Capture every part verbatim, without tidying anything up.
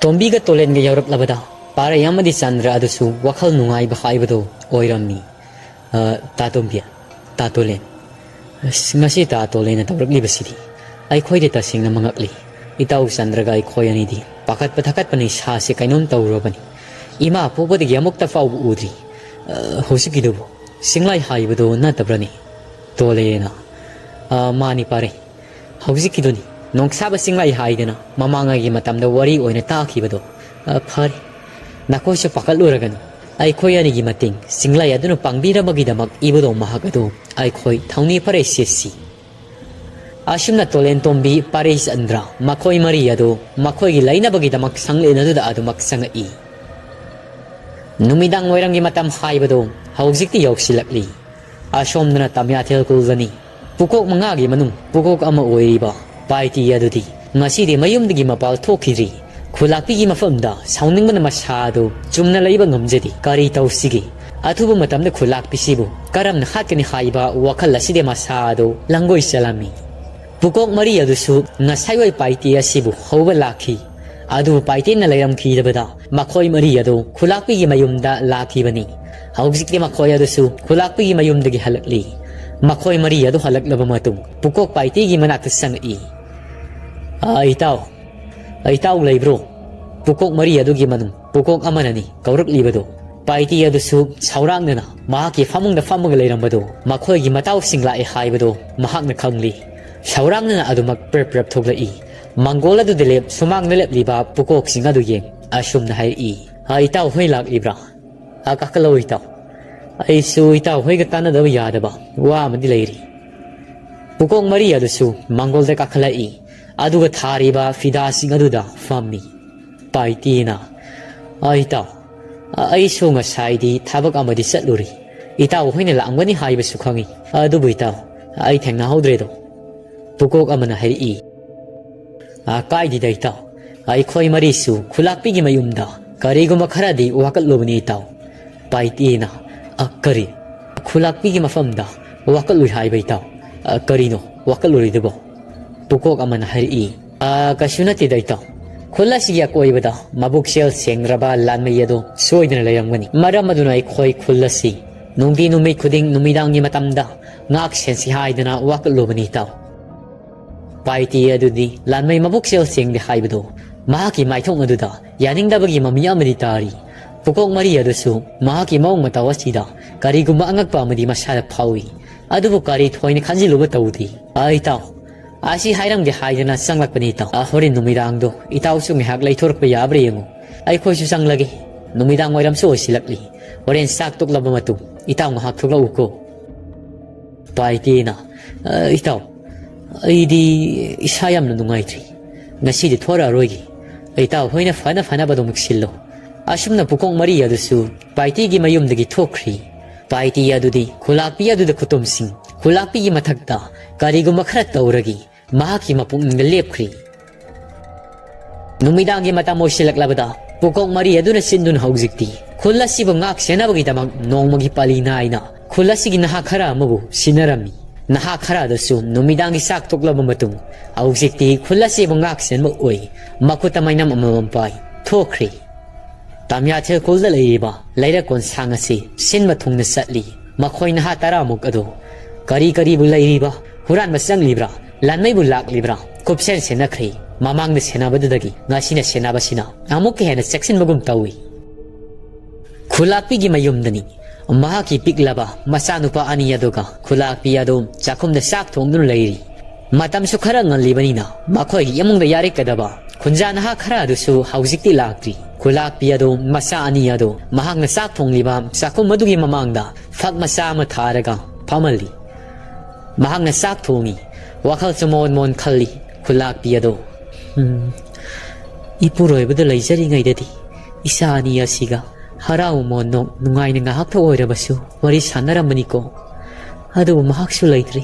ꯇꯣꯝꯕꯤꯒ ꯇꯣꯂꯦꯟꯒ ꯌꯧꯔꯛꯂꯕꯗ ꯄꯥꯔꯩ ꯑꯃꯗꯤ ꯆꯟꯗ꯭ꯔ ꯑꯗꯨꯁꯨ ꯋꯥꯈꯜ ꯅꯨꯡꯉꯥꯏꯕ ꯍꯥꯏꯕꯗꯨ ꯑꯣꯏꯔꯝꯃꯤ꯫ "ꯑ, ꯇꯥ ꯇꯣꯝꯕꯤ, ꯇꯥ ꯇꯣꯂꯦꯟ, ꯑꯁ, ꯉꯁꯤ ꯇꯥ ꯇꯣꯂꯦꯟꯅ ꯇꯧꯔꯛꯂꯤꯕꯁꯤꯗꯤ ꯑꯩꯈꯣꯏꯗꯤ ꯇꯁꯦꯡꯅ ꯃꯉꯛꯂꯤ꯫ ꯏꯇꯥꯎ ꯆꯟꯗ꯭ꯔꯒ ꯑꯩꯈꯣꯏ ꯑꯅꯤꯗꯤ ꯄꯥꯈꯠꯄ ꯊꯀꯠꯄꯅ ꯏꯁꯥꯁꯦ ꯀꯩꯅꯣꯝ ꯇꯧꯔꯕꯅꯤ꯫ ꯏꯃꯥ ꯄꯣꯛꯄꯗꯒꯤ ꯑꯃꯨꯛꯇ ꯐꯥꯎꯕ ꯎꯗ꯭ꯔꯤ꯫ ꯑ, ꯍꯧꯖꯤꯛꯀꯤꯗꯨꯕꯨ ꯆꯤꯡꯂꯥꯏ ꯍꯥꯏꯕꯗꯨ ꯅꯠꯇꯕ꯭ꯔꯅꯦ?" ꯇꯣꯂꯦꯟꯅ, "ꯑ, ꯃꯥꯅꯤ ꯄꯥꯔꯩ꯫ ꯍꯧꯖꯤꯛꯀꯤꯗꯨꯅꯤ ꯅꯣꯡꯁꯥꯕ ꯆꯤꯡꯂꯥꯏ ꯍꯥꯏꯗꯅ ꯃꯃꯥꯡꯉꯩꯒꯤ ꯃꯇꯝꯗ ꯋꯥꯔꯤ ꯑꯣꯏꯅ ꯇꯥꯈꯤꯕꯗꯣ꯫ ꯑ, ꯐꯔꯦ, ꯅꯈꯣꯏꯁꯨ ꯄꯥꯈꯠꯂꯨꯔꯒꯅꯨ꯫ ꯑꯩꯈꯣꯏ ꯑꯅꯤꯒꯤ ꯃꯇꯦꯡ ꯆꯤꯡꯂꯥꯏ ꯑꯗꯨꯅ ꯄꯥꯡꯕꯤꯔꯝꯕꯒꯤꯗꯃꯛ ꯏꯕꯨꯙꯧ ꯃꯍꯥꯛ ꯑꯗꯨ ꯑꯩꯈꯣꯏ ꯊꯧꯅꯤ ꯐꯔꯦ ꯁꯦꯠꯁꯤ꯫" ꯑꯁꯨꯝꯅ ꯇꯣꯂꯦꯟ ꯇꯣꯝꯕꯤ, ꯄꯥꯔꯩ ꯆꯟꯗ꯭ꯔ ꯃꯈꯣꯏ ꯃꯔꯤ ꯑꯗꯨ ꯃꯈꯣꯏꯒꯤ ꯂꯩꯅꯕꯒꯤꯗꯃꯛ ꯁꯪꯂꯦꯟ ꯑꯗꯨꯗ ꯑꯗꯨꯃꯛ ꯆꯪꯉꯛꯏ꯫ ꯅꯨꯃꯤꯗꯥꯡ ꯋꯥꯏꯔꯝꯒꯤ ꯃꯇꯝ ꯍꯥꯏꯕꯗꯨ ꯍꯧꯖꯤꯛꯇꯤ ꯌꯧꯁꯤꯜꯂꯛꯂꯤ꯫ ꯑꯁꯣꯝꯗꯅ ꯇꯝꯌꯥꯊꯦꯜ ꯈꯨꯜꯗꯅꯤ꯫ ꯄꯨꯀꯣꯛ ꯃꯉꯥꯒꯤ ꯃꯅꯨꯡ ꯄꯨꯀꯣꯛ ꯑꯃ ꯑꯣꯏꯔꯤꯕ ꯄꯥꯏꯇꯤ ꯑꯗꯨꯗꯤ ꯉꯁꯤꯗꯤ ꯃꯌꯨꯝꯗꯒꯤ ꯃꯄꯥꯜ ꯊꯣꯛꯈꯤꯗ꯭ꯔꯤ꯫ ꯈꯨꯂꯥꯛꯄꯤꯒꯤ ꯃꯐꯝꯗ ꯁꯥꯎꯅꯤꯡꯕꯅ ꯃꯁꯥ ꯑꯗꯨ ꯆꯨꯝꯅ ꯂꯩꯕ ꯉꯝꯖꯗꯦ꯫ ꯀꯔꯤ ꯇꯧꯁꯤꯒꯦ? ꯑꯊꯨꯕ ꯃꯇꯝꯗ ꯈꯨꯂꯥꯛꯄꯤꯁꯤꯕꯨ ꯀꯔꯝꯅ ꯍꯥꯠꯀꯅꯤ ꯍꯥꯏꯕ ꯋꯥꯈꯜ ꯑꯁꯤꯗ ꯃꯁꯥ ꯑꯗꯨ ꯂꯪꯒꯣꯏ ꯆꯦꯜꯂꯝꯃꯤ꯫ ꯄꯨꯀꯣꯛ ꯃꯔꯤ ꯑꯗꯨꯁꯨ ꯉꯁꯥꯏꯋꯥꯏ ꯄꯥꯏꯇꯦ ꯑꯁꯤꯕꯨ ꯍꯧꯕ ꯂꯥꯛꯈꯤ꯫ ꯑꯗꯨꯕꯨ ꯄꯥꯏꯇꯦꯅ ꯂꯩꯔꯝꯈꯤꯗꯕꯗ ꯃꯈꯣꯏ ꯃꯔꯤ ꯑꯗꯨ ꯈꯨꯂꯥꯛꯄꯤꯒꯤ ꯃꯌꯨꯝꯗ ꯂꯥꯛꯈꯤꯕꯅꯤ꯫ ꯍꯧꯖꯤꯛꯇꯤ ꯃꯈꯣꯏ ꯑꯗꯨꯁꯨ ꯈꯨꯂꯥꯛꯄꯤꯒꯤ ꯃꯌꯨꯝꯗꯒꯤ ꯍꯜꯂꯛꯂꯤ꯫ ꯃꯈꯣꯏ ꯃꯔꯤ ꯑꯗꯨ ꯍꯜꯂꯛꯂꯕ ꯃꯇꯨꯡ ꯄꯨꯀꯣꯛ ꯄꯥꯏꯇꯦꯒꯤ ꯃꯅꯥꯛꯇ ꯆꯪꯉꯛꯏ꯫ "ꯑ, ꯏꯇꯥꯎ, ꯏꯇꯥꯎ ꯂꯩꯕ꯭ꯔꯣ?" ꯄꯨꯀꯣꯛ ꯃꯔꯤ ꯑꯗꯨꯒꯤ ꯃꯅꯨꯡ ꯄꯨꯀꯣꯛ ꯑꯃꯅꯅꯤ ꯀꯧꯔꯛꯂꯤꯕꯗꯨ꯫ ꯄꯥꯏꯇꯤ ꯑꯗꯨꯁꯨ ꯁꯥꯎꯔꯥꯡꯅꯅ ꯃꯍꯥꯛꯀꯤ ꯐꯃꯨꯡꯗ ꯐꯝꯃꯒ ꯂꯩꯔꯝꯕꯗꯨ ꯃꯈꯣꯏꯒꯤ ꯃꯇꯥꯎꯁꯤꯡ ꯂꯥꯛꯑꯦ ꯍꯥꯏꯕꯗꯨ ꯃꯍꯥꯛꯅ ꯈꯪꯂꯤ꯫ ꯁꯥꯎꯔꯥꯡꯅꯅ ꯑꯗꯨꯃꯛ ꯄ꯭ꯔꯞ ꯄ꯭ꯔꯞ ꯊꯣꯛꯂꯛꯏ꯫ ꯃꯪꯒꯣꯜ ꯑꯗꯨꯗ ꯂꯦꯞ, ꯁꯨꯃꯥꯡꯗ ꯂꯦꯞꯂꯤꯕ ꯄꯨꯀꯣꯛꯁꯤꯡ ꯑꯗꯨ ꯌꯦꯡ ꯑꯁꯨꯝꯅ ꯍꯥꯏꯔꯛꯏ, "ꯑ, ꯏꯇꯥꯎ ꯍꯣꯏ ꯂꯥꯛꯂꯤꯕ꯭ꯔꯥ? ꯑ, ꯀꯥꯈꯠꯂꯛꯎ ꯏꯇꯥꯎ꯫ ꯑꯩꯁꯨ ꯏꯇꯥꯎ ꯍꯣꯏꯒ ꯇꯥꯟꯅꯗꯕ ꯌꯥꯗꯕ ꯋꯥ ꯑꯃꯗꯤ ꯂꯩꯔꯤ꯫" ꯄꯨꯀꯣꯛ ꯃꯔꯤ ꯑꯗꯨꯁꯨ ꯃꯪꯒꯣꯜꯗ ꯀꯥꯈꯠꯂꯛꯏ꯫ ꯑꯗꯨꯒ ꯊꯥꯔꯤꯕ ꯐꯤꯗꯥꯁꯤꯡ ꯑꯗꯨꯗ ꯐꯝꯃꯤ꯫ ꯄꯥꯏꯇꯦꯅ, "ꯑ, ꯏꯇꯥꯎ, ꯑ, ꯑꯩꯁꯨ ꯉꯁꯥꯏꯗꯤ ꯊꯕꯛ ꯑꯃꯗꯤ ꯆꯠꯂꯨꯔꯤ꯫ ꯏꯇꯥꯎ ꯍꯣꯏꯅ ꯂꯥꯛꯑꯝꯒꯅꯤ ꯍꯥꯏꯕꯁꯨ ꯈꯪꯏ꯫ ꯑꯗꯨꯕꯨ ꯏꯇꯥꯎ, ꯑꯩ ꯊꯦꯡꯅꯍꯧꯗ꯭ꯔꯦꯗꯣ꯫" ꯄꯨꯀꯣꯛ ꯑꯃꯅ ꯍꯥꯏꯔꯛꯏ, "ꯑ, ꯀꯥꯏꯗꯦꯗ ꯏꯇꯥꯎ, ꯑꯩꯈꯣꯏ ꯃꯔꯤꯁꯨ ꯈꯨꯂꯥꯛꯄꯤꯒꯤ ꯃꯌꯨꯝꯗ ꯀꯔꯤꯒꯨꯝꯕ ꯈꯔꯗꯤ ꯋꯥꯀꯠꯂꯨꯕꯅꯤ ꯏꯇꯥꯎ꯫" ꯄꯥꯏꯇꯦꯅ, "ꯑ, ꯀꯔꯤ? ꯈꯨꯂꯥꯛꯄꯤꯒꯤ ꯃꯐꯝꯗ ꯋꯥꯀꯠꯂꯨꯏ ꯍꯥꯏꯕ ꯏꯇꯥꯎ? ꯑ, ꯀꯔꯤꯅꯣ ꯋꯥꯀꯠꯂꯨꯔꯤꯗꯨꯕꯣ?" ꯄꯨꯀꯣꯛ ꯑꯃꯅ ꯍꯥꯏꯔꯛꯏ, "ꯑ, ꯀꯩꯁꯨ ꯅꯠꯇꯦꯗ ꯏꯇꯥꯎ꯫ ꯈꯨꯜ ꯑꯁꯤꯒꯤ ꯑꯀꯣꯏꯕꯗ ꯃꯕꯨꯛꯆꯦꯜ ꯁꯦꯡꯗ꯭ꯔꯕ ꯂꯥꯟꯃꯤ ꯑꯗꯨ ꯁꯣꯏꯗꯅ ꯂꯩꯔꯝꯒꯅꯤ꯫ ꯃꯔꯝ ꯑꯗꯨꯅ ꯑꯩꯈꯣꯏ ꯈꯨꯜ ꯑꯁꯤ ꯅꯨꯡꯇꯤ ꯅꯨꯃꯤꯠ ꯈꯨꯗꯤꯡ ꯅꯨꯃꯤꯗꯥꯡꯒꯤ ꯃꯇꯝꯗ ꯉꯥꯛ ꯁꯦꯟꯁꯤ ꯍꯥꯏꯗꯅ ꯋꯥꯀꯠꯂꯨꯕꯅꯤ, ꯏꯇꯥꯎ꯫ ꯄꯥꯏꯇꯤ ꯑꯗꯨꯗꯤ ꯂꯥꯟꯃꯩ ꯃꯕꯨꯛꯆꯦꯜ ꯁꯦꯡꯗꯦ ꯍꯥꯏꯕꯗꯨ ꯃꯍꯥꯛꯀꯤ ꯃꯥꯏꯊꯣꯡ ꯑꯗꯨꯗ ꯌꯥꯅꯤꯡꯗꯕꯒꯤ ꯃꯃꯤ ꯑꯃꯗꯤ ꯇꯥꯔꯤ꯫ ꯄꯨꯀꯣꯛ ꯃꯔꯤ ꯑꯗꯨꯁꯨ ꯃꯍꯥꯛꯀꯤ ꯃꯑꯣꯡ ꯃꯇꯧ ꯑꯁꯤꯗ ꯀꯔꯤꯒꯨꯝꯕ ꯑꯉꯛꯄ ꯑꯃꯗꯤ ꯃꯁꯥꯗ ꯐꯥꯎꯏ꯫ ꯑꯗꯨꯕꯨ ꯀꯔꯤ ꯊꯣꯏꯅ ꯈꯟꯖꯤꯜꯂꯨꯕ ꯇꯧꯗꯦ꯫ ꯑ, ꯏꯇꯥꯎ, ꯑꯁꯤ ꯍꯥꯏꯔꯝꯒꯦ ꯍꯥꯏꯗꯅ ꯆꯪꯂꯛꯄꯅꯤ, ꯏꯇꯥꯎ꯫ ꯑ, ꯍꯣꯔꯦꯟ ꯅꯨꯃꯤꯗꯥꯡꯗꯣ ꯏꯇꯥꯎꯁꯨ ꯉꯥꯏꯍꯥꯛ ꯂꯩꯊꯣꯔꯛꯄ ꯌꯥꯕ꯭ꯔꯥ ꯌꯦꯡꯉꯨ꯫ ꯑꯩꯈꯣꯏꯁꯨ ꯆꯪꯂꯒꯦ꯫ ꯅꯨꯃꯤꯗꯥꯡ ꯋꯥꯏꯔꯝꯁꯨ ꯑꯣꯏꯁꯤꯜꯂꯛꯂꯤ꯫ ꯍꯣꯔꯦꯟ ꯆꯥꯛ ꯇꯣꯛꯂꯕ ꯃꯇꯨꯡ ꯏꯇꯥꯎ ꯉꯥꯏꯍꯥꯛ ꯊꯣꯛꯂꯛꯎꯀꯣ꯫ ꯄꯥꯏꯇꯦꯅ, "ꯑ, ꯏꯇꯥꯎ, ꯑꯩꯗꯤ ꯏꯁꯥ ꯌꯥꯝꯅ ꯅꯨꯡꯉꯥꯏꯇ꯭ꯔꯤ꯫ ꯉꯁꯤꯗꯤ ꯊꯣꯔꯛꯑꯔꯣꯏꯒꯦ꯫ ꯏꯇꯥꯎ ꯍꯣꯏꯅ ꯐꯅ ꯐꯅꯕ ꯑꯗꯨꯝ ꯁꯤꯜꯂꯣ꯫" ꯑꯁꯨꯝꯅ ꯄꯨꯀꯣꯛ ꯃꯔꯤ ꯑꯗꯨꯁꯨ ꯄꯥꯏꯇꯤꯒꯤ ꯃꯌꯨꯝꯗꯒꯤ ꯊꯣꯛꯈ꯭ꯔꯤ꯫ ꯄꯥꯏꯇꯤ ꯑꯗꯨꯗꯤ ꯈꯨꯂꯥꯛꯄꯤ ꯑꯗꯨꯗ ꯈꯨꯇꯨꯝꯁꯤꯡ, ꯈꯨꯂꯥꯛꯄꯤꯒꯤ ꯃꯊꯛꯇ ꯀꯔꯤꯒꯨꯝꯕ ꯈꯔ ꯇꯧꯔꯒꯦ꯫ ꯃꯍꯥꯛꯀꯤ ꯃꯄꯨꯛꯅꯤꯡꯗ ꯂꯦꯞꯈ꯭ꯔꯤ꯫ ꯅꯨꯃꯤꯗꯥꯡꯒꯤ ꯃꯇꯝ ꯑꯣꯏꯁꯤꯜꯂꯛꯂꯕꯗ ꯄꯨꯀꯣꯛ ꯃꯔꯤ ꯑꯗꯨꯅ ꯁꯤꯟꯗꯨꯅ ꯍꯧꯖꯤꯛꯇꯤ ꯈꯨꯜ ꯑꯁꯤꯕꯨ ꯉꯥꯛ ꯁꯦꯟꯅꯕꯒꯤꯗꯃꯛ ꯅꯣꯡꯃꯒꯤ ꯄꯥꯂꯤ ꯅꯥꯏꯅ ꯈꯨꯜ ꯑꯁꯤꯒꯤ ꯅꯍꯥ ꯈꯔ ꯑꯃꯕꯨ ꯁꯤꯟꯅꯔꯝꯃꯤ꯫ ꯅꯍꯥ ꯈꯔ ꯑꯗꯨꯁꯨ ꯅꯨꯃꯤꯗꯥꯡꯒꯤ ꯆꯥꯛ ꯇꯣꯛꯂꯕ ꯃꯇꯨꯡ ꯍꯧꯖꯤꯛꯇꯤ ꯈꯨꯜ ꯑꯁꯤꯕꯨ ꯉꯥꯛ ꯁꯦꯟꯕ ꯑꯣꯏ ꯃꯈꯨꯠꯇ ꯃꯩꯅꯝ ꯑꯃꯃꯝ ꯄꯥꯏ ꯊꯣꯛꯈ꯭ꯔꯦ꯫ ꯇꯥꯃꯤꯌꯥꯊꯦꯜ ꯈꯨꯜꯗ ꯂꯩꯔꯤꯕ ꯂꯩꯔꯛꯀꯣꯟ ꯁꯥꯡ ꯑꯁꯤ ꯁꯤꯟꯕ ꯊꯨꯡꯅ ꯆꯠꯂꯤ꯫ ꯃꯈꯣꯏ ꯅꯍꯥ ꯇꯔꯥꯃꯨꯛ ꯑꯗꯨ ꯀꯔꯤ ꯀꯔꯤꯕꯨ ꯂꯩꯔꯤꯕ, ꯍꯨꯔꯥꯟꯕ ꯆꯪꯂꯤꯕ꯭ꯔꯥ, ꯂꯥꯟꯃꯩꯕꯨ ꯂꯥꯛꯂꯤꯕ꯭ꯔꯥ, ꯀꯨꯞꯁꯦꯟ ꯁꯦꯟꯅꯈ꯭ꯔꯦ꯫ ꯃꯃꯥꯡꯗ ꯁꯦꯟꯅꯕꯗꯨꯗꯒꯤ ꯉꯁꯤꯅ ꯁꯦꯟꯅꯕꯁꯤꯅ ꯑꯃꯨꯛꯀ ꯍꯦꯟꯅ ꯆꯦꯛꯁꯤꯟꯕꯒꯨꯝ ꯇꯧꯏ꯫ ꯈꯨꯂꯥꯛꯄꯤꯒꯤ ꯃꯌꯨꯝꯗꯅꯤ꯫ ꯃꯍꯥꯛꯀꯤ ꯄꯤꯛꯂꯕ ꯃꯆꯥꯅꯨꯄꯥ ꯑꯅꯤ ꯑꯗꯨꯒ ꯈꯨꯂꯥꯛꯄꯤ ꯑꯗꯨ ꯆꯥꯛꯈꯨꯝꯗ ꯆꯥꯛ ꯊꯣꯡꯗꯨꯅ ꯂꯩꯔꯤ꯫ ꯃꯇꯝꯁꯨ ꯈꯔ ꯉꯜꯂꯤꯕꯅꯤꯅ ꯃꯈꯣꯏꯒꯤ ꯏꯃꯨꯡꯗ ꯌꯥꯔꯦꯛꯀꯗꯕ ꯈꯨꯟꯖꯥ ꯅꯍꯥ ꯈꯔ ꯑꯗꯨꯁꯨ ꯍꯧꯖꯤꯛꯇꯤ ꯂꯥꯛꯇ꯭ꯔꯤ꯫ ꯈꯨꯂꯥꯛꯄꯤ ꯑꯗꯨ ꯃꯆꯥ ꯑꯅꯤ ꯑꯗꯨ ꯃꯍꯥꯛꯅ ꯆꯥꯛ ꯊꯣꯡꯂꯤꯕ ꯆꯥꯛꯈꯨꯝ ꯑꯗꯨꯒꯤ ꯃꯃꯥꯡꯗ ꯐꯛ ꯃꯆꯥ ꯑꯃ ꯊꯥꯔꯒ ꯐꯝꯍꯜꯂꯤ꯫ ꯃꯍꯥꯛꯅ ꯆꯥꯛ ꯊꯣꯡꯉꯤ꯫ ꯋꯥꯈꯜꯁꯨ ꯃꯣꯟ ꯃꯣꯟ ꯈꯜꯂꯤ꯫ ꯈꯨꯂꯥꯛꯄꯤ ꯑꯗꯨ, "ꯎꯝ, ꯏꯄꯨꯔꯣꯏꯕꯗ ꯂꯩꯖꯔꯤꯉꯩꯗꯗꯤ ꯏꯆꯥ ꯑꯅꯤ ꯑꯁꯤꯒ ꯍꯔꯥꯎ ꯃꯣꯟꯅꯣꯛ ꯅꯨꯡꯉꯥꯏꯅ ꯉꯥꯏꯍꯥꯛꯇ ꯑꯣꯏꯔꯕꯁꯨ ꯋꯥꯔꯤ ꯁꯥꯟꯅꯔꯝꯕꯅꯤꯀꯣ꯫ ꯑꯗꯨꯕꯨ ꯃꯍꯥꯛꯁꯨ ꯂꯩꯇ꯭ꯔꯤ꯫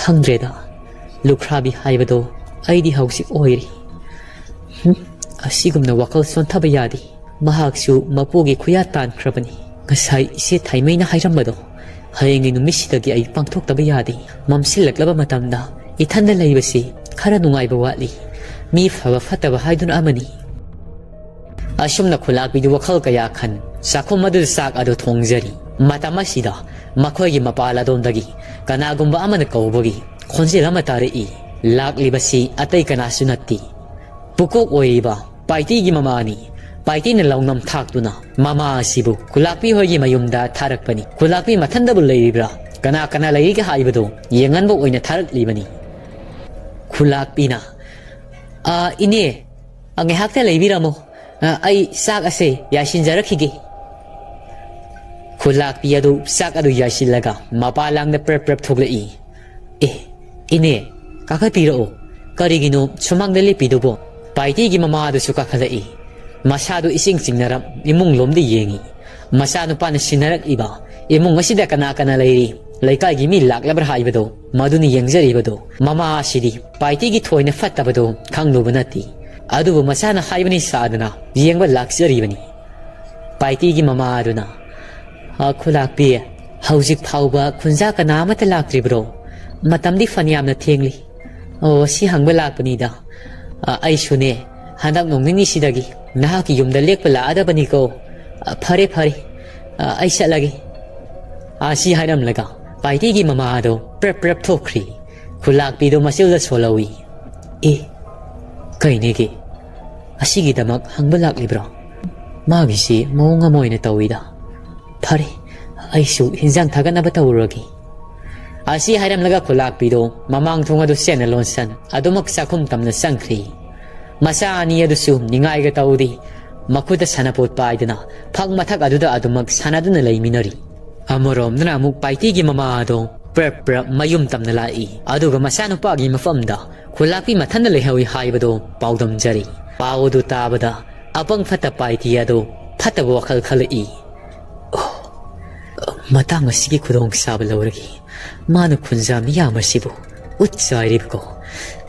ꯈꯪꯗ꯭ꯔꯦꯗ, ꯂꯨꯈ꯭ꯔꯥꯕꯤ ꯍꯥꯏꯕꯗꯣ ꯑꯩꯗꯤ ꯍꯧꯖꯤꯛ ꯑꯣꯏꯔꯤ꯫ ꯍꯨꯝ, ꯑꯁꯤꯒꯨꯝꯅ ꯋꯥꯈꯜ ꯁꯣꯟꯊꯕ ꯌꯥꯗꯦ꯫ ꯃꯍꯥꯛꯁꯨ ꯃꯄꯨꯒꯤ ꯈꯨꯌꯥ ꯇꯥꯟꯈ꯭ꯔꯕꯅꯤ꯫ ꯉꯁꯥꯏ ꯏꯆꯦ ꯊꯥꯏꯃꯩꯅ ꯍꯥꯏꯔꯝꯕꯗꯣ ꯍꯌꯦꯡꯒꯤ ꯅꯨꯃꯤꯠꯁꯤꯗꯒꯤ ꯑꯩ ꯄꯥꯡꯊꯣꯛꯇꯕ ꯌꯥꯗꯦ꯫ ꯃꯝꯁꯤꯜꯂꯛꯂꯕ ꯃꯇꯝꯗ ꯏꯊꯟꯗ ꯂꯩꯕꯁꯤ ꯈꯔ ꯅꯨꯡꯉꯥꯏꯕ ꯋꯥꯠꯂꯤ꯫ ꯃꯤ ꯐꯕ ꯐꯠꯇꯕ ꯍꯥꯏꯗꯨꯅ ꯑꯃꯅꯤ꯫ ꯑꯁꯨꯝꯅ ꯈꯨꯂꯥꯛꯄꯤꯗꯨ ꯋꯥꯈꯜ ꯀꯌꯥ ꯈꯟ ꯆꯥꯛꯈꯨꯝ ꯑꯗꯨꯗ ꯆꯥꯛ ꯑꯗꯨ ꯊꯣꯡꯖꯔꯤ꯫ ꯃꯇꯝ ꯑꯁꯤꯗ ꯃꯈꯣꯏꯒꯤ ꯃꯄꯥꯜ ꯑꯗꯣꯝꯗꯒꯤ ꯀꯅꯥꯒꯨꯝꯕ ꯑꯃꯅ ꯀꯧꯕꯒꯤ ꯈꯣꯟꯖꯦꯜ ꯑꯃ ꯇꯥꯔꯛꯏ꯫ ꯂꯥꯛꯂꯤꯕꯁꯤ ꯑꯇꯩ ꯀꯅꯥꯁꯨ ꯅꯠꯇꯦ, ꯄꯨꯀꯣꯛ ꯑꯣꯏꯔꯤꯕ ꯄꯥꯏꯇꯤꯒꯤ ꯃꯃꯥꯅꯤ꯫ ꯄꯥꯏꯇꯤꯅ ꯂꯧꯅꯝ ꯊꯥꯛꯇꯨꯅ ꯃꯃꯥ ꯑꯁꯤꯕꯨ ꯈꯨꯂꯥꯛꯄꯤ ꯍꯣꯏꯒꯤ ꯃꯌꯨꯝꯗ ꯊꯥꯔꯛꯄꯅꯤ꯫ ꯈꯨꯂꯥꯛꯄꯤ ꯃꯊꯟꯗꯕꯨ ꯂꯩꯔꯤꯕ꯭ꯔꯥ, ꯀꯅꯥ ꯀꯅꯥ ꯂꯩꯔꯤꯒꯦ ꯍꯥꯏꯕꯗꯨ ꯌꯦꯡꯍꯟꯕ ꯑꯣꯏꯅ ꯊꯥꯔꯛꯂꯤꯕꯅꯤ꯫ ꯈꯨꯂꯥꯛꯄꯤꯅ, "ꯑ, ꯏꯅꯦ, ꯑ, ꯉꯥꯏꯍꯥꯛꯇ ꯂꯩꯕꯤꯔꯝꯃꯣ꯫ ꯑ, ꯑꯩ ꯆꯥꯛ ꯑꯁꯦ ꯌꯥꯏꯁꯤꯟꯖꯔꯛꯈꯤꯒꯦ꯫" ꯈꯨꯂꯥꯛꯄꯤ ꯑꯗꯨ ꯆꯥꯛ ꯑꯗꯨ ꯌꯥꯏꯁꯤꯜꯂꯒ ꯃꯄꯥꯂꯥꯡꯗ ꯄ꯭ꯔꯞ ꯄ꯭ꯔꯞ ꯊꯣꯛꯂꯛꯏ꯫ "ꯑꯦ, ꯏꯅꯦ, ꯀꯥꯈꯠꯄꯤꯔꯛꯑꯣ꯫ ꯀꯔꯤꯒꯤꯅꯣ ꯁꯨꯃꯥꯡꯗ ꯂꯦꯞꯄꯤꯗꯨꯕꯣ?" ꯄꯥꯏꯇꯤꯒꯤ ꯃꯃꯥ ꯑꯗꯨꯁꯨ ꯀꯥꯈꯠꯂꯛꯏ꯫ ꯃꯁꯥꯗꯨ ꯏꯁꯤꯡ ꯆꯤꯡꯅꯔꯞ ꯏꯃꯨꯡ ꯂꯣꯝꯗ ꯌꯦꯡꯉꯤ꯫ ꯃꯆꯥꯅꯨꯄꯥꯅ ꯁꯤꯟꯅꯔꯛꯂꯤꯕ ꯏꯃꯨꯡ ꯑꯁꯤꯗ ꯀꯅꯥ ꯀꯅꯥ ꯂꯩꯔꯤ, ꯂꯩꯀꯥꯏꯒꯤ ꯃꯤ ꯂꯥꯛꯂꯕ꯭ꯔꯥ ꯍꯥꯏꯕꯗꯣ ꯃꯗꯨꯅꯤ ꯌꯦꯡꯖꯔꯤꯕꯗꯣ꯫ ꯃꯃꯥ ꯑꯁꯤꯗꯤ ꯄꯥꯏꯇꯤꯒꯤ ꯊꯣꯏꯅ ꯐꯠꯇꯕꯗꯣ ꯈꯪꯂꯨꯕ ꯅꯠꯇꯦ꯫ ꯑꯗꯨꯕꯨ ꯃꯆꯥꯅ ꯍꯥꯏꯕꯅꯤ ꯁꯥꯗꯅ ꯌꯦꯡꯕ ꯂꯥꯛꯆꯔꯤꯕꯅꯤ꯫ ꯄꯥꯏꯇꯤꯒꯤ ꯃꯃꯥ ꯑꯗꯨꯅ, "ꯑ, ꯈꯨꯂꯥꯛꯄꯤ, ꯍꯧꯖꯤꯛ ꯐꯥꯎꯕ ꯈꯨꯟꯖꯥ ꯀꯅꯥ ꯑꯃꯠꯇ ꯂꯥꯛꯇ꯭ꯔꯤꯕ꯭ꯔꯣ? ꯃꯇꯝꯗꯤ ꯐꯅꯌꯥꯝꯅ ꯊꯦꯡꯂꯤ꯫" "ꯑꯣ, ꯁꯤ ꯍꯪꯕ ꯂꯥꯛꯄꯅꯤꯗ꯫ ꯑ, ꯑꯩꯁꯨꯅꯦ, ꯍꯟꯗꯛ ꯅꯣꯡ ꯅꯤꯅꯤꯁꯤꯗꯒꯤ ꯅꯍꯥꯛꯀꯤ ꯌꯨꯝꯗ ꯂꯦꯛꯄ ꯂꯥꯛꯑꯗꯕꯅꯤꯀꯣ꯫" "ꯑ, ꯐꯔꯦ, ꯐꯔꯦ꯫ ꯑ, ꯑꯩ ꯆꯠꯂꯒꯦ꯫" ꯑ, ꯁꯤ ꯍꯥꯏꯔꯝꯂꯒ ꯄꯥꯏꯇꯤꯒꯤ ꯃꯃꯥ ꯑꯗꯣ ꯄ꯭ꯔꯞ ꯄ꯭ꯔꯞ ꯊꯣꯛꯈ꯭ꯔꯤ꯫ ꯈꯨꯂꯥꯛꯄꯤꯗꯣ ꯃꯆꯤꯜꯗ ꯁꯣꯜꯍꯧꯏ꯫ "ꯑꯦ, ꯀꯩꯅꯦꯒꯦ? ꯑꯁꯤꯒꯤꯗꯃꯛ ꯍꯪꯕ ꯂꯥꯛꯂꯤꯕ꯭ꯔꯣ? ꯃꯥꯒꯤꯁꯤ ꯃꯑꯣꯡ ꯑꯃ ꯑꯣꯏꯅ ꯇꯧꯏꯗ꯫ ꯐꯔꯦ, ꯑꯩꯁꯨ ꯍꯤꯟꯖꯥꯡ ꯊꯥꯒꯠꯅꯕ ꯇꯧꯔꯨꯔꯒꯦ꯫" ꯑꯁꯤ ꯍꯥꯏꯔꯝꯂꯒ ꯈꯨꯂꯥꯛꯄꯤꯗꯣ ꯃꯃꯥꯡ ꯊꯣꯡ ꯑꯗꯨ ꯆꯦꯟꯅ ꯂꯣꯟꯁꯟ ꯑꯗꯨꯃꯛ ꯆꯥꯛꯈꯨꯝ ꯇꯝꯅ ꯆꯪꯈ꯭ꯔꯤ꯫ ꯃꯆꯥ ꯑꯅꯤ ꯑꯗꯨꯁꯨ ꯅꯤꯡꯉꯥꯏꯒ ꯇꯧꯗꯦ, ꯃꯈꯨꯠꯇ ꯁꯥꯟꯅꯄꯣꯠ ꯄꯥꯏꯗꯨꯅ ꯐꯛ ꯃꯊꯛ ꯑꯗꯨꯗ ꯑꯗꯨꯃꯛ ꯁꯥꯟꯅꯗꯨꯅ ꯂꯩꯃꯤꯟꯅꯔꯤ꯫ ꯑꯃꯔꯣꯝꯗꯅ ꯑꯃꯨꯛ ꯄꯥꯏꯇꯤꯒꯤ ꯃꯃꯥ ꯑꯗꯣ ꯄ꯭ꯔꯞ ꯄ꯭ꯔꯞ ꯃꯌꯨꯝ ꯇꯝꯅ ꯂꯥꯛꯏ, ꯑꯗꯨꯒ ꯃꯆꯥꯅꯨꯄꯥꯒꯤ ꯃꯐꯝꯗ ꯈꯨꯂꯥꯛꯄꯤ ꯃꯊꯟꯗ ꯂꯩꯍꯧꯏ ꯍꯥꯏꯕꯗꯣ ꯄꯥꯎꯗꯝꯖꯔꯤ꯫ ꯄꯥꯎ ꯑꯗꯨ ꯇꯥꯕꯗ ꯑꯄꯪ ꯐꯠꯇ ꯄꯥꯏꯇꯤ ꯑꯗꯣ ꯐꯠꯇꯕ ꯋꯥꯈꯜ ꯈꯜꯂꯛꯏ꯫ "ꯑꯣ, ꯃꯇꯥꯡ ꯑꯁꯤꯒꯤ ꯈꯨꯗꯣꯡꯆꯥꯕ ꯂꯧꯔꯒꯦ꯫ ꯃꯥꯅ ꯈꯨꯟꯖꯥ ꯃꯤꯌꯥꯝ ꯑꯁꯤꯕꯨ ꯎꯠ ꯆꯥꯏꯔꯤꯕꯀꯣ꯫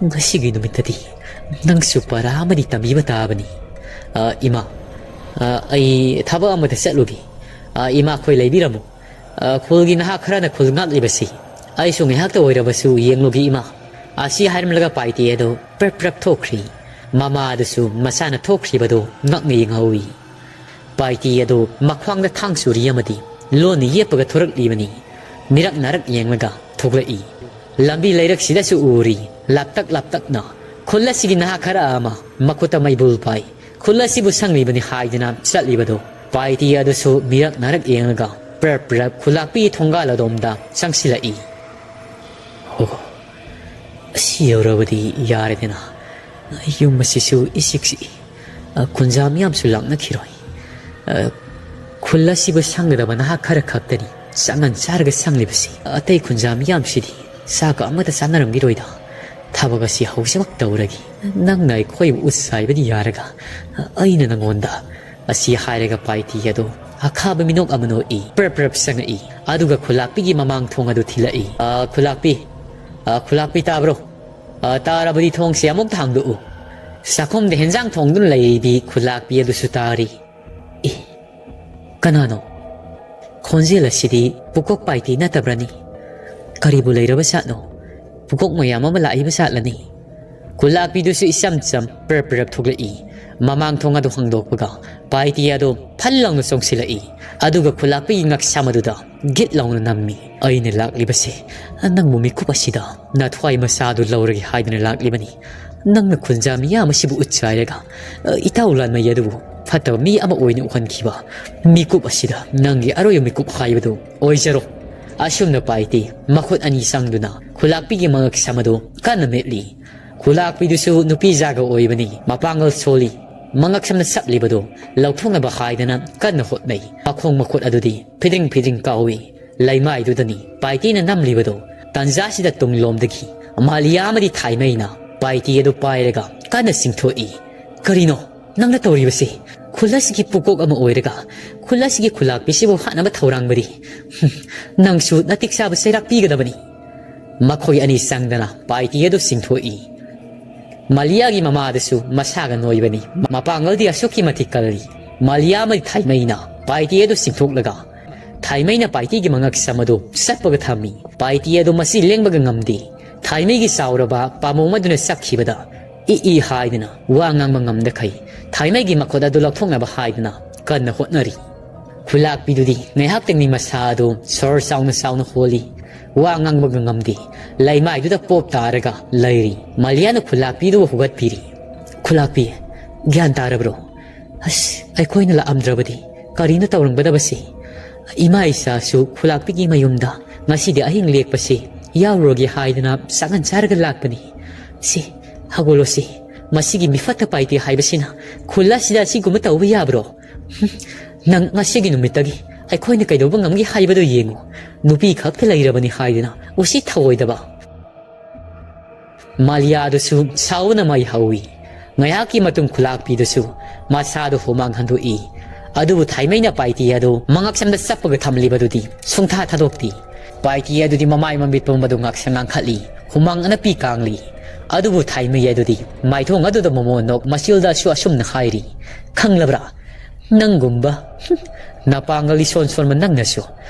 ꯉꯁꯤꯒꯤ ꯅꯨꯃꯤꯠꯇꯗꯤ ꯅꯪꯁꯨ ꯄꯔꯥ ꯑꯃꯗꯤ ꯇꯝꯕꯤꯕ ꯇꯥꯕꯅꯤ꯫" "ꯑ, ꯏꯃꯥ, ꯑ, ꯑꯩ ꯊꯕꯛ ꯑꯃꯗ ꯆꯠꯂꯨꯒꯦ꯫ ꯑ, ꯏꯃꯥ ꯈꯣꯏ ꯂꯩꯕꯤꯔꯝꯃꯨ꯫ ꯑ, ꯈꯨꯜꯒꯤ ꯅꯍꯥ ꯈꯔꯅ ꯈꯨꯜ ꯉꯥꯛꯂꯤꯕꯁꯤ ꯑꯩꯁꯨ ꯉꯥꯏꯍꯥꯛꯇ ꯑꯣꯏꯔꯕꯁꯨ ꯌꯦꯡꯂꯨꯒꯦ ꯏꯃꯥ꯫" ꯑꯁꯤ ꯍꯥꯏꯔꯝꯂꯒ ꯄꯥꯏꯇꯦ ꯑꯗꯨ ꯄ꯭ꯔꯞ ꯄ꯭ꯔꯞ ꯊꯣꯛꯈ꯭ꯔꯤ꯫ ꯃꯃꯥ ꯑꯗꯨꯁꯨ ꯃꯆꯥꯅ ꯊꯣꯛꯈ꯭ꯔꯤꯕꯗꯨ ꯉꯛꯅ ꯌꯦꯡꯍꯧꯏ꯫ ꯄꯥꯏꯇꯦ ꯑꯗꯨ ꯃꯈ꯭ꯋꯥꯡꯗ ꯊꯥꯡ ꯆꯨꯔꯤ ꯑꯃꯗꯤ ꯂꯣꯟꯅ ꯌꯦꯞꯄꯒ ꯊꯣꯔꯛꯂꯤꯕꯅꯤ꯫ ꯃꯤꯔꯛ ꯅꯥꯔꯛ ꯌꯦꯡꯂꯒ ꯊꯣꯛꯂꯛꯏ꯫ ꯂꯝꯕꯤ ꯂꯩꯔꯛꯁꯤꯗꯁꯨ ꯎꯔꯤ, ꯂꯥꯞꯇꯛ ꯂꯥꯞꯇꯛꯅ ꯈꯨꯜ ꯑꯁꯤꯒꯤ ꯅꯍꯥ ꯈꯔ ꯑꯃ ꯃꯈꯨꯠꯇ ꯃꯩꯕꯨꯜ ꯄꯥꯏ꯫ ꯈꯨꯜ ꯑꯁꯤꯕꯨ ꯁꯪꯂꯤꯕꯅꯤ ꯍꯥꯏꯗꯨꯅ ꯆꯠꯂꯤꯕꯗꯨ꯫ ꯄꯥꯏꯇꯦ ꯑꯗꯨꯁꯨ ꯃꯤꯔꯛ ꯅꯥꯔꯛ ꯌꯦꯡꯂꯒ ꯄ꯭ꯔꯞ ꯄ꯭ꯔꯞ ꯈꯨꯂꯥꯛꯄꯤꯒꯤ ꯊꯣꯡꯒꯥꯜ ꯑꯗꯣꯝꯗ ꯆꯪꯁꯤꯜꯂꯛꯏ꯫ "ꯑꯣ, ꯑꯁꯤ ꯌꯧꯔꯕꯗꯤ ꯌꯥꯔꯦꯗꯅ꯫ ꯌꯨꯝ ꯑꯁꯤꯁꯨ ꯏꯆꯤꯛ ꯆꯤꯛꯏ꯫ ꯑ, ꯈꯨꯟꯖꯥ ꯃꯤꯌꯥꯝꯁꯨ ꯂꯥꯛꯅꯈꯤꯔꯣꯏ꯫ ꯑ, ꯈꯨꯜ ꯑꯁꯤꯕꯨ ꯁꯪꯒꯗꯕ ꯅꯍꯥꯛ ꯈꯔ ꯈꯛꯇꯅꯤ ꯆꯥꯉꯟ ꯆꯥꯔꯒ ꯁꯪꯂꯤꯕꯁꯤ꯫ ꯑꯇꯩ ꯈꯨꯟꯖꯥ ꯃꯤꯌꯥꯝꯁꯤꯗꯤ ꯆꯥꯛꯀ ꯑꯃꯠꯇ ꯆꯥꯅꯔꯝꯈꯤꯔꯣꯏꯗ꯫ ꯊꯕꯛ ꯑꯁꯤ ꯍꯧꯖꯤꯛꯃꯛ ꯇꯧꯔꯒꯦ꯫ ꯅꯪꯅ ꯑꯩꯈꯣꯏꯕꯨ ꯎꯠ ꯆꯥꯏꯕꯗꯤ ꯌꯥꯔꯒ, ꯑꯩꯅ ꯅꯪꯉꯣꯟꯗ" ꯑꯁꯤ ꯍꯥꯏꯔꯒ ꯄꯥꯏꯇꯦ ꯑꯗꯨ ꯑꯈꯥꯕ ꯃꯤꯅꯣꯛ ꯑꯃ ꯅꯣꯛꯏ꯫ ꯄ꯭ꯔꯞ ꯄ꯭ꯔꯞ ꯆꯪꯉꯛꯏ꯫ ꯑꯗꯨꯒ ꯈꯨꯂꯥꯛꯄꯤꯒꯤ ꯃꯃꯥꯡ ꯊꯣꯡ ꯑꯗꯨ ꯊꯤꯜꯂꯛꯏ꯫ "ꯑ, ꯈꯨꯂꯥꯛꯄꯤ, ꯑ, ꯈꯨꯂꯥꯛꯄꯤ ꯇꯥꯕ꯭ꯔꯣ? ꯑ, ꯇꯥꯔꯕꯗꯤ ꯊꯣꯡꯁꯦ ꯑꯃꯨꯛꯇ ꯍꯥꯡꯗꯣꯛꯎ꯫" ꯆꯥꯛꯈꯨꯝꯗ ꯍꯦꯟꯖꯥꯡ ꯊꯣꯡꯗꯨꯅ ꯂꯩꯔꯤꯕꯤ ꯈꯨꯂꯥꯛꯄꯤ ꯑꯗꯨꯁꯨ ꯇꯥꯔꯤ꯫ "ꯑꯦ, ꯀꯅꯥꯅꯣ? ꯈꯣꯟꯖꯦꯜ ꯑꯁꯤꯗꯤ ꯄꯨꯀꯣꯛ ꯄꯥꯏꯇꯦ ꯅꯠꯇꯕ꯭ꯔꯅꯤ? ꯀꯔꯤꯕꯨ ꯂꯩꯔꯕ ꯖꯥꯠꯅꯣ? ꯄꯨꯀꯣꯛ ꯃꯌꯥꯝ ꯑꯃ ꯂꯥꯛꯏꯕ ꯖꯥꯠꯂꯅꯤ?" ꯈꯨꯂꯥꯛꯄꯤꯗꯨꯁꯨ ꯏꯆꯝ ꯆꯝ ꯄ꯭ꯔꯞ ꯄ꯭ꯔꯞ ꯊꯣꯛꯂꯛꯏ꯫ ꯃꯃꯥꯡ ꯊꯣꯡ ꯑꯗꯨ ꯍꯥꯡꯗꯣꯛꯄꯒ ꯄꯥꯏꯇꯦ ꯑꯗꯨ ꯐꯜ ꯂꯥꯎꯅ ꯆꯣꯡꯁꯤꯜꯂꯛꯏ꯫ ꯑꯗꯨꯒ ꯈꯨꯂꯥꯛꯄꯤꯒꯤ ꯉꯛꯁꯝ ꯑꯗꯨꯗ ꯒꯤꯠ ꯂꯥꯎꯅ ꯅꯝꯃꯤ꯫ "ꯑꯩꯅ ꯂꯥꯛꯂꯤꯕꯁꯦ ꯅꯪꯕꯨ ꯃꯤꯀꯨꯞ ꯑꯁꯤꯗ ꯅꯊ꯭ꯋꯥꯏ ꯃꯆꯥ ꯑꯗꯨ ꯂꯧꯔꯒꯦ ꯍꯥꯏꯗꯨꯅ ꯂꯥꯛꯂꯤꯕꯅꯤ꯫ ꯅꯪꯅ ꯈꯨꯟꯖꯥ ꯃꯤꯌꯥꯝ ꯑꯁꯤꯕꯨ ꯎꯠ ꯆꯥꯏꯔꯒ, ꯑ, ꯏꯇꯥꯎ ꯂꯥꯟꯃꯩ ꯑꯗꯨꯕꯨ ꯐꯠꯇꯕ ꯃꯤ ꯑꯃ ꯑꯣꯏꯅ ꯎꯍꯟꯈꯤꯕ ꯃꯤꯀꯨꯞ ꯑꯁꯤꯗ ꯅꯪꯒꯤ ꯑꯔꯣꯏꯕ ꯃꯤꯀꯨꯞ ꯍꯥꯏꯕꯗꯨ ꯑꯣꯏꯖꯔꯣ꯫" ꯑꯁꯨꯝꯅ ꯄꯥꯏꯇꯦ ꯃꯈꯨꯠ ꯑꯅꯤ ꯆꯪꯗꯨꯅ ꯈꯨꯂꯥꯛꯄꯤꯒꯤ ꯃꯉꯛꯁꯝ ꯑꯗꯨ ꯀꯟꯅ ꯃꯦꯠꯂꯤ꯫ ꯈꯨꯂꯥꯛꯄꯤꯗꯨꯁꯨ ꯅꯨꯄꯤ ꯖꯥꯒ ꯑꯣꯏꯕꯅꯤ, ꯃꯄꯥꯡꯒꯜ ꯁꯣꯜꯂꯤ꯫ ꯃꯉꯛꯁꯝꯅ ꯁꯞꯂꯤꯕꯗꯨ ꯂꯧꯊꯣꯛꯅꯕ ꯍꯥꯏꯗꯅ ꯀꯟꯅ ꯍꯣꯠꯅꯩ꯫ ꯃꯈꯣꯡ ꯃꯈꯨꯠ ꯑꯗꯨꯗꯤ ꯐꯤꯗ꯭ꯔꯤꯡ ꯐꯤꯗ꯭ꯔꯤꯡ ꯀꯥꯎꯏ꯫ ꯂꯩꯃꯥꯏꯗꯨꯗꯅꯤ ꯄꯥꯏꯇꯦꯅ ꯅꯝꯂꯤꯕꯗꯨ꯫ ꯇꯟꯖꯥꯁꯤꯗ ꯇꯨꯡꯂꯣꯝꯗꯒꯤ ꯃꯥꯂꯤꯌꯥ ꯑꯃꯗꯤ ꯊꯥꯏꯃꯩꯅ ꯄꯥꯏꯇꯦ ꯑꯗꯨ ꯄꯥꯏꯔꯒ ꯀꯟꯅ ꯆꯤꯡꯊꯣꯛꯏ꯫ "ꯀꯔꯤꯅꯣ ꯅꯪꯅ ꯇꯧꯔꯤꯕꯁꯤ? ꯈꯨꯜ ꯑꯁꯤꯒꯤ ꯄꯨꯀꯣꯛ ꯑꯃ ꯑꯣꯏꯔꯒ ꯈꯨꯜ ꯑꯁꯤꯒꯤ ꯈꯨꯂꯥꯛꯄꯤꯁꯤꯕꯨ ꯍꯥꯠꯅꯕ ꯊꯧꯔꯥꯡꯕꯗꯤ? ꯍꯨꯝ, ꯅꯪꯁꯨ ꯅꯇꯤꯛ ꯆꯥꯕ ꯆꯩꯔꯥꯛ ꯄꯤꯒꯗꯕꯅꯤ꯫" ꯃꯈꯣꯏ ꯑꯅꯤ ꯆꯪꯗꯅ ꯄꯥꯏꯇꯦ ꯑꯗꯨ ꯆꯤꯡꯊꯣꯛꯏ꯫ ꯃꯥꯂꯤꯌꯥꯒꯤ ꯃꯃꯥꯗꯨꯁꯨ ꯃꯁꯥꯒ ꯅꯣꯏꯕꯅꯤ꯫ ꯃꯄꯥꯡꯒꯜꯗꯤ ꯑꯁꯨꯛꯀꯤ ꯃꯇꯤꯛ ꯀꯜꯂꯤ꯫ ꯃꯥꯂꯤꯌꯥ ꯑꯃꯗꯤ ꯊꯥꯏꯃꯩꯅ ꯄꯥꯏꯇꯦ ꯑꯗꯨ ꯆꯤꯡꯊꯣꯛꯂꯒ ꯊꯥꯏꯃꯩꯅ ꯄꯥꯏꯇꯦꯒꯤ ꯃꯉꯛꯁꯝ ꯑꯗꯨ ꯆꯠꯄꯒ ꯊꯝꯃꯤ꯫ ꯄꯥꯏꯇꯦ ꯑꯗꯨ ꯃꯁꯤ ꯂꯦꯡꯕꯒ ꯉꯝꯗꯦ꯫ ꯊꯥꯏꯃꯩꯒꯤ ꯆꯥꯎꯔꯕ ꯄꯥꯝꯕꯣꯝ ꯑꯗꯨꯅ ꯆꯞꯈꯤꯕꯗ ꯏ ꯏ ꯍꯥꯏꯗꯨꯅ ꯋꯥ ꯉꯥꯡꯕ ꯉꯝꯗꯈꯩ ꯊꯥꯏꯃꯩꯒꯤ ꯃꯈꯨꯠ ꯑꯗꯨ ꯂꯧꯊꯣꯛꯅꯕ ꯍꯥꯏꯗꯨꯅ ꯀꯟꯅ ꯍꯣꯠꯅꯔꯤ꯫ ꯈꯨꯂꯥꯛꯄꯤꯗꯨꯗꯤ ꯉꯥꯏꯍꯥꯛꯇꯪꯅꯤ ꯃꯁꯥ ꯑꯗꯨ ꯁꯣꯔ ꯆꯥꯎꯅ ꯆꯥꯎꯅ ꯍꯣꯜꯂꯤ꯫ ꯋꯥ ꯉꯥꯡꯕꯒ ꯉꯝꯗꯦ꯫ ꯂꯩꯃꯥꯏꯗꯨꯗ ꯄꯣꯞ ꯇꯥꯔꯒ ꯂꯩꯔꯤ꯫ ꯃꯥꯂꯤꯌꯥꯅ ꯈꯨꯂꯥꯛꯄꯤꯗꯨꯕꯨ ꯍꯧꯒꯠꯄꯤꯔꯤ꯫ "ꯈꯨꯂꯥꯛꯄꯤ, ꯒ꯭ꯌꯥꯟ ꯇꯥꯔꯕ꯭ꯔꯣ? ꯑꯁ, ꯑꯩꯈꯣꯏꯅ ꯂꯥꯛꯑꯝꯗ꯭ꯔꯕꯗꯤ ꯀꯔꯤꯅꯣ ꯇꯧꯔꯝꯒꯗꯕꯁꯤ? ꯏꯃꯥ ꯏꯆꯥꯁꯨ ꯈꯨꯂꯥꯛꯄꯤꯒꯤ ꯃꯌꯨꯝꯗ ꯉꯁꯤꯗꯤ ꯑꯍꯤꯡ ꯂꯦꯛꯄꯁꯤ ꯌꯥꯎꯔꯨꯔꯒꯦ ꯍꯥꯏꯗꯅ ꯆꯥꯛꯍꯟ ꯆꯥꯔꯒ ꯂꯥꯛꯄꯅꯤ꯫ ꯁꯤ, ꯍꯧꯒꯠꯂꯣ ꯁꯤ꯫ ꯃꯁꯤꯒꯤ ꯃꯤꯐꯠꯇ ꯄꯥꯏꯇꯦ ꯍꯥꯏꯕꯁꯤꯅ ꯈꯨꯜ ꯑꯁꯤꯗ ꯑꯁꯤꯒꯨꯝꯕ ꯇꯧꯕ ꯌꯥꯕ꯭ꯔꯣ? ꯍꯨꯝ, ꯅꯪ ꯉꯁꯤꯒꯤ ꯅꯨꯃꯤꯠꯇꯒꯤ ꯑꯩꯈꯣꯏꯅ ꯀꯩꯗꯧꯕ ꯉꯝꯒꯦ ꯍꯥꯏꯕꯗꯨ ꯌꯦꯡꯉꯨ꯫ ꯅꯨꯄꯤ ꯈꯛꯇ ꯂꯩꯔꯕꯅꯤ ꯍꯥꯏꯗꯨꯅ ꯎꯁꯤꯠ ꯊꯑꯣꯏꯗꯕ꯫" ꯃꯥꯂꯤꯌꯥꯗꯨꯁꯨ ꯁꯥꯎꯅ ꯃꯩ ꯍꯧꯏ꯫ ꯉꯥꯏꯍꯥꯛꯀꯤ ꯃꯇꯨꯡ ꯈꯨꯂꯥꯛꯄꯤꯗꯨꯁꯨ ꯃꯁꯥꯗꯨ ꯍꯨꯃꯥꯡ ꯍꯟꯗꯣꯛꯏ꯫ ꯑꯗꯨꯕꯨ ꯊꯥꯏꯃꯩꯅ ꯄꯥꯏꯇꯤ ꯑꯗꯨ ꯃꯉꯛꯁꯝꯗ ꯆꯞꯄꯒ ꯊꯝꯂꯤꯕꯗꯨꯗꯤ ꯁꯨꯡꯊꯥ ꯊꯥꯗꯣꯛꯇꯦ꯫ ꯄꯥꯏꯇꯤ ꯑꯗꯨꯗꯤ ꯃꯃꯥꯏ ꯃꯃꯤꯠ ꯄꯨꯝꯕꯗꯨ ꯉꯥꯛꯁꯪ ꯉꯥꯡꯈꯠꯂꯤ꯫ ꯍꯨꯃꯥꯡ ꯑꯅꯞꯄꯤ ꯀꯥꯡꯂꯤ꯫ ꯑꯗꯨꯕꯨ ꯊꯥꯏꯃꯩ ꯑꯗꯨꯗꯤ ꯃꯥꯏꯊꯣꯡ ꯑꯗꯨꯗ ꯃꯃꯣꯟ ꯅꯣꯛ ꯃꯆꯤꯜꯗꯁꯨ ꯑꯁꯨꯝꯅ ꯍꯥꯏꯔꯤ, "ꯈꯪꯂꯕ꯭ꯔꯥ? ꯅꯪꯒꯨꯝꯕ, ꯍꯨꯝ, ꯅꯄꯥꯡꯒꯜ ꯏꯁꯣꯟ ꯁꯣꯟꯕ ꯅꯪꯅꯁꯨ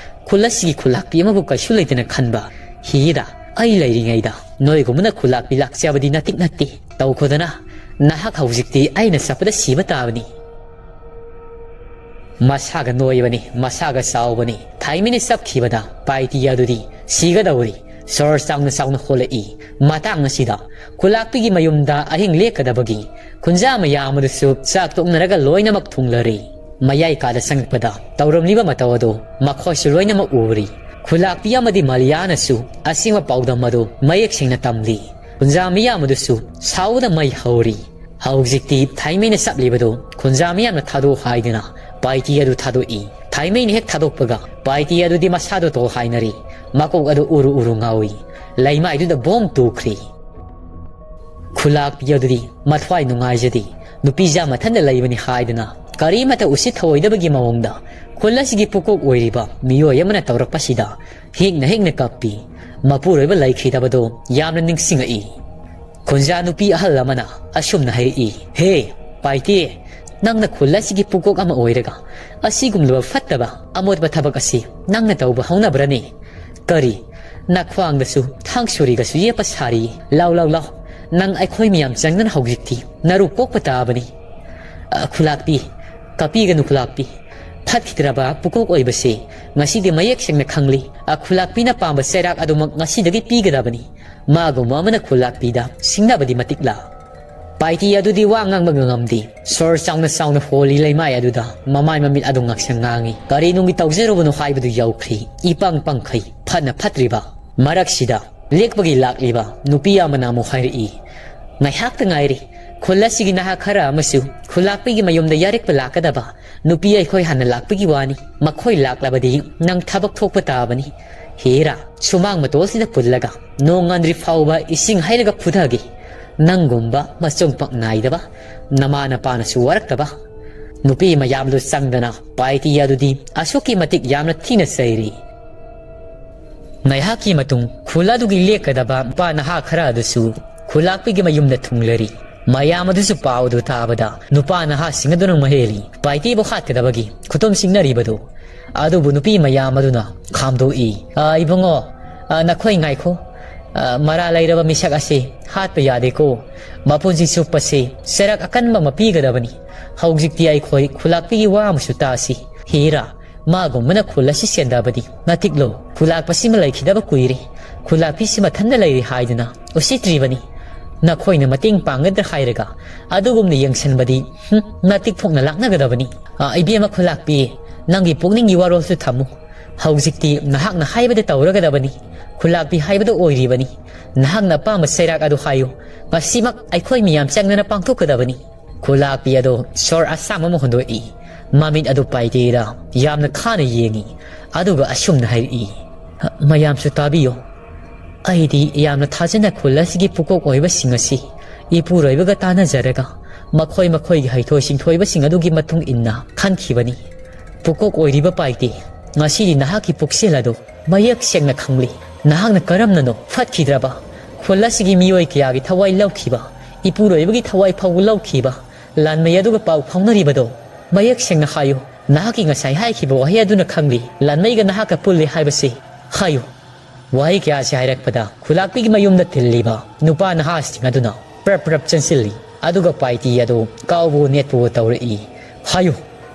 ꯈꯨꯜ ꯑꯁꯤꯒꯤ ꯈꯨꯂꯥꯛꯄꯤ ꯑꯃꯕꯨ ꯀꯩꯁꯨ ꯂꯩꯇꯅ ꯈꯟꯕ꯫ ꯍꯤꯗ ꯑꯩ ꯂꯩꯔꯤꯉꯩꯗ ꯅꯣꯏꯒꯨꯝꯕꯅ ꯈꯨꯂꯥꯛꯄꯤ ꯂꯥꯛꯆꯕꯗꯤ ꯅꯇꯤꯛ ꯅꯠꯇꯦ꯫ ꯇꯧꯈꯣꯗꯅ, ꯅꯍꯥꯛ ꯍꯧꯖꯤꯛꯇꯤ ꯑꯩꯅ ꯆꯠꯄꯗ ꯁꯤꯕ ꯇꯥꯕꯅꯤ꯫" ꯃꯁꯥꯒ ꯅꯣꯏꯕꯅꯤ, ꯃꯁꯥꯒ ꯆꯥꯎꯕꯅꯤ꯫ ꯊꯥꯏꯃꯩꯅ ꯆꯞꯈꯤꯕꯗ ꯄꯥꯏꯇꯤ ꯑꯗꯨꯗꯤ ꯁꯤꯒꯗꯧꯔꯤ꯫ ꯁꯣꯔ ꯆꯥꯎꯅ ꯆꯥꯎꯅ ꯍꯣꯜꯂꯛꯏ꯫ ꯃꯇꯥꯡ ꯑꯁꯤꯗ ꯈꯨꯂꯥꯛꯄꯤꯒꯤ ꯃꯌꯨꯝꯗ ꯑꯍꯤꯡ ꯂꯦꯛꯀꯗꯕꯒꯤ ꯈꯨꯟꯖꯥ ꯃꯌꯥꯝ ꯑꯗꯨꯁꯨ ꯆꯥꯛ ꯇꯣꯛꯅꯔꯒ ꯂꯣꯏꯅꯃꯛ ꯊꯨꯡꯂꯔꯦ꯫ ꯃꯌꯥꯏ ꯀꯥꯗ ꯆꯪꯉꯛꯄꯗ ꯇꯧꯔꯝꯂꯤꯕ ꯃꯇꯧ ꯑꯗꯨ ꯃꯈꯣꯏꯁꯨ ꯂꯣꯏꯅꯃꯛ ꯎꯔꯤ꯫ ꯈꯨꯂꯥꯛꯄꯤ ꯑꯃꯗꯤ ꯃꯥꯂꯤꯌꯥꯅꯁꯨ ꯑꯁꯦꯡꯕ ꯄꯥꯎꯗꯝ ꯑꯗꯨ ꯃꯌꯦꯛ ꯁꯦꯡꯅ ꯇꯝꯂꯤ꯫ ꯈꯨꯟꯖꯥ ꯃꯤꯌꯥꯝ ꯑꯗꯨꯁꯨ ꯁꯥꯎꯕꯗ ꯃꯩ ꯍꯧꯔꯤ꯫ ꯍꯧꯖꯤꯛꯇꯤ ꯊꯥꯏꯃꯩꯅ ꯆꯞꯂꯤꯕꯗꯨ ꯈꯨꯟꯖꯥ ꯃꯤꯌꯥꯝꯅ ꯊꯥꯗꯣꯛꯎ ꯍꯥꯏꯗꯨꯅ ꯄꯥꯏꯇꯤ ꯑꯗꯨ ꯊꯥꯗꯣꯛꯏ꯫ ꯊꯥꯏꯃꯩꯅ ꯍꯦꯛ ꯊꯥꯗꯣꯛꯄꯒ ꯄꯥꯏꯇꯤ ꯑꯗꯨꯗꯤ ꯃꯁꯥꯗꯣ ꯇꯣꯛ ꯍꯥꯏꯅꯔꯤ꯫ ꯃꯀꯣꯛ ꯑꯗꯨ ꯎꯔꯨ ꯎꯔꯨ ꯉꯥꯎꯏ꯫ ꯂꯩꯃꯥꯏꯗꯨꯗ ꯕꯣꯝ ꯇꯨꯈ꯭ꯔꯤ꯫ ꯈꯨꯂꯥꯛꯄꯤ ꯑꯗꯨꯗꯤ ꯃꯊ꯭ꯋꯥꯏ ꯅꯨꯡꯉꯥꯏꯖꯗꯦ꯫ ꯅꯨꯄꯤꯖꯥ ꯃꯊꯟꯇ ꯂꯩꯕꯅꯤ ꯍꯥꯏꯗꯨꯅ ꯀꯔꯤꯃꯠꯇ ꯎꯁꯤꯠ ꯊꯑꯣꯏꯗꯕꯒꯤ ꯃꯑꯣꯡꯗ ꯈꯨꯜ ꯑꯁꯤꯒꯤ ꯄꯨꯀꯣꯛ ꯑꯣꯏꯔꯤꯕ ꯃꯤꯑꯣꯏ ꯑꯃꯅ ꯇꯧꯔꯛꯄꯁꯤꯗ ꯍꯦꯛꯅ ꯍꯦꯛꯅ ꯀꯞꯄꯤ꯫ ꯃꯄꯨꯔꯣꯏꯕ ꯂꯩꯈꯤꯗꯕꯗꯣ ꯌꯥꯝꯅ ꯅꯤꯡꯁꯤꯡꯉꯛꯏ꯫ ꯈꯨꯟꯖꯥ ꯅꯨꯄꯤ ꯑꯍꯜ ꯑꯃꯅ ꯑꯁꯨꯝꯅ ꯍꯥꯏꯔꯛꯏ, "ꯍꯦ, ꯄꯥꯏꯇꯦ, ꯅꯪꯅ ꯈꯨꯜ ꯑꯁꯤꯒꯤ ꯄꯨꯀꯣꯛ ꯑꯃ ꯑꯣꯏꯔꯒ ꯑꯁꯤꯒꯨꯝꯂꯕ ꯐꯠꯇꯕ ꯑꯃꯣꯠꯄ ꯊꯕꯛ ꯑꯁꯤ ꯅꯪꯅ ꯇꯧꯕ ꯍꯧꯅꯕ꯭ꯔꯅꯦ? ꯀꯔꯤ, ꯅꯈ꯭ꯋꯥꯡꯗꯁꯨ ꯊꯥꯡ ꯁꯣꯔꯤꯒꯁꯨ ꯌꯦꯞꯄ ꯁꯥꯔꯤ꯫ ꯂꯥꯎ, ꯂꯥꯎ, ꯂꯥꯎ꯫ ꯅꯪ ꯑꯩꯈꯣꯏ ꯃꯌꯥꯝ ꯆꯪꯗꯅ ꯍꯧꯖꯤꯛꯇꯤ ꯅꯔꯨ ꯀꯣꯛꯄ ꯇꯥꯕꯅꯤ꯫ ꯑ, ꯈꯨꯂꯥꯛꯄꯤ, ꯀꯥꯞꯄꯤꯒꯅꯨ ꯈꯨꯂꯥꯛꯄꯤ꯫ ꯐꯠꯈꯤꯗ꯭ꯔꯕ ꯄꯨꯀꯣꯛ ꯑꯣꯏꯕꯁꯦ ꯉꯁꯤꯗꯤ ꯃꯌꯦꯛ ꯁꯦꯡꯅ ꯈꯪꯂꯤ꯫ ꯑ, ꯈꯨꯂꯥꯛꯄꯤꯅ ꯄꯥꯝꯕ ꯆꯩꯔꯥꯛ ꯑꯗꯨꯃꯛ ꯉꯁꯤꯗꯒꯤ ꯄꯤꯒꯗꯕꯅꯤ꯫ ꯃꯥꯒꯨꯝꯕ ꯑꯃꯅ ꯈꯨꯂꯥꯛꯄꯤꯗ ꯁꯤꯡꯅꯕꯗꯤ ꯃꯇꯤꯛ ꯂꯥ꯫ ꯄꯥꯏꯇꯤ ꯑꯗꯨꯗꯤ ꯋꯥ ꯉꯥꯡꯕꯒ ꯉꯝꯗꯦ꯫ ꯁꯣꯔ ꯆꯥꯎꯅ ꯆꯥꯎꯅ ꯍꯣꯜꯂꯤ ꯂꯩꯃꯥꯏ ꯑꯗꯨꯗ ꯃꯃꯥꯏ ꯃꯃꯤꯠ ꯑꯗꯨ ꯉꯥꯛꯁꯪ ꯉꯥꯡꯉꯤ꯫ ꯀꯔꯤ ꯅꯨꯡꯒꯤ ꯇꯧꯖꯔꯨꯕꯅꯣ ꯍꯥꯏꯕꯗꯨ ꯌꯧꯈ꯭ꯔꯦ꯫ ꯏꯄꯪ ꯄꯪꯈꯩ ꯐꯠꯅ ꯐꯠꯇ꯭ꯔꯤꯕ ꯃꯔꯛꯁꯤꯗ ꯂꯦꯛꯄꯒꯤ ꯂꯥꯛꯂꯤꯕ ꯅꯨꯄꯤ ꯑꯃꯅ ꯑꯃꯨꯛ ꯍꯥꯏꯔꯛꯏ, "ꯉꯥꯏꯍꯥꯛꯇ ꯉꯥꯏꯔꯤ꯫ ꯈꯨꯜ ꯑꯁꯤꯒꯤ ꯅꯍꯥ ꯈꯔ ꯑꯃꯁꯨ ꯈꯨꯂꯥꯛꯄꯤꯒꯤ ꯃꯌꯨꯝꯗ ꯌꯥꯔꯦꯛꯄ ꯂꯥꯛꯀꯗꯕ꯫ ꯅꯨꯄꯤ ꯑꯩꯈꯣꯏ ꯍꯥꯟꯅ ꯂꯥꯛꯄꯒꯤ ꯋꯥꯅꯤ꯫ ꯃꯈꯣꯏ ꯂꯥꯛꯂꯕꯗꯤ ꯅꯪ ꯊꯕꯛ ꯊꯣꯛꯄ ꯇꯥꯕꯅꯤ꯫ ꯍꯦꯔꯥ, ꯁꯨꯃꯥꯡ ꯃꯇꯣꯜꯁꯤꯗ ꯄꯨꯜꯂꯒ ꯅꯣꯡ ꯉꯥꯟꯗ꯭ꯔꯤ ꯐꯥꯎꯕ ꯏꯁꯤꯡ ꯍꯩꯔꯒ ꯐꯨꯊꯒꯦ꯫ ꯅꯪꯒꯨꯝꯕ ꯃꯆꯨꯡ ꯄꯥꯛ ꯅꯥꯏꯗꯕ, ꯅꯃꯥ ꯅꯄꯥꯅꯁꯨ ꯋꯥꯔꯛꯇꯕ ꯅꯨꯄꯤ ꯃꯌꯥꯝꯗꯨ ꯆꯪꯗꯅ ꯄꯥꯏꯇꯤ ꯑꯗꯨꯗꯤ ꯑꯁꯨꯛꯀꯤ ꯃꯇꯤꯛ ꯌꯥꯝꯅ ꯊꯤꯅ ꯆꯩꯔꯤ꯫" ꯉꯥꯏꯍꯥꯛꯀꯤ ꯃꯇꯨꯡ ꯈꯨꯜ ꯑꯗꯨꯒꯤ ꯂꯦꯛꯀꯗꯕ ꯅꯨꯄꯥ ꯅꯍꯥ ꯈꯔ ꯑꯗꯨꯁꯨ ꯈꯨꯂꯥꯛꯄꯤꯒꯤ ꯃꯌꯨꯝꯗ ꯊꯨꯡꯂꯔꯤ꯫ ꯃꯌꯥꯝ ꯑꯗꯨꯁꯨ ꯄꯥꯎꯗꯨ ꯇꯥꯕꯗ ꯅꯨꯄꯥ ꯅꯍꯥꯁꯤꯡ ꯑꯗꯨꯅ ꯃꯍꯦꯜꯂꯤ꯫ ꯄꯥꯏꯇꯤꯕꯨ ꯍꯥꯠꯀꯗꯕꯒꯤ ꯈꯨꯇꯨꯝ ꯆꯤꯡꯅꯔꯤꯕꯗꯨ꯫ ꯑꯗꯨꯕꯨ ꯅꯨꯄꯤ ꯃꯌꯥꯝ ꯑꯗꯨꯅ ꯈꯥꯝꯗꯣꯛꯏ꯫ "ꯑ, ꯏꯕꯨꯡꯉꯣ, ꯑ, ꯅꯈꯣꯏ ꯉꯥꯏꯈꯣ꯫ ꯑ, ꯃꯔꯥ ꯂꯩꯔꯕ ꯃꯤꯁꯛ ꯑꯁꯤ ꯍꯥꯠꯄ ꯌꯥꯗꯦꯀꯣ꯫ ꯃꯄꯨꯟꯁꯤ ꯆꯨꯞꯄꯁꯤ ꯆꯩꯔꯥꯛ ꯑꯀꯟꯕ ꯑꯃ ꯄꯤꯒꯗꯕꯅꯤ꯫ ꯍꯧꯖꯤꯛꯇꯤ ꯑꯩꯈꯣꯏ ꯈꯨꯂꯥꯛꯄꯤꯒꯤ ꯋꯥ ꯑꯃꯁꯨ ꯇꯥꯁꯤ꯫ ꯍꯤꯔꯥ, ꯃꯥꯒꯨꯝꯕꯅ ꯈꯨꯜ ꯑꯁꯤ ꯁꯦꯟꯗꯕꯗꯤ ꯅꯇꯤꯛꯂꯣ꯫ ꯈꯨꯂꯥꯛꯄꯁꯤꯃ ꯂꯩꯈꯤꯗꯕ ꯀꯨꯏꯔꯦ꯫ ꯈꯨꯂꯥꯛꯄꯤꯁꯤ ꯃꯊꯟꯗ ꯂꯩꯔꯤ ꯍꯥꯏꯗꯨꯅ ꯎꯁꯤꯠꯇ꯭ꯔꯤꯕꯅꯤ꯫ ꯅꯈꯣꯏꯅ ꯃꯇꯦꯡ ꯄꯥꯡꯒꯗ꯭ꯔꯥ ꯍꯥꯏꯔꯒ ꯑꯗꯨꯒꯨꯝꯅ ꯌꯦꯡꯁꯤꯟꯕꯗꯤ, ꯍꯨꯝ, ꯅꯇꯤꯛ ꯐꯣꯡꯅ ꯂꯥꯛꯅꯒꯗꯕꯅꯤ꯫" "ꯑ, ꯏꯕꯦꯝꯃ ꯈꯨꯂꯥꯛꯄꯤ, ꯅꯪꯒꯤ ꯄꯨꯛꯅꯤꯡꯒꯤ ꯋꯥꯔꯣꯜꯁꯨ ꯊꯝꯃꯨ꯫ ꯍꯧꯖꯤꯛꯇꯤ ꯅꯍꯥꯛꯅ ꯍꯥꯏꯕꯗ ꯇꯧꯔꯒꯗꯕꯅꯤ꯫ ꯈꯨꯂꯥꯛꯄꯤ ꯍꯥꯏꯕꯗꯨ ꯑꯣꯏꯔꯤꯕꯅꯤ꯫ ꯅꯍꯥꯛꯅ ꯑꯄꯥꯝꯕ ꯆꯩꯔꯥꯛ ꯑꯗꯨ ꯍꯥꯏꯌꯨ꯫ ꯉꯁꯤꯃꯛ ꯑꯩꯈꯣꯏ ꯃꯤꯌꯥꯝ ꯆꯪꯗꯅ ꯄꯥꯡꯊꯣꯛꯀꯗꯕꯅꯤ꯫" ꯈꯨꯂꯥꯛꯄꯤ ꯑꯗꯨ ꯁꯣꯔ ꯑꯁꯥꯡꯕ ꯑꯃ ꯍꯣꯟꯗꯣꯛꯏ꯫ ꯃꯃꯤꯠ ꯑꯗꯨ ꯄꯥꯏꯇꯦꯗ ꯌꯥꯝꯅ ꯈꯥꯅ ꯌꯦꯡꯏ꯫ ꯑꯗꯨꯒ ꯑꯁꯨꯝꯅ ꯍꯥꯏꯔꯛꯏ, "ꯃꯌꯥꯝꯁꯨ ꯇꯥꯕꯤꯌꯨ꯫ ꯑꯩꯗꯤ ꯌꯥꯝꯅ ꯊꯥꯖꯅ ꯈꯨꯜ ꯑꯁꯤꯒꯤ ꯄꯨꯀꯣꯛ ꯑꯣꯏꯕꯁꯤꯡ ꯑꯁꯤ ꯏꯄꯨꯔꯣꯏꯕꯒ ꯇꯥꯟꯅꯖꯔꯒ ꯃꯈꯣꯏ ꯃꯈꯣꯏꯒꯤ ꯍꯩꯊꯣꯏ ꯁꯤꯡꯊꯣꯏꯕꯁꯤꯡ ꯑꯗꯨꯒꯤ ꯃꯇꯨꯡ ꯏꯟꯅ ꯈꯟꯈꯤꯕꯅꯤ꯫ ꯄꯨꯀꯣꯛ ꯑꯣꯏꯔꯤꯕ ꯄꯥꯏꯇꯦ, ꯉꯁꯤꯗꯤ ꯅꯍꯥꯛꯀꯤ ꯄꯨꯛꯆꯦꯜ ꯑꯗꯨ ꯃꯌꯦꯛ ꯁꯦꯡꯅ ꯈꯪꯂꯤ꯫ ꯅꯍꯥꯛꯅ ꯀꯔꯝꯅꯅꯣ ꯐꯠꯈꯤꯗ꯭ꯔꯕ ꯈꯨꯜ ꯑꯁꯤꯒꯤ ꯃꯤꯑꯣꯏ ꯀꯌꯥꯒꯤ ꯊꯋꯥꯏ ꯂꯧꯈꯤꯕ, ꯏꯄꯨꯔꯣꯏꯕꯒꯤ ꯊꯋꯥꯏ ꯐꯥꯎꯕ ꯂꯧꯈꯤꯕ ꯂꯥꯟꯃꯩ ꯑꯗꯨꯒ ꯄꯥꯎ ꯐꯥꯎꯅꯔꯤꯕꯗꯣ? ꯃꯌꯦꯛ ꯁꯦꯡꯅ ꯍꯥꯏꯌꯨ꯫ ꯅꯍꯥꯛꯀꯤ ꯉꯁꯥꯏ ꯍꯥꯏꯈꯤꯕ ꯋꯥꯍꯩ ꯑꯗꯨꯅ ꯈꯪꯂꯤ꯫ ꯂꯥꯟꯃꯩꯒ ꯅꯍꯥꯛꯀ ꯄꯨꯜꯂꯤ ꯍꯥꯏꯕꯁꯤ ꯍꯥꯏꯌꯨ꯫" ꯋꯥꯍꯩ ꯀꯌꯥꯁꯤ ꯍꯥꯏꯔꯛꯄꯗ ꯈꯨꯂꯥꯛꯄꯤꯒꯤ ꯃꯌꯨꯝꯗ ꯇꯤꯜꯂꯤꯕ ꯅꯨꯄꯥ ꯅꯍꯥꯁꯤꯡ ꯑꯗꯨꯅ ꯄ꯭ꯔꯞ ꯄ꯭ꯔꯞ ꯆꯪꯁꯤꯜꯂꯤ꯫ ꯑꯗꯨꯒ ꯄꯥꯏꯇꯤ ꯑꯗꯨ ꯀꯥꯎꯕꯨ ꯅꯦꯠꯄꯨ ꯇꯧꯔꯛꯏ꯫ "ꯍꯥꯏꯌꯨ,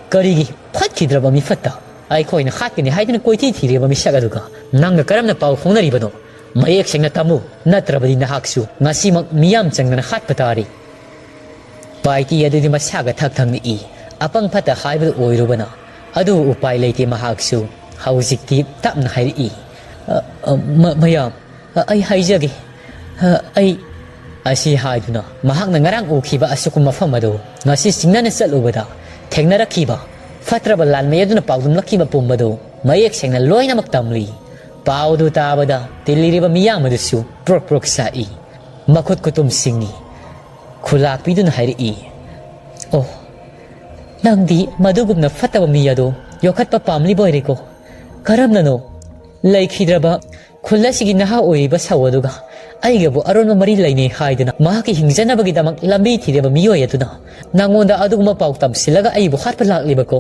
ꯀꯔꯤꯒꯤ ꯐꯠꯈꯤꯗ꯭ꯔꯕ ꯃꯤꯐꯠꯇ ꯑꯩꯈꯣꯏꯅ ꯍꯥꯠꯀꯅꯤ ꯍꯥꯏꯗꯨꯅ ꯀꯣꯏꯊꯤ ꯊꯤꯔꯤꯕ ꯃꯤꯁꯛ ꯑꯗꯨꯒ ꯅꯪꯒ ꯀꯔꯝꯅ ꯄꯥꯎ ꯐꯥꯎꯅꯔꯤꯕꯅꯣ? ꯃꯌꯦꯛ ꯁꯦꯡꯅ ꯇꯝꯃꯨ, ꯅꯠꯇ꯭ꯔꯕꯗꯤ ꯅꯍꯥꯛꯁꯨ ꯉꯁꯤꯃꯛ ꯃꯤꯌꯥꯝ ꯆꯪꯗꯅ ꯍꯥꯠꯄ ꯇꯥꯔꯤ"꯫ ꯄꯥꯏꯇꯤ ꯑꯗꯨꯗꯤ ꯃꯁꯥꯒ ꯊꯛ ꯊꯛ ꯅꯤꯛꯏ꯫ ꯑꯄꯪ ꯐꯠꯇ ꯍꯥꯏꯕꯗꯨ ꯑꯣꯏꯔꯨꯕꯅ꯫ ꯑꯗꯨꯕꯨ ꯎꯄꯥꯏ ꯂꯩꯇꯦ, ꯃꯍꯥꯛꯁꯨ ꯍꯧꯖꯤꯛꯇꯤ ꯇꯞꯅ ꯍꯥꯏꯔꯛꯏ, "ꯑ, ꯑ, ꯃ-, ꯃꯌꯥꯝ, ꯑ, ꯑꯩ ꯍꯥꯏꯖꯒꯦ꯫ ꯑ, ꯑꯩ" ꯑꯁꯤ ꯍꯥꯏꯗꯨꯅ ꯃꯍꯥꯛꯅ ꯉꯔꯥꯡ ꯎꯈꯤꯕ ꯑꯁꯨꯛꯄ ꯃꯐꯝ ꯑꯗꯨ ꯉꯁꯤ ꯆꯤꯡꯅꯅ ꯆꯠꯂꯨꯕꯗ ꯊꯦꯡꯅꯔꯛꯈꯤꯕ ꯐꯠꯇ꯭ꯔꯕ ꯂꯥꯟꯃꯤ ꯑꯗꯨꯅ ꯄꯥꯎꯗꯝꯂꯛꯈꯤꯕ ꯄꯨꯝꯕꯗꯨ ꯃꯌꯦꯛ ꯁꯦꯡꯅ ꯂꯣꯏꯅꯃꯛ ꯇꯝꯂꯤ꯫ ꯄꯥꯎ ꯑꯗꯨ ꯇꯥꯕꯗ ꯇꯤꯜꯂꯤꯔꯤꯕ ꯃꯤꯌꯥꯝ ꯑꯗꯨꯁꯨ ꯄ꯭ꯔꯣꯛ ꯄ꯭ꯔꯣꯛ ꯆꯥꯛꯏ꯫ ꯃꯈꯨꯠ ꯈꯨꯇꯨꯝ ꯁꯤꯡꯏ꯫ ꯈꯨꯂꯥꯛꯄꯤꯗꯨꯅ ꯍꯥꯏꯔꯛꯏ, "ꯑꯣ, ꯅꯪꯗꯤ ꯃꯗꯨꯒꯨꯝꯅ ꯐꯠꯇꯕ ꯃꯤ ꯑꯗꯨ ꯌꯣꯛꯈꯠꯄ ꯄꯥꯝꯂꯤꯕ ꯑꯣꯏꯔꯦꯀꯣ? ꯀꯔꯝꯅꯅꯣ ꯂꯩꯈꯤꯗ꯭ꯔꯕ ꯈꯨꯜ ꯑꯁꯤꯒꯤ ꯅꯍꯥ ꯑꯣꯏꯔꯤꯕ ꯁꯥꯎ ꯑꯗꯨꯒ ꯑꯩꯒꯕꯨ ꯑꯔꯣꯟꯕ ꯃꯔꯤ ꯂꯩꯅꯩ ꯍꯥꯏꯗꯨꯅ ꯃꯍꯥꯛꯀꯤ ꯍꯤꯡꯖꯅꯕꯒꯤꯗꯃꯛ ꯂꯝꯕꯤ ꯊꯤꯔꯤꯕ ꯃꯤꯑꯣꯏ ꯑꯗꯨꯅ ꯅꯉꯣꯟꯗ ꯑꯗꯨꯒꯨꯝꯕ ꯄꯥꯎ ꯇꯝꯁꯤꯜꯂꯒ ꯑꯩꯕꯨ ꯍꯥꯠꯄ ꯂꯥꯛꯂꯤꯕꯀꯣ?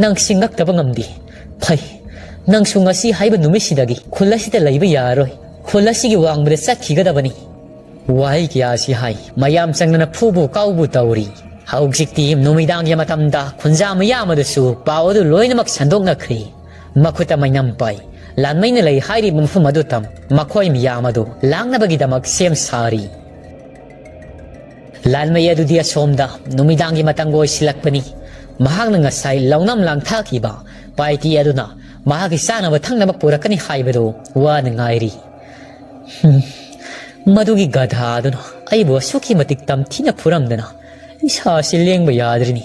ꯅꯪ ꯁꯤꯡꯉꯛꯇꯕ ꯉꯝꯗꯦ꯫ ꯐꯩ, ꯅꯪꯁꯨ ꯉꯁꯤ ꯍꯥꯏꯕ ꯅꯨꯃꯤꯠꯁꯤꯗꯒꯤ ꯈꯨꯜ ꯑꯁꯤꯗ ꯂꯩꯕ ꯌꯥꯔꯔꯣꯏ꯫ ꯈꯨꯜ ꯑꯁꯤꯒꯤ ꯋꯥꯡꯃꯗ ꯆꯠꯈꯤꯒꯗꯕꯅꯤ"꯫ ꯋꯥꯍꯩ ꯀꯌꯥ ꯑꯁꯤ ꯍꯥꯏ꯫ ꯃꯌꯥꯝ ꯆꯪꯗꯅ ꯐꯨꯕꯨ ꯀꯥꯎꯕꯨ ꯇꯧꯔꯤ꯫ ꯍꯧꯖꯤꯛꯇꯤ ꯅꯨꯃꯤꯗꯥꯡꯒꯤ ꯃꯇꯝꯗ ꯈꯨꯟꯖꯥ ꯃꯌꯥꯝ ꯑꯗꯨꯁꯨ ꯄꯥꯎ ꯑꯗꯨ ꯂꯣꯏꯅꯃꯛ ꯁꯟꯗꯣꯛꯅꯈ꯭ꯔꯦ꯫ ꯃꯈꯨꯠꯇ ꯃꯩꯅꯝ ꯄꯥꯏ꯫ ꯂꯥꯟꯃꯩꯅ ꯂꯩ ꯍꯥꯏꯔꯤꯕ ꯃꯐꯝ ꯑꯗꯨ ꯇꯝ ꯃꯈꯣꯏ ꯃꯤꯌꯥꯝ ꯑꯗꯨ ꯂꯥꯛꯅꯕꯒꯤꯗꯃꯛ ꯁꯦꯝ ꯁꯥꯔꯤ꯫ ꯂꯥꯟꯃꯩ ꯑꯗꯨꯗꯤ ꯑꯁꯣꯝꯗ ꯅꯨꯃꯤꯗꯥꯡꯒꯤ ꯃꯇꯝꯒ ꯑꯣꯏꯁꯤꯜꯂꯛꯄꯅꯤ꯫ ꯃꯍꯥꯛꯅ ꯉꯁꯥꯏ ꯂꯧꯅꯝ ꯂꯥꯡꯊꯥꯈꯤꯕ ꯄꯥꯏꯇꯤ ꯑꯗꯨꯅ ꯃꯍꯥꯛꯀꯤ ꯆꯥꯅꯕ ꯊꯛꯅꯕ ꯄꯨꯔꯛꯀꯅꯤ ꯍꯥꯏꯕꯗꯨ ꯋꯥꯅ ꯉꯥꯏꯔꯤ꯫ ꯍꯨꯝ, ꯃꯗꯨꯒꯤ ꯒꯙꯥ ꯑꯗꯨꯅ ꯑꯩꯕꯨ ꯑꯁꯨꯛꯀꯤ ꯃꯇꯤꯛ ꯇꯝꯊꯤꯅ ꯐꯨꯔꯝꯗꯅ ꯏꯁꯥꯁꯤ ꯂꯦꯡꯕ ꯌꯥꯗ꯭ꯔꯤꯅꯤ꯫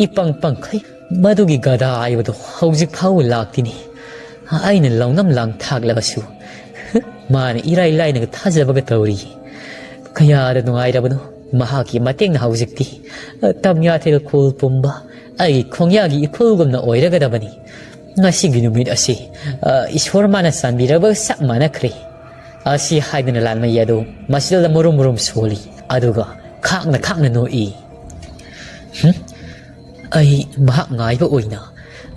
ꯏꯄꯪ ꯄꯪꯈꯩ ꯃꯗꯨꯒꯤ ꯒꯙꯥ ꯍꯥꯏꯕꯗꯨ ꯍꯧꯖꯤꯛ ꯐꯥꯎꯕ ꯂꯥꯛꯇꯤꯅꯤ꯫ ꯑꯩꯅ ꯂꯧꯅꯝ ꯂꯥꯡ ꯊꯥꯛꯂꯕꯁꯨ ꯃꯥꯅ ꯏꯔꯥꯏ ꯂꯥꯏꯅꯒ ꯊꯥꯖꯕꯒ ꯇꯧꯔꯤ꯫ ꯀꯌꯥꯗ ꯅꯨꯡꯉꯥꯏꯔꯕꯅꯣ ꯃꯍꯥꯛꯀꯤ ꯃꯇꯦꯡꯅ ꯍꯧꯖꯤꯛꯇꯤ ꯇꯝꯌꯥꯊꯦꯜ ꯈꯨꯜ ꯄꯨꯝꯕ ꯑꯩꯒꯤ ꯈꯣꯡꯌꯥꯒꯤ ꯏꯐꯨꯜꯒꯨꯝꯅ ꯑꯣꯏꯔꯒꯗꯕꯅꯤ꯫ ꯉꯁꯤꯒꯤ ꯅꯨꯃꯤꯠ ꯑꯁꯤ, ꯑ, ꯏꯁꯣꯔ ꯃꯥꯅ ꯆꯥꯟꯕꯤꯔꯕꯒ ꯆꯞ ꯃꯥꯟꯅꯈ꯭ꯔꯦ꯫ ꯑꯁꯤ ꯍꯥꯏꯗꯨꯅ ꯂꯥꯟꯃꯩ ꯑꯗꯨ ꯃꯁꯤꯗ ꯃꯨꯔꯨꯝ ꯃꯨꯔꯨꯝ ꯁꯣꯜꯂꯤ꯫ ꯑꯗꯨꯒ ꯈꯥꯛꯅ ꯈꯥꯛꯅ ꯅꯣꯛꯏ꯫ ꯍꯨꯝ? ꯑꯩ ꯃꯍꯥꯛ ꯉꯥꯏꯕ ꯑꯣꯏꯅ,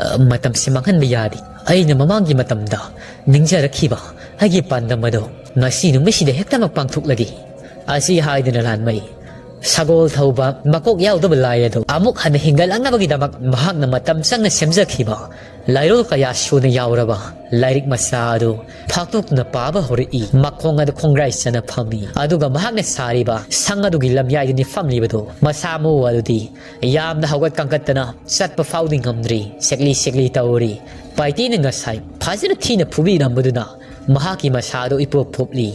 ꯑ, ꯃꯇꯝꯁꯤ ꯃꯥꯡꯍꯟꯕ ꯌꯥꯗꯦ꯫ ꯑꯩꯅ ꯃꯃꯥꯡꯒꯤ ꯃꯇꯝꯗ ꯅꯤꯡꯖꯔꯛꯈꯤꯕ ꯑꯩꯒꯤ ꯄꯥꯟꯗꯝ ꯑꯗꯨ ꯉꯁꯤ ꯅꯨꯃꯤꯠꯁꯤꯗ ꯍꯦꯛꯇꯃꯛ ꯄꯥꯡꯊꯣꯛꯂꯒꯦ꯫ ꯑꯁꯤ ꯍꯥꯏꯗꯨꯅ ꯂꯥꯟꯃꯩ ꯁꯒꯣꯜ ꯊꯧꯕ ꯃꯀꯣꯛ ꯌꯥꯎꯗꯕ ꯂꯥꯏ ꯑꯗꯨ ꯑꯃꯨꯛ ꯍꯟꯅ ꯍꯤꯡꯒꯠꯂꯛꯅꯕꯒꯤꯗꯃꯛ ꯃꯍꯥꯛꯅ ꯃꯇꯝ ꯆꯪꯅ ꯁꯦꯝꯖꯈꯤꯕ ꯂꯥꯏꯔꯣꯜ ꯀꯌꯥ ꯁꯨꯅ ꯌꯥꯎꯔꯕ ꯂꯥꯏꯔꯤꯛ ꯃꯆꯥ ꯑꯗꯨ ꯐꯥꯛꯇꯣꯛꯇꯨꯅ ꯄꯥꯕ ꯍꯧꯔꯛꯏ꯫ ꯃꯈꯣꯡ ꯑꯗꯨ ꯈꯣꯡꯒ꯭ꯔꯥꯏ ꯆꯅ ꯐꯝꯃꯤ, ꯑꯗꯨꯒ ꯃꯍꯥꯛꯅ ꯁꯥꯔꯤꯕ ꯁꯪ ꯑꯗꯨꯒꯤ ꯂꯝꯌꯥꯏꯗꯅꯤ ꯐꯝꯂꯤꯕꯗꯨ꯫ ꯃꯁꯥ ꯃꯎ ꯑꯗꯨꯗꯤ ꯌꯥꯝꯅ ꯍꯧꯒꯠ ꯀꯥꯡꯈꯠꯇꯅ ꯆꯠꯄ ꯐꯥꯎꯗꯤ ꯉꯝꯗ꯭ꯔꯤ, ꯁꯦꯛꯂꯤ ꯁꯦꯛꯂꯤ ꯇꯧꯔꯤ꯫ ꯄꯥꯏꯇꯤꯅ ꯉꯁꯥꯏ ꯐꯖꯅ ꯊꯤꯅ ꯐꯨꯕꯤꯔꯝꯕꯗꯨꯅ ꯃꯍꯥꯛꯀꯤ ꯃꯁꯥꯗꯨ ꯏꯄꯣꯞ ꯄꯣꯞꯂꯤ꯫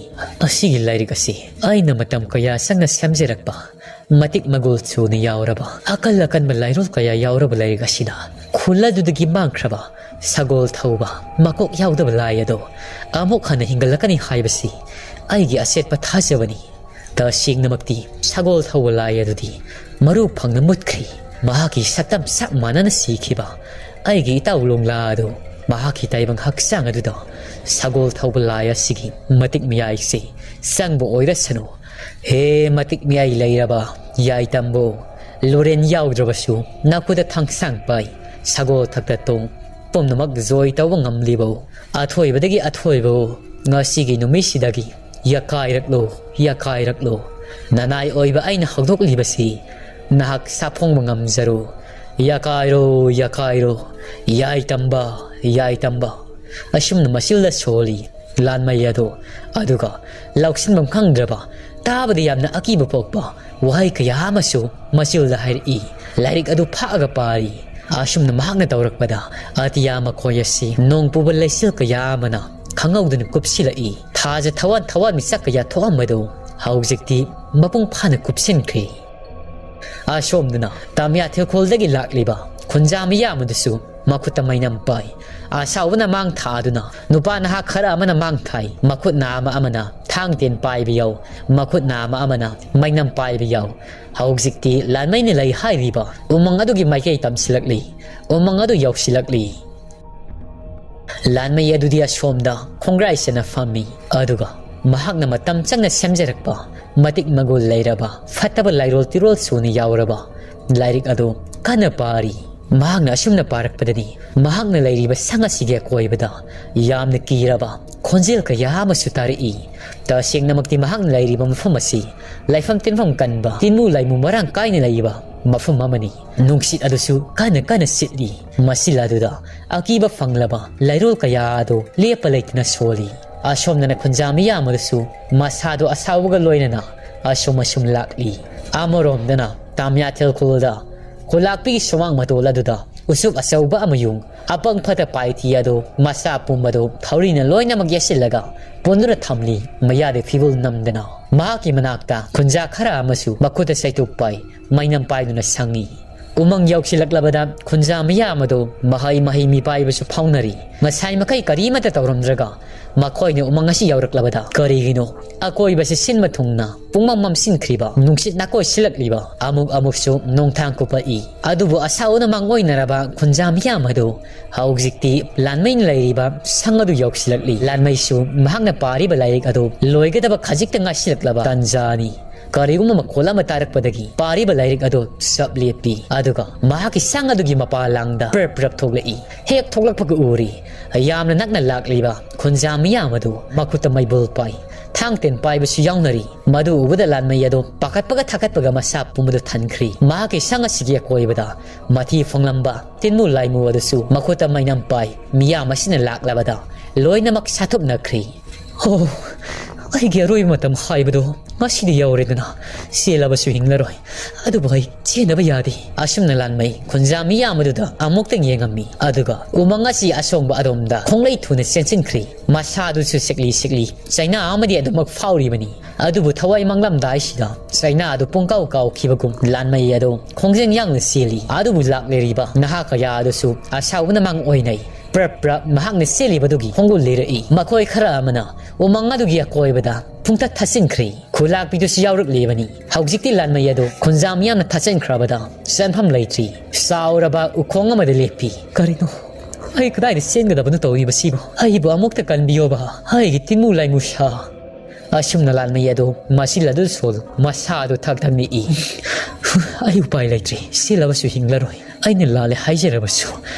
ꯑꯁꯤꯒꯤ ꯂꯥꯏꯔꯤꯛ ꯑꯁꯤ ꯑꯩꯅ ꯃꯇꯝ ꯀꯌꯥ ꯆꯪꯅ ꯁꯦꯝꯖꯔꯛꯄ, ꯃꯇꯤꯛ ꯃꯒꯨꯜ ꯆꯨꯅ ꯌꯥꯎꯔꯕ, ꯑꯀꯜ ꯑꯀꯟꯕ ꯂꯥꯏꯔꯣꯜ ꯀꯌꯥ ꯌꯥꯎꯔꯕ ꯂꯥꯏꯔꯤꯛ ꯑꯁꯤꯗ ꯈꯨꯜ ꯑꯗꯨꯗꯒꯤ ꯃꯥꯡꯈ꯭ꯔꯕ ꯁꯒꯣꯜ ꯊꯧꯕ ꯃꯀꯣꯛ ꯌꯥꯎꯗꯕ ꯂꯥꯏ ꯑꯗꯣ ꯑꯃꯨꯛ ꯍꯟꯅ ꯍꯤꯡꯒꯠꯂꯛꯀꯅꯤ ꯍꯥꯏꯕꯁꯤ ꯑꯩꯒꯤ ꯑꯆꯦꯠꯄ ꯊꯥꯖꯕꯅꯤ꯫ ꯇꯁꯦꯡꯅꯃꯛꯇꯤ ꯁꯒꯣꯜ ꯊꯧꯕ ꯂꯥꯏ ꯑꯗꯨꯗꯤ ꯃꯔꯨ ꯐꯪꯅ ꯃꯨꯠꯈ꯭ꯔꯤ꯫ ꯃꯍꯥꯛꯀꯤ ꯁꯛꯇꯝ ꯆꯞ ꯃꯥꯟꯅꯅ ꯁꯤꯈꯤꯕ ꯑꯩꯒꯤ ꯏꯇꯥꯎ ꯂꯣꯡꯂꯥ ꯑꯗꯨ ꯃꯍꯥꯛꯀꯤ ꯇꯥꯏꯕꯪ ꯍꯛꯆꯥꯡ ꯑꯗꯨꯗ ꯁꯒꯣꯜ ꯊꯧꯕ ꯂꯥꯏ ꯑꯁꯤꯒꯤ ꯃꯇꯤꯛ ꯃꯌꯥꯏꯁꯦ ꯆꯪꯕ ꯑꯣꯏꯔꯁꯅꯨ꯫ ꯍꯦ ꯃꯇꯤꯛ ꯃꯌꯥꯏ ꯂꯩꯔꯕ ꯌꯥꯏꯇꯝꯕꯣ, ꯂꯣꯔꯦꯟ ꯌꯥꯎꯗ꯭ꯔꯕꯁꯨ ꯅꯈꯨꯠꯇ ꯊꯥꯡꯁꯥꯡ ꯄꯥꯏ, ꯁꯒꯣꯜ ꯊꯛꯇ ꯇꯣꯡ, ꯄꯨꯝꯅꯃꯛ ꯖꯣꯏ ꯇꯧꯕ ꯉꯝꯂꯤꯕꯣ? ꯑꯊꯣꯏꯕꯗꯒꯤ ꯑꯊꯣꯏꯕꯣ, ꯉꯁꯤꯒꯤ ꯅꯨꯃꯤꯠꯁꯤꯗꯒꯤ ꯌꯥꯀꯥꯏꯔꯛꯂꯣ, ꯌꯥꯀꯥꯏꯔꯛꯂꯣ꯫ ꯅꯅꯥꯏ ꯑꯣꯏꯕ ꯑꯩꯅ ꯍꯧꯗꯣꯛꯂꯤꯕꯁꯤ ꯅꯍꯥꯛ ꯁꯥꯐꯣꯡꯕ ꯉꯝꯖꯔꯣ꯫ ꯌꯥꯀꯥꯏꯔꯣ, ꯌꯥꯀꯥꯏꯔꯣ, ꯌꯥꯏꯇꯝꯕ, ꯌꯥꯏꯇꯝꯕ꯫ ꯑꯁꯨꯝꯅ ꯃꯆꯤꯜꯗ ꯁꯣꯜꯂꯤ ꯂꯥꯟꯃꯩ ꯑꯗꯣ꯫ ꯑꯗꯨꯒ ꯂꯧꯁꯤꯟꯐꯝ ꯈꯪꯗ꯭ꯔꯕ, ꯇꯥꯕꯗ ꯌꯥꯝꯅ ꯑꯀꯤꯕ ꯄꯣꯛꯄ ꯋꯥꯍꯩ ꯀꯌꯥ ꯑꯃꯁꯨ ꯃꯆꯤꯜꯗ ꯍꯥꯏꯔꯛꯏ꯫ ꯂꯥꯏꯔꯤꯛ ꯑꯗꯨ ꯐꯥꯛꯑꯒ ꯄꯥꯔꯤ꯫ ꯑꯁꯨꯝꯅ ꯃꯍꯥꯛꯅ ꯇꯧꯔꯛꯄꯗ ꯑꯇꯤꯌꯥ ꯃꯈꯣꯏ ꯑꯁꯤ ꯅꯣꯡ ꯄꯨꯕ ꯂꯩꯆꯤꯜ ꯀꯌꯥ ꯑꯃꯅ ꯈꯪꯍꯧꯗꯅ ꯀꯨꯞꯁꯤꯜꯂꯛꯏ꯫ ꯊꯥꯖ ꯊꯋꯥꯟ ꯊꯋꯥꯟꯃꯤꯆꯥꯛ ꯀꯌꯥ ꯊꯣꯛꯑꯝꯕꯗꯨ ꯍꯧꯖꯤꯛꯇꯤ ꯃꯄꯨꯡ ꯐꯥꯅ ꯀꯨꯞꯁꯤꯟꯈ꯭ꯔꯦ꯫ ꯑꯁꯣꯝꯗꯅ ꯇꯥꯃꯤꯌꯥ ꯊꯤꯜꯈꯣꯜꯗꯒꯤ ꯂꯥꯛꯂꯤꯕ ꯈꯨꯟꯖꯥ ꯃꯤꯌꯥꯝ ꯑꯗꯨꯁꯨ ꯃꯈꯨꯠꯇ ꯃꯩꯅꯝ ꯄꯥꯏ꯫ ꯑꯁꯥꯎꯕꯅ ꯃꯥꯡ ꯊꯥꯗꯨꯅ ꯅꯨꯄꯥ ꯅꯍꯥ ꯈꯔ ꯑꯃꯅ ꯃꯥꯡ ꯊꯥꯏ꯫ ꯃꯈꯨꯠ ꯅꯥꯝꯃ ꯑꯃꯅ ꯊꯥꯡ ꯇꯦꯟ ꯄꯥꯏꯕ ꯌꯥꯎ, ꯃꯈꯨꯠ ꯅꯥꯝꯃ ꯑꯃꯅ ꯃꯩꯅꯝ ꯄꯥꯏꯕ ꯌꯥꯎ꯫ ꯍꯧꯖꯤꯛꯇꯤ ꯂꯥꯟꯃꯩꯅ ꯂꯩ ꯍꯥꯏꯔꯤꯕ ꯎꯃꯪ ꯑꯗꯨꯒꯤ ꯃꯥꯏꯀꯩ ꯇꯝꯁꯤꯜꯂꯛꯂꯤ꯫ ꯎꯃꯪ ꯑꯗꯨ ꯌꯧꯁꯤꯜꯂꯛꯂꯤ꯫ ꯂꯥꯟꯃꯩ ꯑꯗꯨꯗꯤ ꯑꯁꯣꯝꯗ ꯈꯣꯡꯒ꯭ꯔꯥꯏ ꯆꯅ ꯐꯝꯃꯤ, ꯑꯗꯨꯒ ꯃꯍꯥꯛꯅ ꯃꯇꯝ ꯆꯪꯅ ꯁꯦꯝꯖꯔꯛꯄ ꯃꯇꯤꯛ ꯃꯒꯨꯜ ꯂꯩꯔꯕ ꯐꯠꯇꯕ ꯂꯥꯏꯔꯣꯜ ꯇꯤꯔꯣꯜ ꯁꯨꯅ ꯌꯥꯎꯔꯕ ꯂꯥꯏꯔꯤꯛ ꯑꯗꯨ ꯀꯟꯅ ꯄꯥꯔꯤ꯫ ꯃꯍꯥꯛꯅ ꯑꯁꯨꯝꯅ ꯄꯥꯔꯛꯄꯗꯅꯤ ꯃꯍꯥꯛꯅ ꯂꯩꯔꯤꯕ ꯁꯪ ꯑꯁꯤꯒꯤ ꯑꯀꯣꯏꯕꯗ ꯌꯥꯝꯅ ꯀꯤꯔꯕ ꯈꯣꯟꯖꯦꯜ ꯀꯌꯥ ꯑꯃꯁꯨ ꯇꯥꯔꯛꯏ꯫ ꯇꯁꯦꯡꯅꯃꯛꯇꯤ ꯃꯍꯥꯛꯅ ꯂꯩꯔꯤꯕ ꯃꯐꯝ ꯑꯁꯤ ꯂꯥꯏꯐꯝ ꯇꯤꯟꯐꯝ ꯀꯟꯕ, ꯇꯤꯟꯃꯨ ꯂꯥꯏꯃꯨ ꯃꯔꯥꯡ ꯀꯥꯏꯅ ꯂꯩꯕ ꯃꯐꯝ ꯑꯃꯅꯤ꯫ ꯅꯨꯡꯁꯤꯠ ꯑꯗꯨꯁꯨ ꯀꯟꯅ ꯀꯟꯅ ꯁꯤꯠꯂꯤ꯫ ꯃꯁꯤꯜ ꯑꯗꯨꯗ ꯑꯀꯤꯕ ꯐꯪꯂꯕ ꯂꯩꯔꯣꯜ ꯀꯌꯥ ꯑꯗꯨ ꯂꯦꯞꯄ ꯂꯩꯇꯅ ꯁꯣꯜꯂꯤ꯫ ꯑꯁꯣꯝꯗꯅ ꯈꯨꯟꯖꯥ ꯃꯤꯌꯥꯝ ꯑꯗꯨꯁꯨ ꯃꯁꯥꯗꯣ ꯑꯁꯥꯎꯕꯒ ꯂꯣꯏꯅꯅ ꯑꯁꯨꯝ ꯑꯁꯨꯝ ꯂꯥꯛꯂꯤ꯫ ꯑꯃꯔꯣꯝꯗꯅ ꯇꯥꯃꯤꯌꯥꯊꯦꯜ ꯈꯨꯜꯗ ꯈꯨꯂꯥꯛꯄꯤꯒꯤ ꯁꯨꯃꯥꯡ ꯃꯇꯣꯜ ꯑꯗꯨꯗ ꯎꯁꯨꯞ ꯑꯆꯧꯕ ꯑꯃꯌꯨꯡ ꯑꯄꯪ ꯐꯠꯇ ꯄꯥꯏꯊꯤ ꯑꯗꯨ ꯃꯁꯥ ꯄꯨꯝꯕꯗꯨ ꯊꯧꯔꯤꯅ ꯂꯣꯏꯅꯃꯛ ꯌꯦꯠꯁꯤꯜꯂꯒ ꯄꯨꯟꯗꯨꯅ ꯊꯝꯂꯤ꯫ ꯃꯌꯥꯗ ꯐꯤꯕꯨꯜ ꯅꯝꯗꯅ ꯃꯍꯥꯛꯀꯤ ꯃꯅꯥꯛꯇ ꯈꯨꯟꯖꯥ ꯈꯔ ꯑꯃꯁꯨ ꯃꯈꯨꯠꯇ ꯆꯩꯇꯨꯞ ꯄꯥꯏ ꯃꯩꯅꯝ ꯄꯥꯏꯗꯨꯅ ꯁꯪꯉꯤ꯫ ꯎꯃꯪ ꯌꯧꯁꯤꯜꯂꯛꯂꯕꯗ ꯈꯨꯟꯖꯥ ꯃꯤꯌꯥꯝ ꯑꯗꯨ ꯃꯍꯩ ꯃꯍꯩ ꯃꯤꯄꯥꯏꯕꯁꯨ ꯐꯥꯎꯅꯔꯤ꯫ ꯉꯁꯥꯏ ꯃꯈꯩ ꯀꯔꯤꯃꯠꯇ ꯇꯧꯔꯝꯗ꯭ꯔꯒ ꯃꯈꯣꯏꯅ ꯎꯃꯪ ꯑꯁꯤ ꯌꯧꯔꯛꯂꯕꯗ ꯀꯔꯤꯒꯤꯅꯣ ꯑꯀꯣꯏꯕꯁꯤ ꯁꯤꯟꯕ ꯊꯨꯡꯅ ꯄꯨꯡꯃꯝ ꯃꯝꯁꯤꯟꯈ꯭ꯔꯤꯕ, ꯅꯨꯡꯁꯤꯠ ꯅꯥꯀꯣꯏ ꯁꯤꯜꯂꯛꯂꯤꯕ, ꯑꯃꯨꯛ ꯑꯃꯨꯛꯁꯨ ꯅꯣꯡꯊꯥꯡ ꯀꯨꯞꯄꯛꯏ꯫ ꯑꯗꯨꯕꯨ ꯑꯁꯥꯎꯅ ꯃꯥꯡꯑꯣꯏꯅꯔꯕ ꯈꯨꯟꯖꯥ ꯃꯤꯌꯥꯝ ꯑꯗꯨ ꯍꯧꯖꯤꯛꯇꯤ ꯂꯥꯟꯃꯩꯅ ꯂꯩꯔꯤꯕ ꯁꯪ ꯑꯗꯨ ꯌꯧꯁꯤꯜꯂꯛꯂꯤ꯫ ꯂꯥꯟꯃꯩꯁꯨ ꯃꯍꯥꯛꯅ ꯄꯥꯔꯤꯕ ꯂꯥꯏꯔꯤꯛ ꯑꯗꯨ ꯂꯣꯏꯒꯗꯕ ꯈꯖꯤꯛꯇ ꯉꯥꯏꯁꯤꯜꯂꯛꯂꯕ ꯇꯥꯟꯖꯥꯅꯤ꯫ ꯀꯔꯤꯒꯨꯝꯕ ꯃꯈꯣꯜ ꯑꯃ ꯇꯥꯔꯛꯄꯗꯒꯤ ꯄꯥꯔꯤꯕ ꯂꯥꯏꯔꯤꯛ ꯑꯗꯨ ꯆꯞ ꯂꯦꯞꯄꯤ꯫ ꯑꯗꯨꯒ ꯃꯍꯥꯛꯀꯤ ꯁꯪ ꯑꯗꯨꯒꯤ ꯃꯄꯥ ꯂꯥꯡꯗ ꯄ꯭ꯔꯞ ꯄ꯭ꯔꯞ ꯊꯣꯛꯂꯛꯏ꯫ ꯍꯦꯛ ꯊꯣꯛꯂꯛꯄꯒ ꯎꯔꯤ, ꯌꯥꯝꯅ ꯅꯛꯅ ꯂꯥꯛꯂꯤꯕ ꯈꯨꯟꯖꯥ ꯃꯤꯌꯥꯝ ꯑꯗꯨ ꯃꯈꯨꯠꯇ ꯃꯩꯕꯨꯜ ꯄꯥꯏ, ꯊꯥꯡ ꯇꯦꯟ ꯄꯥꯏꯕꯁꯨ ꯌꯥꯎꯅꯔꯤ꯫ ꯃꯗꯨ ꯎꯕꯗ ꯂꯥꯟꯃꯩ ꯑꯗꯨ ꯄꯥꯈꯠꯄꯒ ꯊꯥꯀꯠꯄꯒ ꯃꯁꯥ ꯄꯨꯝꯕꯗ ꯊꯟꯈ꯭ꯔꯤ꯫ ꯃꯍꯥꯛꯀꯤ ꯁꯪ ꯑꯁꯤꯒꯤ ꯑꯀꯣꯏꯕꯗ ꯃꯊꯤ ꯐꯣꯡꯂꯝꯕ ꯇꯤꯟꯃꯨ ꯂꯥꯏꯃꯨ ꯑꯗꯨꯁꯨ ꯃꯈꯨꯠꯇ ꯃꯩꯅꯝ ꯄꯥꯏ꯫ ꯃꯤꯌꯥꯝ ꯑꯁꯤꯅ ꯂꯥꯛꯂꯕꯗ ꯂꯣꯏꯅꯃꯛ ꯁꯥꯊꯨꯞꯅꯈ꯭ꯔꯤ꯫ "ꯑꯣ, ꯑꯩꯒꯤ ꯑꯔꯣꯏꯕ ꯃꯇꯝ ꯍꯥꯏꯕꯗꯨ ꯉꯁꯤꯗꯤ ꯌꯧꯔꯦꯗꯅ, ꯆꯦꯜꯂꯕꯁꯨ ꯍꯤꯡꯂꯔꯣꯏ꯫ ꯑꯗꯨꯕꯨ ꯑꯩ ꯆꯦꯟꯗꯕ ꯌꯥꯗꯦ꯫" ꯑꯁꯨꯝꯅ ꯂꯥꯟꯃꯩ ꯈꯨꯟꯖꯥ ꯃꯤꯌꯥꯝ ꯑꯗꯨꯗ ꯑꯃꯨꯛꯇꯪ ꯌꯦꯡꯉꯝꯃꯤ꯫ ꯑꯗꯨꯒ ꯎꯃꯪ ꯑꯁꯤ ꯑꯁꯣꯡꯕ ꯑꯗꯣꯝꯗ ꯈꯣꯡꯂꯩ ꯊꯨꯅ ꯆꯦꯟꯁꯤꯟꯈ꯭ꯔꯤ꯫ ꯃꯁꯥꯗꯨꯁꯨ ꯁꯤꯛꯂꯤ ꯁꯤꯛꯂꯤ ꯆꯩꯅꯥ ꯑꯃꯗꯤ ꯑꯗꯨꯃꯛ ꯐꯥꯎꯔꯤꯕꯅꯤ꯫ ꯑꯗꯨꯕꯨ ꯊꯋꯥꯏ ꯃꯥꯡꯂꯝꯗꯥꯏꯁꯤꯗ ꯆꯩꯅꯥ ꯑꯗꯨ ꯄꯨꯡꯀꯥꯎ ꯀꯥꯎꯈꯤꯕꯒꯨꯝ ꯂꯥꯟꯃꯩ ꯑꯗꯨ ꯈꯣꯡꯖꯦꯜ ꯌꯥꯡꯅ ꯆꯦꯜꯂꯤ꯫ ꯑꯗꯨꯕꯨ ꯂꯥꯛꯂꯤꯔꯤꯕ ꯅꯍꯥ ꯀꯌꯥ ꯑꯗꯨꯁꯨ ꯑꯁꯥꯎꯕꯅ ꯃꯥꯡ ꯑꯣꯏꯅꯩ꯫ ꯄ꯭ꯔꯞ ꯄ꯭ꯔꯞ ꯃꯍꯥꯛꯅ ꯆꯦꯜꯂꯤꯕꯗꯨꯒꯤ ꯈꯣꯡꯒꯨꯜ ꯂꯤꯔꯛꯏ꯫ ꯃꯈꯣꯏ ꯈꯔ ꯑꯃꯅ ꯎꯃꯪ ꯑꯗꯨꯒꯤ ꯑꯀꯣꯏꯕꯗ ꯄꯨꯡꯊꯠ ꯊꯠꯆꯤꯟꯈ꯭ꯔꯤ꯫ ꯈꯨꯂꯥꯛꯄꯤꯗꯨꯁꯨ ꯌꯥꯎꯔꯛꯂꯤꯕꯅꯤ꯫ ꯍꯧꯖꯤꯛꯇꯤ ꯂꯥꯟꯃꯩ ꯑꯗꯨ ꯈꯨꯟꯖꯥ ꯃꯤꯌꯥꯝꯅ ꯊꯠꯆꯤꯟꯈ꯭ꯔꯕꯗ ꯆꯦꯟꯐꯝ ꯂꯩꯇ꯭ꯔꯤ꯫ ꯆꯥꯎꯔꯕ ꯎꯈꯣꯡ ꯑꯃꯗ ꯂꯦꯞꯄꯤ꯫ "ꯀꯔꯤꯅꯣ? ꯑꯩ ꯀꯗꯥꯏꯗ ꯆꯦꯟꯒꯗꯕꯅꯣ ꯇꯧꯔꯤꯕꯁꯤꯕꯨ? ꯑꯩꯕꯨ ꯑꯃꯨꯛꯇ ꯀꯟꯕꯤꯌꯣꯕ, ꯑꯩꯒꯤ ꯇꯤꯟꯃꯨ ꯂꯥꯏꯃꯨ ꯁꯥ꯫" ꯑꯁꯨꯝꯅ ꯂꯥꯟꯃꯩ ꯑꯗꯨ ꯃꯁꯤꯜ ꯑꯗꯨ ꯁꯣꯜ ꯃꯁꯥ ꯑꯗꯨ ꯊꯛ ꯊꯛ ꯅꯤꯛꯏ꯫ "ꯑꯩ ꯎꯄꯥꯏ ꯂꯩꯇ꯭ꯔꯤ, ꯁꯤꯜꯂꯕꯁꯨ ꯍꯤꯡꯂꯔꯣꯏ꯫ ꯑꯩꯅ ꯂꯥꯜꯂꯦ ꯍꯥꯏꯖꯔꯕꯁꯨ,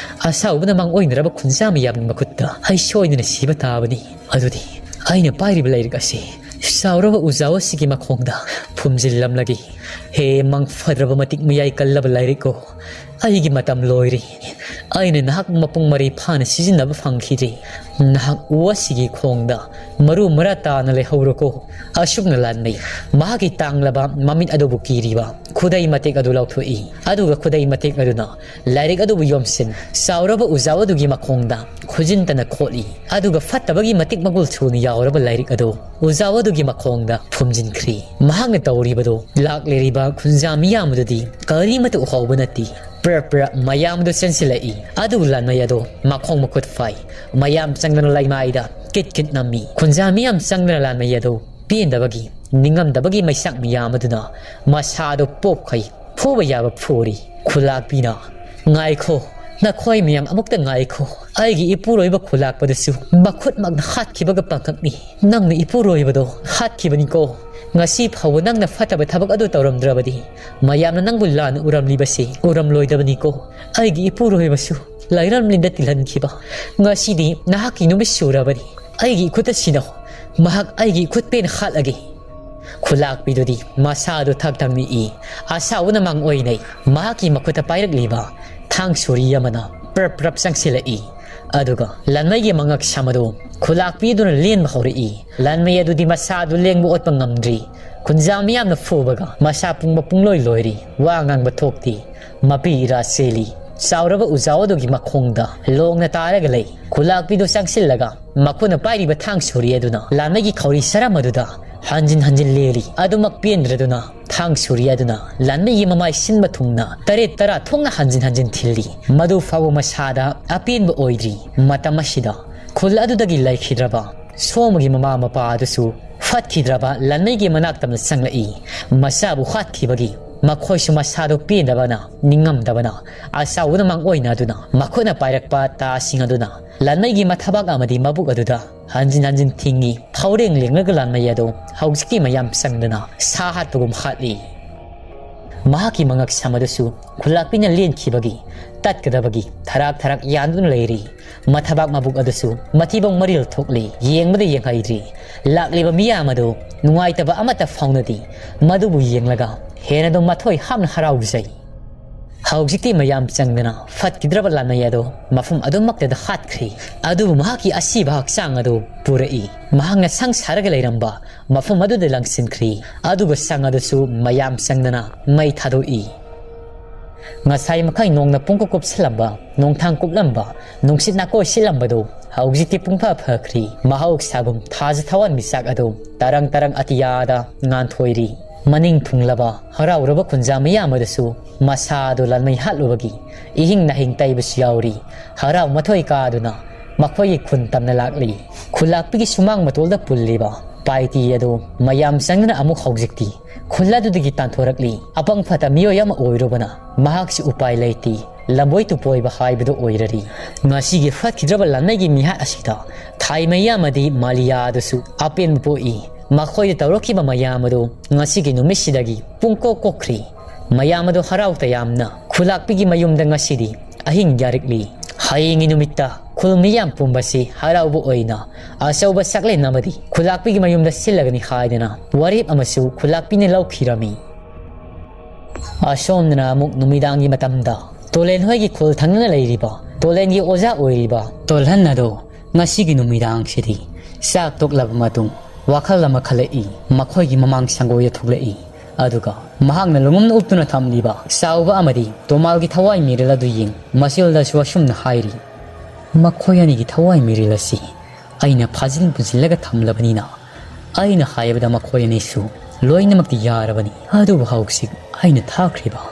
ꯑꯁꯥꯎꯕꯅ ꯃꯥꯡꯑꯣꯏꯅꯔꯕ ꯈꯨꯟꯖꯥ ꯃꯤꯌꯥꯝꯒꯤ ꯃꯈꯨꯠꯇ ꯑꯩ ꯁꯣꯏꯗꯅ ꯁꯤꯕ ꯇꯥꯕꯅꯤ꯫ ꯑꯗꯨꯗꯤ ꯑꯩꯅ ꯄꯥꯏꯔꯤꯕ ꯂꯥꯏꯔꯤꯛ ꯑꯁꯤ ꯆꯥꯎꯔꯕ ꯎꯖꯥꯎ ꯑꯁꯤꯒꯤ ꯃꯈꯣꯡꯗ ꯐꯨꯝꯖꯤꯜꯂꯝꯂꯒꯦ꯫ ꯍꯦ ꯃꯪ ꯐꯗ꯭ꯔꯕ ꯃꯇꯤꯛ ꯃꯌꯥꯏ ꯀꯜꯂꯕ ꯂꯥꯏꯔꯤꯛ ꯑꯣ, ꯑꯩꯒꯤ ꯃꯇꯝ ꯂꯣꯏꯔꯦ꯫ ꯑꯩꯅ ꯅꯍꯥꯛ ꯃꯄꯨꯡ ꯃꯔꯩ ꯐꯥꯅ ꯁꯤꯖꯤꯟꯅꯕ ꯐꯪꯈꯤꯗ꯭ꯔꯦ꯫ ꯅꯍꯥꯛ ꯎ ꯑꯁꯤꯒꯤ ꯈꯣꯡꯗ ꯃꯔꯨ ꯃꯔꯥ ꯇꯥꯅ ꯂꯩꯍꯧꯔꯣꯀꯣ꯫ ꯑꯁꯨꯝꯅ ꯂꯥꯟꯃꯤ ꯃꯍꯥꯛꯀꯤ ꯇꯥꯡꯂꯕ ꯃꯃꯤꯠ ꯑꯗꯨꯕꯨ ꯀꯤꯔꯤꯕ ꯈꯨꯗꯩ ꯃꯇꯦꯛ ꯑꯗꯨ ꯂꯧꯊꯣꯛꯏ꯫ ꯑꯗꯨꯒ ꯈꯨꯗꯩ ꯃꯇꯦꯛ ꯑꯗꯨꯅ ꯂꯥꯏꯔꯤꯛ ꯑꯗꯨꯕꯨ ꯌꯣꯝꯁꯤꯟ ꯆꯥꯎꯔꯕ ꯎꯖꯥꯎ ꯑꯗꯨꯒꯤ ꯃꯈꯣꯡꯗ ꯈꯨꯖꯤꯟꯇꯅ ꯈꯣꯠꯂꯤ꯫ ꯑꯗꯨꯒ ꯐꯠꯇꯕꯒꯤ ꯃꯇꯤꯛ ꯃꯒꯨꯜ ꯁꯨꯅ ꯌꯥꯎꯔꯕ ꯂꯥꯏꯔꯤꯛ ꯑꯗꯨ ꯎꯖꯥꯎ ꯑꯗꯨꯒꯤ ꯃꯈꯣꯡꯗ ꯐꯨꯝꯖꯤꯟꯈ꯭ꯔꯤ꯫ ꯃꯍꯥꯛꯅ ꯇꯧꯔꯤꯕꯗꯨ ꯂꯥꯛꯂꯤꯔꯤꯕ ꯈꯨꯟꯖꯥ ꯃꯤꯌꯥꯝ ꯑꯗꯨꯗꯤ ꯀꯔꯤꯃꯠꯇ ꯎꯍꯧꯕ ꯅꯠꯇꯦ꯫ ꯄ꯭ꯔꯞ ꯄ꯭ꯔꯞ ꯃꯌꯥꯝꯗꯨ ꯆꯦꯟꯁꯤꯜꯂꯛꯏ꯫ ꯑꯗꯨꯕꯨ ꯂꯥꯟꯃꯩ ꯑꯗꯣ ꯃꯈꯣꯡ ꯃꯈꯨꯠ ꯐꯥꯏ꯫ ꯃꯌꯥꯝ ꯆꯪꯗꯅ ꯂꯩꯃꯥꯏꯗ ꯀꯤꯠ ꯀꯤꯠ ꯅꯝꯃꯤ꯫ ꯈꯨꯟꯖꯥ ꯃꯤꯌꯥꯝ ꯆꯪꯗꯅ ꯂꯥꯟꯃꯩ ꯑꯗꯣ ꯄꯦꯟꯗꯕꯒꯤ, ꯅꯤꯡꯉꯝꯗꯕꯒꯤ ꯃꯩꯁꯥꯛ ꯃꯤꯌꯥꯝ ꯑꯗꯨꯅ ꯃꯁꯥꯗꯣ ꯄꯣꯞꯈꯩ ꯐꯨꯕ ꯌꯥꯕ ꯐꯨꯔꯤ꯫ ꯈꯨꯂꯥꯛꯄꯤꯅ, "ꯉꯥꯏꯈꯣ, ꯅꯈꯣꯏ ꯃꯌꯥꯝ ꯑꯃꯨꯛꯇ ꯉꯥꯏꯈꯣ꯫ ꯑꯩꯒꯤ ꯏꯄꯨꯔꯣꯏꯕ ꯈꯨꯂꯥꯛꯄꯗꯨꯁꯨ ꯃꯈꯨꯠꯃꯛꯅ ꯍꯥꯠꯈꯤꯕꯒ ꯄꯥꯡꯈꯛꯅꯤ꯫ ꯅꯪꯅ ꯏꯄꯨꯔꯣꯏꯕꯗꯣ ꯍꯥꯠꯈꯤꯕꯅꯤꯀꯣ꯫ ꯉꯁꯤ ꯐꯥꯎꯕ ꯅꯪꯅ ꯐꯠꯇꯕ ꯊꯕꯛ ꯑꯗꯨ ꯇꯧꯔꯝꯗ꯭ꯔꯕꯗꯤ ꯃꯌꯥꯝꯅ ꯅꯪꯕꯨ ꯂꯥꯟꯅ ꯎꯔꯝꯂꯤꯕꯁꯤ ꯎꯔꯝꯂꯣꯏꯗꯕꯅꯤꯀꯣ꯫ ꯑꯩꯒꯤ ꯏꯄꯨꯔꯣꯏꯕꯁꯨ ꯂꯥꯏꯔꯝꯂꯤꯗ ꯇꯤꯜꯍꯟꯈꯤꯕ꯫ ꯉꯁꯤꯗꯤ ꯅꯍꯥꯛꯀꯤ ꯅꯨꯃꯤꯠ ꯁꯨꯔꯕꯅꯤ꯫ ꯑꯩꯒꯤ ꯏꯈꯨꯠꯇ ꯁꯤꯅꯧ꯫ ꯃꯍꯥꯛ ꯑꯩꯒꯤ ꯏꯈꯨꯠ ꯄꯦꯟ ꯍꯥꯠꯂꯒꯦ꯫" ꯈꯨꯂꯥꯛꯄꯤꯗꯨꯗꯤ ꯃꯁꯥꯗꯨ ꯊꯛ ꯊꯛ ꯅꯤꯛꯏ꯫ ꯑꯁꯥꯎꯕꯅ ꯃꯥꯡ ꯑꯣꯏꯅꯩ꯫ ꯃꯍꯥꯛꯀꯤ ꯃꯈꯨꯠꯇ ꯄꯥꯏꯔꯛꯂꯤꯕ ꯊꯥꯡ ꯁꯣꯔꯤ ꯑꯃꯅ ꯄ꯭ꯔꯞ ꯄ꯭ꯔꯞ ꯆꯪꯁꯤꯜꯂꯛꯏ꯫ ꯑꯗꯨꯒ ꯂꯥꯟꯃꯩꯒꯤ ꯃꯉꯛ ꯁꯝ ꯑꯗꯨ ꯈꯨꯂꯥꯛꯄꯤꯗꯨꯅ ꯂꯦꯟꯕ ꯍꯧꯔꯛꯏ꯫ ꯂꯥꯟꯃꯩ ꯑꯗꯨꯗꯤ ꯃꯁꯥꯗꯨ ꯂꯦꯡꯕ ꯑꯣꯠꯄ ꯉꯝꯗ꯭ꯔꯤ꯫ ꯈꯨꯟꯖꯥ ꯃꯤꯌꯥꯝꯅ ꯐꯨꯕꯒ ꯃꯁꯥ ꯄꯨꯡꯕ ꯄꯨꯡꯂꯣꯏ ꯂꯣꯏꯔꯤ꯫ ꯋꯥ ꯉꯥꯡꯕ ꯊꯣꯛꯇꯦ꯫ ꯃꯄꯤ ꯏꯔꯥ ꯆꯦꯜꯂꯤ꯫ ꯆꯥꯎꯔꯕ ꯎꯖꯥꯎ ꯑꯗꯨꯒꯤ ꯃꯈꯣꯡꯗ ꯂꯣꯡꯅ ꯇꯥꯔꯒ ꯂꯩ꯫ ꯈꯨꯂꯥꯛꯄꯤꯗꯨ ꯆꯪꯁꯤꯜꯂꯒ ꯃꯈꯨꯠꯅ ꯄꯥꯏꯔꯤꯕ ꯊꯥꯡ ꯁꯣꯔꯤ ꯑꯗꯨꯅ ꯂꯥꯟꯃꯩꯒꯤ ꯈꯧꯔꯤ ꯁꯔꯝ ꯑꯗꯨꯗ ꯍꯟꯖꯤꯟ ꯍꯟꯖꯤꯟ ꯂꯦꯜꯂꯤ꯫ ꯑꯗꯨꯃꯛ ꯄꯦꯟꯗ꯭ꯔꯗꯨꯅ ꯊꯥꯡ ꯁꯣꯔꯤ ꯑꯗꯨꯅ ꯂꯥꯟꯃꯩꯒꯤ ꯃꯃꯥꯏ ꯁꯤꯟꯕ ꯊꯨꯡꯅ ꯇꯔꯦꯠ ꯇꯔꯥ ꯊꯣꯛꯅ ꯍꯟꯖꯤꯟ ꯍꯟꯖꯤꯟ ꯊꯤꯜꯂꯤ꯫ ꯃꯗꯨ ꯐꯥꯎꯕ ꯃꯁꯥꯗ ꯑꯄꯦꯟꯕ ꯑꯣꯏꯗ꯭ꯔꯤ꯫ ꯃꯇꯝ ꯑꯁꯤꯗ ꯈꯨꯜ ꯑꯗꯨꯗꯒꯤ ꯂꯩꯈꯤꯗ꯭ꯔꯕ ꯁꯣꯃꯒꯤ ꯃꯃꯥ ꯃꯄꯥ ꯑꯗꯨꯁꯨ ꯐꯠꯈꯤꯗ꯭ꯔꯕ ꯂꯥꯟꯃꯩꯒꯤ ꯃꯅꯥꯛꯇꯝꯗ ꯆꯪꯂꯛꯏ꯫ ꯃꯆꯥꯕꯨ ꯍꯥꯠꯈꯤꯕꯒꯤ ꯃꯈꯣꯏꯁꯨ ꯃꯁꯥꯗꯨ ꯄꯦꯟꯗꯕꯅ, ꯅꯤꯡꯉꯝꯗꯕꯅ, ꯑꯆꯥꯎꯕꯅ ꯃꯥꯡꯑꯣꯏꯅꯗꯨꯅ ꯃꯈꯨꯠꯅ ꯄꯥꯏꯔꯛꯄ ꯇꯥꯁꯤꯡ ꯑꯗꯨꯅ ꯂꯥꯟꯃꯩꯒꯤ ꯃꯊꯕꯥꯛ ꯑꯃꯗꯤ ꯃꯕꯨꯛ ꯑꯗꯨꯗ ꯍꯟꯖꯤꯟ ꯍꯟꯖꯤꯟ ꯊꯤꯡꯉꯤ꯫ ꯐꯥꯎꯔꯦꯡ ꯂꯦꯡꯂꯒ ꯂꯥꯟꯃꯩ ꯑꯗꯨ ꯍꯧꯖꯤꯛꯀꯤ ꯃꯌꯥꯝ ꯆꯪꯗꯅ ꯁꯥ ꯍꯥꯠꯄꯒꯨꯝ ꯍꯥꯠꯂꯤ꯫ ꯃꯍꯥꯛꯀꯤ ꯃꯉꯛꯁꯝ ꯑꯗꯨꯁꯨ ꯈꯨꯜꯂꯥꯛꯄꯤꯅ ꯂꯦꯟꯈꯤꯕꯒꯤ ꯇꯠꯀꯗꯕꯒꯤ ꯊꯔꯥꯛ ꯊꯔꯥꯛ ꯌꯥꯟꯗꯨꯅ ꯂꯩꯔꯤ꯫ ꯃꯊꯕꯥꯛ ꯃꯕꯨꯛ ꯑꯗꯨꯁꯨ ꯃꯊꯤꯕꯣꯡ ꯃꯔꯤꯜ ꯊꯣꯛꯂꯤ꯫ ꯌꯦꯡꯕꯗ ꯌꯦꯡꯍꯩꯗ꯭ꯔꯤ꯫ ꯂꯥꯛꯂꯤꯕ ꯃꯤꯌꯥꯝ ꯑꯗꯨ ꯅꯨꯡꯉꯥꯏꯇꯕ ꯑꯃꯠꯇ ꯐꯥꯎꯅꯗꯦ꯫ ꯃꯗꯨꯕꯨ ꯌꯦꯡꯂꯒ ꯍꯦꯟꯅꯗꯨ ꯃꯊꯣꯏ ꯍꯥꯞꯅ ꯍꯔꯥꯎꯖꯩ꯫ ꯍꯧꯖꯤꯛꯇꯤ ꯃꯌꯥꯝ ꯆꯪꯗꯅ ꯐꯠꯈꯤꯗ꯭ꯔꯕ ꯂꯥꯟꯃꯩ ꯑꯗꯨ ꯃꯐꯝ ꯑꯗꯨꯃꯛꯇꯗ ꯍꯥꯠꯈ꯭ꯔꯤ꯫ ꯑꯗꯨꯕꯨ ꯃꯍꯥꯛꯀꯤ ꯑꯁꯤꯕ ꯍꯛꯆꯥꯡ ꯑꯗꯨ ꯄꯨꯔꯛꯏ꯫ ꯃꯍꯥꯛꯅ ꯁꯪ ꯁꯥꯔꯒ ꯂꯩꯔꯝꯕ ꯃꯐꯝ ꯑꯗꯨꯗ ꯂꯪꯁꯤꯟꯈ꯭ꯔꯤ꯫ ꯑꯗꯨꯒ ꯁꯪ ꯑꯗꯨꯁꯨ ꯃꯌꯥꯝ ꯆꯪꯗꯅ ꯃꯩ ꯊꯥꯗꯣꯛꯏ꯫ ꯉꯁꯥꯏ ꯃꯈꯩ ꯅꯣꯡꯅ ꯄꯨꯡꯀꯨꯞ ꯀꯨꯞꯁꯤꯜꯂꯝꯕ, ꯅꯣꯡꯊꯥꯡ ꯀꯨꯞꯂꯝꯕ, ꯅꯨꯡꯁꯤꯠ ꯅꯥꯀꯣꯏ ꯁꯤꯠꯂꯝꯕꯗꯨ ꯍꯧꯖꯤꯛꯇꯤ ꯄꯨꯡꯐ ꯐꯈ꯭ꯔꯤ꯫ ꯃꯍꯧꯁꯥꯒꯨꯝ ꯊꯥꯖ ꯊꯋꯥꯟ ꯃꯤꯆꯥꯛ ꯑꯗꯨ ꯇꯔꯪ ꯇꯔꯪ ꯑꯇꯤꯌꯥꯗ ꯉꯥꯟꯊꯣꯏꯔꯤ꯫ ꯃꯅꯤꯡ ꯊꯨꯡꯂꯕ ꯍꯔꯥꯎꯔꯕ ꯈꯨꯟꯖꯥ ꯃꯤꯌꯥꯝ ꯑꯗꯨꯁꯨ ꯃꯁꯥꯗꯨ ꯂꯥꯟꯃꯩ ꯍꯥꯠꯂꯨꯕꯒꯤ ꯏꯍꯤꯡ ꯅꯥꯍꯤꯡ ꯇꯩꯕꯁꯨ ꯌꯥꯎꯔꯤ꯫ ꯍꯔꯥꯎ ꯃꯊꯣꯏ ꯀꯥꯗꯨꯅ ꯃꯈꯣꯏꯒꯤ ꯈꯨꯟ ꯇꯝꯅ ꯂꯥꯛꯂꯤ꯫ ꯈꯨꯜꯂꯥꯛꯄꯤꯒꯤ ꯁꯨꯃꯥꯡ ꯃꯇꯣꯜꯗ ꯄꯨꯜꯂꯤꯕ ꯄꯥꯏꯇꯤ ꯑꯗꯨ ꯃꯌꯥꯝ ꯆꯪꯗꯨꯅ ꯑꯃꯨꯛ ꯍꯧꯖꯤꯛꯇꯤ ꯈꯨꯜ ꯑꯗꯨꯗꯒꯤ ꯇꯥꯟꯊꯣꯔꯛꯂꯤ꯫ ꯑꯄꯪ ꯐꯠꯇ ꯃꯤꯑꯣꯏ ꯑꯃ ꯑꯣꯏꯔꯨꯕꯅ ꯃꯍꯥꯛꯁꯨ ꯎꯄꯥꯏ ꯂꯩꯇꯦ꯫ ꯂꯝꯕꯣꯏ ꯇꯨꯄꯣꯏꯕ ꯍꯥꯏꯕꯗꯨ ꯑꯣꯏꯔꯔꯤ꯫ ꯉꯁꯤꯒꯤ ꯐꯠꯈꯤꯗ꯭ꯔꯕ ꯂꯥꯟꯃꯩꯒꯤ ꯃꯤꯍꯥꯠ ꯑꯁꯤꯗ ꯊꯥꯏꯃꯩ ꯑꯃꯗꯤ ꯃꯥꯂꯤꯌꯥ ꯑꯗꯨꯁꯨ ꯑꯄꯦꯟꯕ ꯄꯣꯛꯏ꯫ ꯃꯈꯣꯏꯗ ꯇꯧꯔꯛꯈꯤꯕ ꯃꯌꯥꯝ ꯑꯗꯨ ꯉꯁꯤꯒꯤ ꯅꯨꯃꯤꯠꯁꯤꯗꯒꯤ ꯄꯨꯡꯀꯣꯛ ꯀꯣꯛꯈ꯭ꯔꯤ꯫ ꯃꯌꯥꯝ ꯑꯗꯨ ꯍꯔꯥꯎ ꯇꯌꯥꯝꯅ ꯈꯨꯂꯥꯛꯄꯤꯒꯤ ꯃꯌꯨꯝꯗ ꯉꯁꯤꯗꯤ ꯑꯍꯤꯡ ꯌꯥꯔꯛꯂꯤ꯫ ꯍꯌꯦꯡꯒꯤ ꯅꯨꯃꯤꯠꯇ ꯈꯨꯜ ꯃꯤꯌꯥꯝ ꯄꯨꯝꯕꯁꯤ ꯍꯔꯥꯎꯕ ꯑꯣꯏꯅ ꯑꯆꯧꯕ ꯆꯥꯛꯂꯦꯟ ꯑꯃꯗꯤ ꯈꯨꯂꯥꯛꯄꯤꯒꯤ ꯃꯌꯨꯝꯗ ꯁꯤꯜꯂꯒꯅꯤ ꯍꯥꯏꯗꯅ ꯋꯥꯔꯦꯞ ꯑꯃꯁꯨ ꯈꯨꯂꯥꯛꯄꯤꯅ ꯂꯧꯈꯤꯔꯝꯃꯤ꯫ ꯑꯁꯣꯝꯗꯅ ꯑꯃꯨꯛ ꯅꯨꯃꯤꯗꯥꯡꯒꯤ ꯃꯇꯝꯗ ꯇꯣꯂꯦꯟ ꯍꯣꯏꯒꯤ ꯈꯨꯜ ꯊꯪꯅꯅ ꯂꯩꯔꯤꯕ ꯇꯣꯂꯦꯟꯒꯤ ꯑꯣꯖꯥ ꯑꯣꯏꯔꯤꯕ ꯇꯣꯜꯍꯟ ꯑꯗꯣ ꯉꯁꯤꯒꯤ ꯅꯨꯃꯤꯗꯥꯡꯁꯤꯗꯤ ꯆꯥꯛ ꯇꯣꯛꯂꯕ ꯃꯇꯨꯡ ꯋꯥꯈꯜ ꯑꯃ ꯈꯜꯂꯛꯏ꯫ ꯃꯈꯣꯏꯒꯤ ꯃꯃꯥꯡ ꯁꯪꯒꯣꯏꯗ ꯊꯣꯛꯂꯛꯏ꯫ ꯑꯗꯨꯒ ꯃꯍꯥꯛꯅ ꯂꯨꯉꯝꯅ ꯎꯞꯇꯨꯅ ꯊꯝꯂꯤꯕ ꯆꯥꯎꯕ ꯑꯃꯗꯤ ꯇꯣꯃꯥꯜꯒꯤ ꯊꯋꯥꯏ ꯃꯤꯔꯦꯜ ꯑꯗꯨ ꯌꯦꯡ ꯃꯆꯤꯜꯗꯁꯨ ꯑꯁꯨꯝꯅ ꯍꯥꯏꯔꯤ, "ꯃꯈꯣꯏ ꯑꯅꯤꯒꯤ ꯊꯋꯥꯏ ꯃꯤꯔꯦꯜ ꯑꯁꯤ ꯑꯩꯅ ꯐꯥꯖꯤꯟ ꯄꯨꯟꯁꯤꯜꯂꯒ ꯊꯝꯂꯕꯅꯤꯅ ꯑꯩꯅ ꯍꯥꯏꯕꯗ ꯃꯈꯣꯏ ꯑꯅꯤꯁꯨ ꯂꯣꯏꯅꯃꯛꯇꯤ ꯌꯥꯔꯕꯅꯤ꯫ ꯑꯗꯨꯕꯨ ꯍꯧꯖꯤꯛ ꯑꯩꯅ ꯊꯥꯈ꯭ꯔꯤꯕ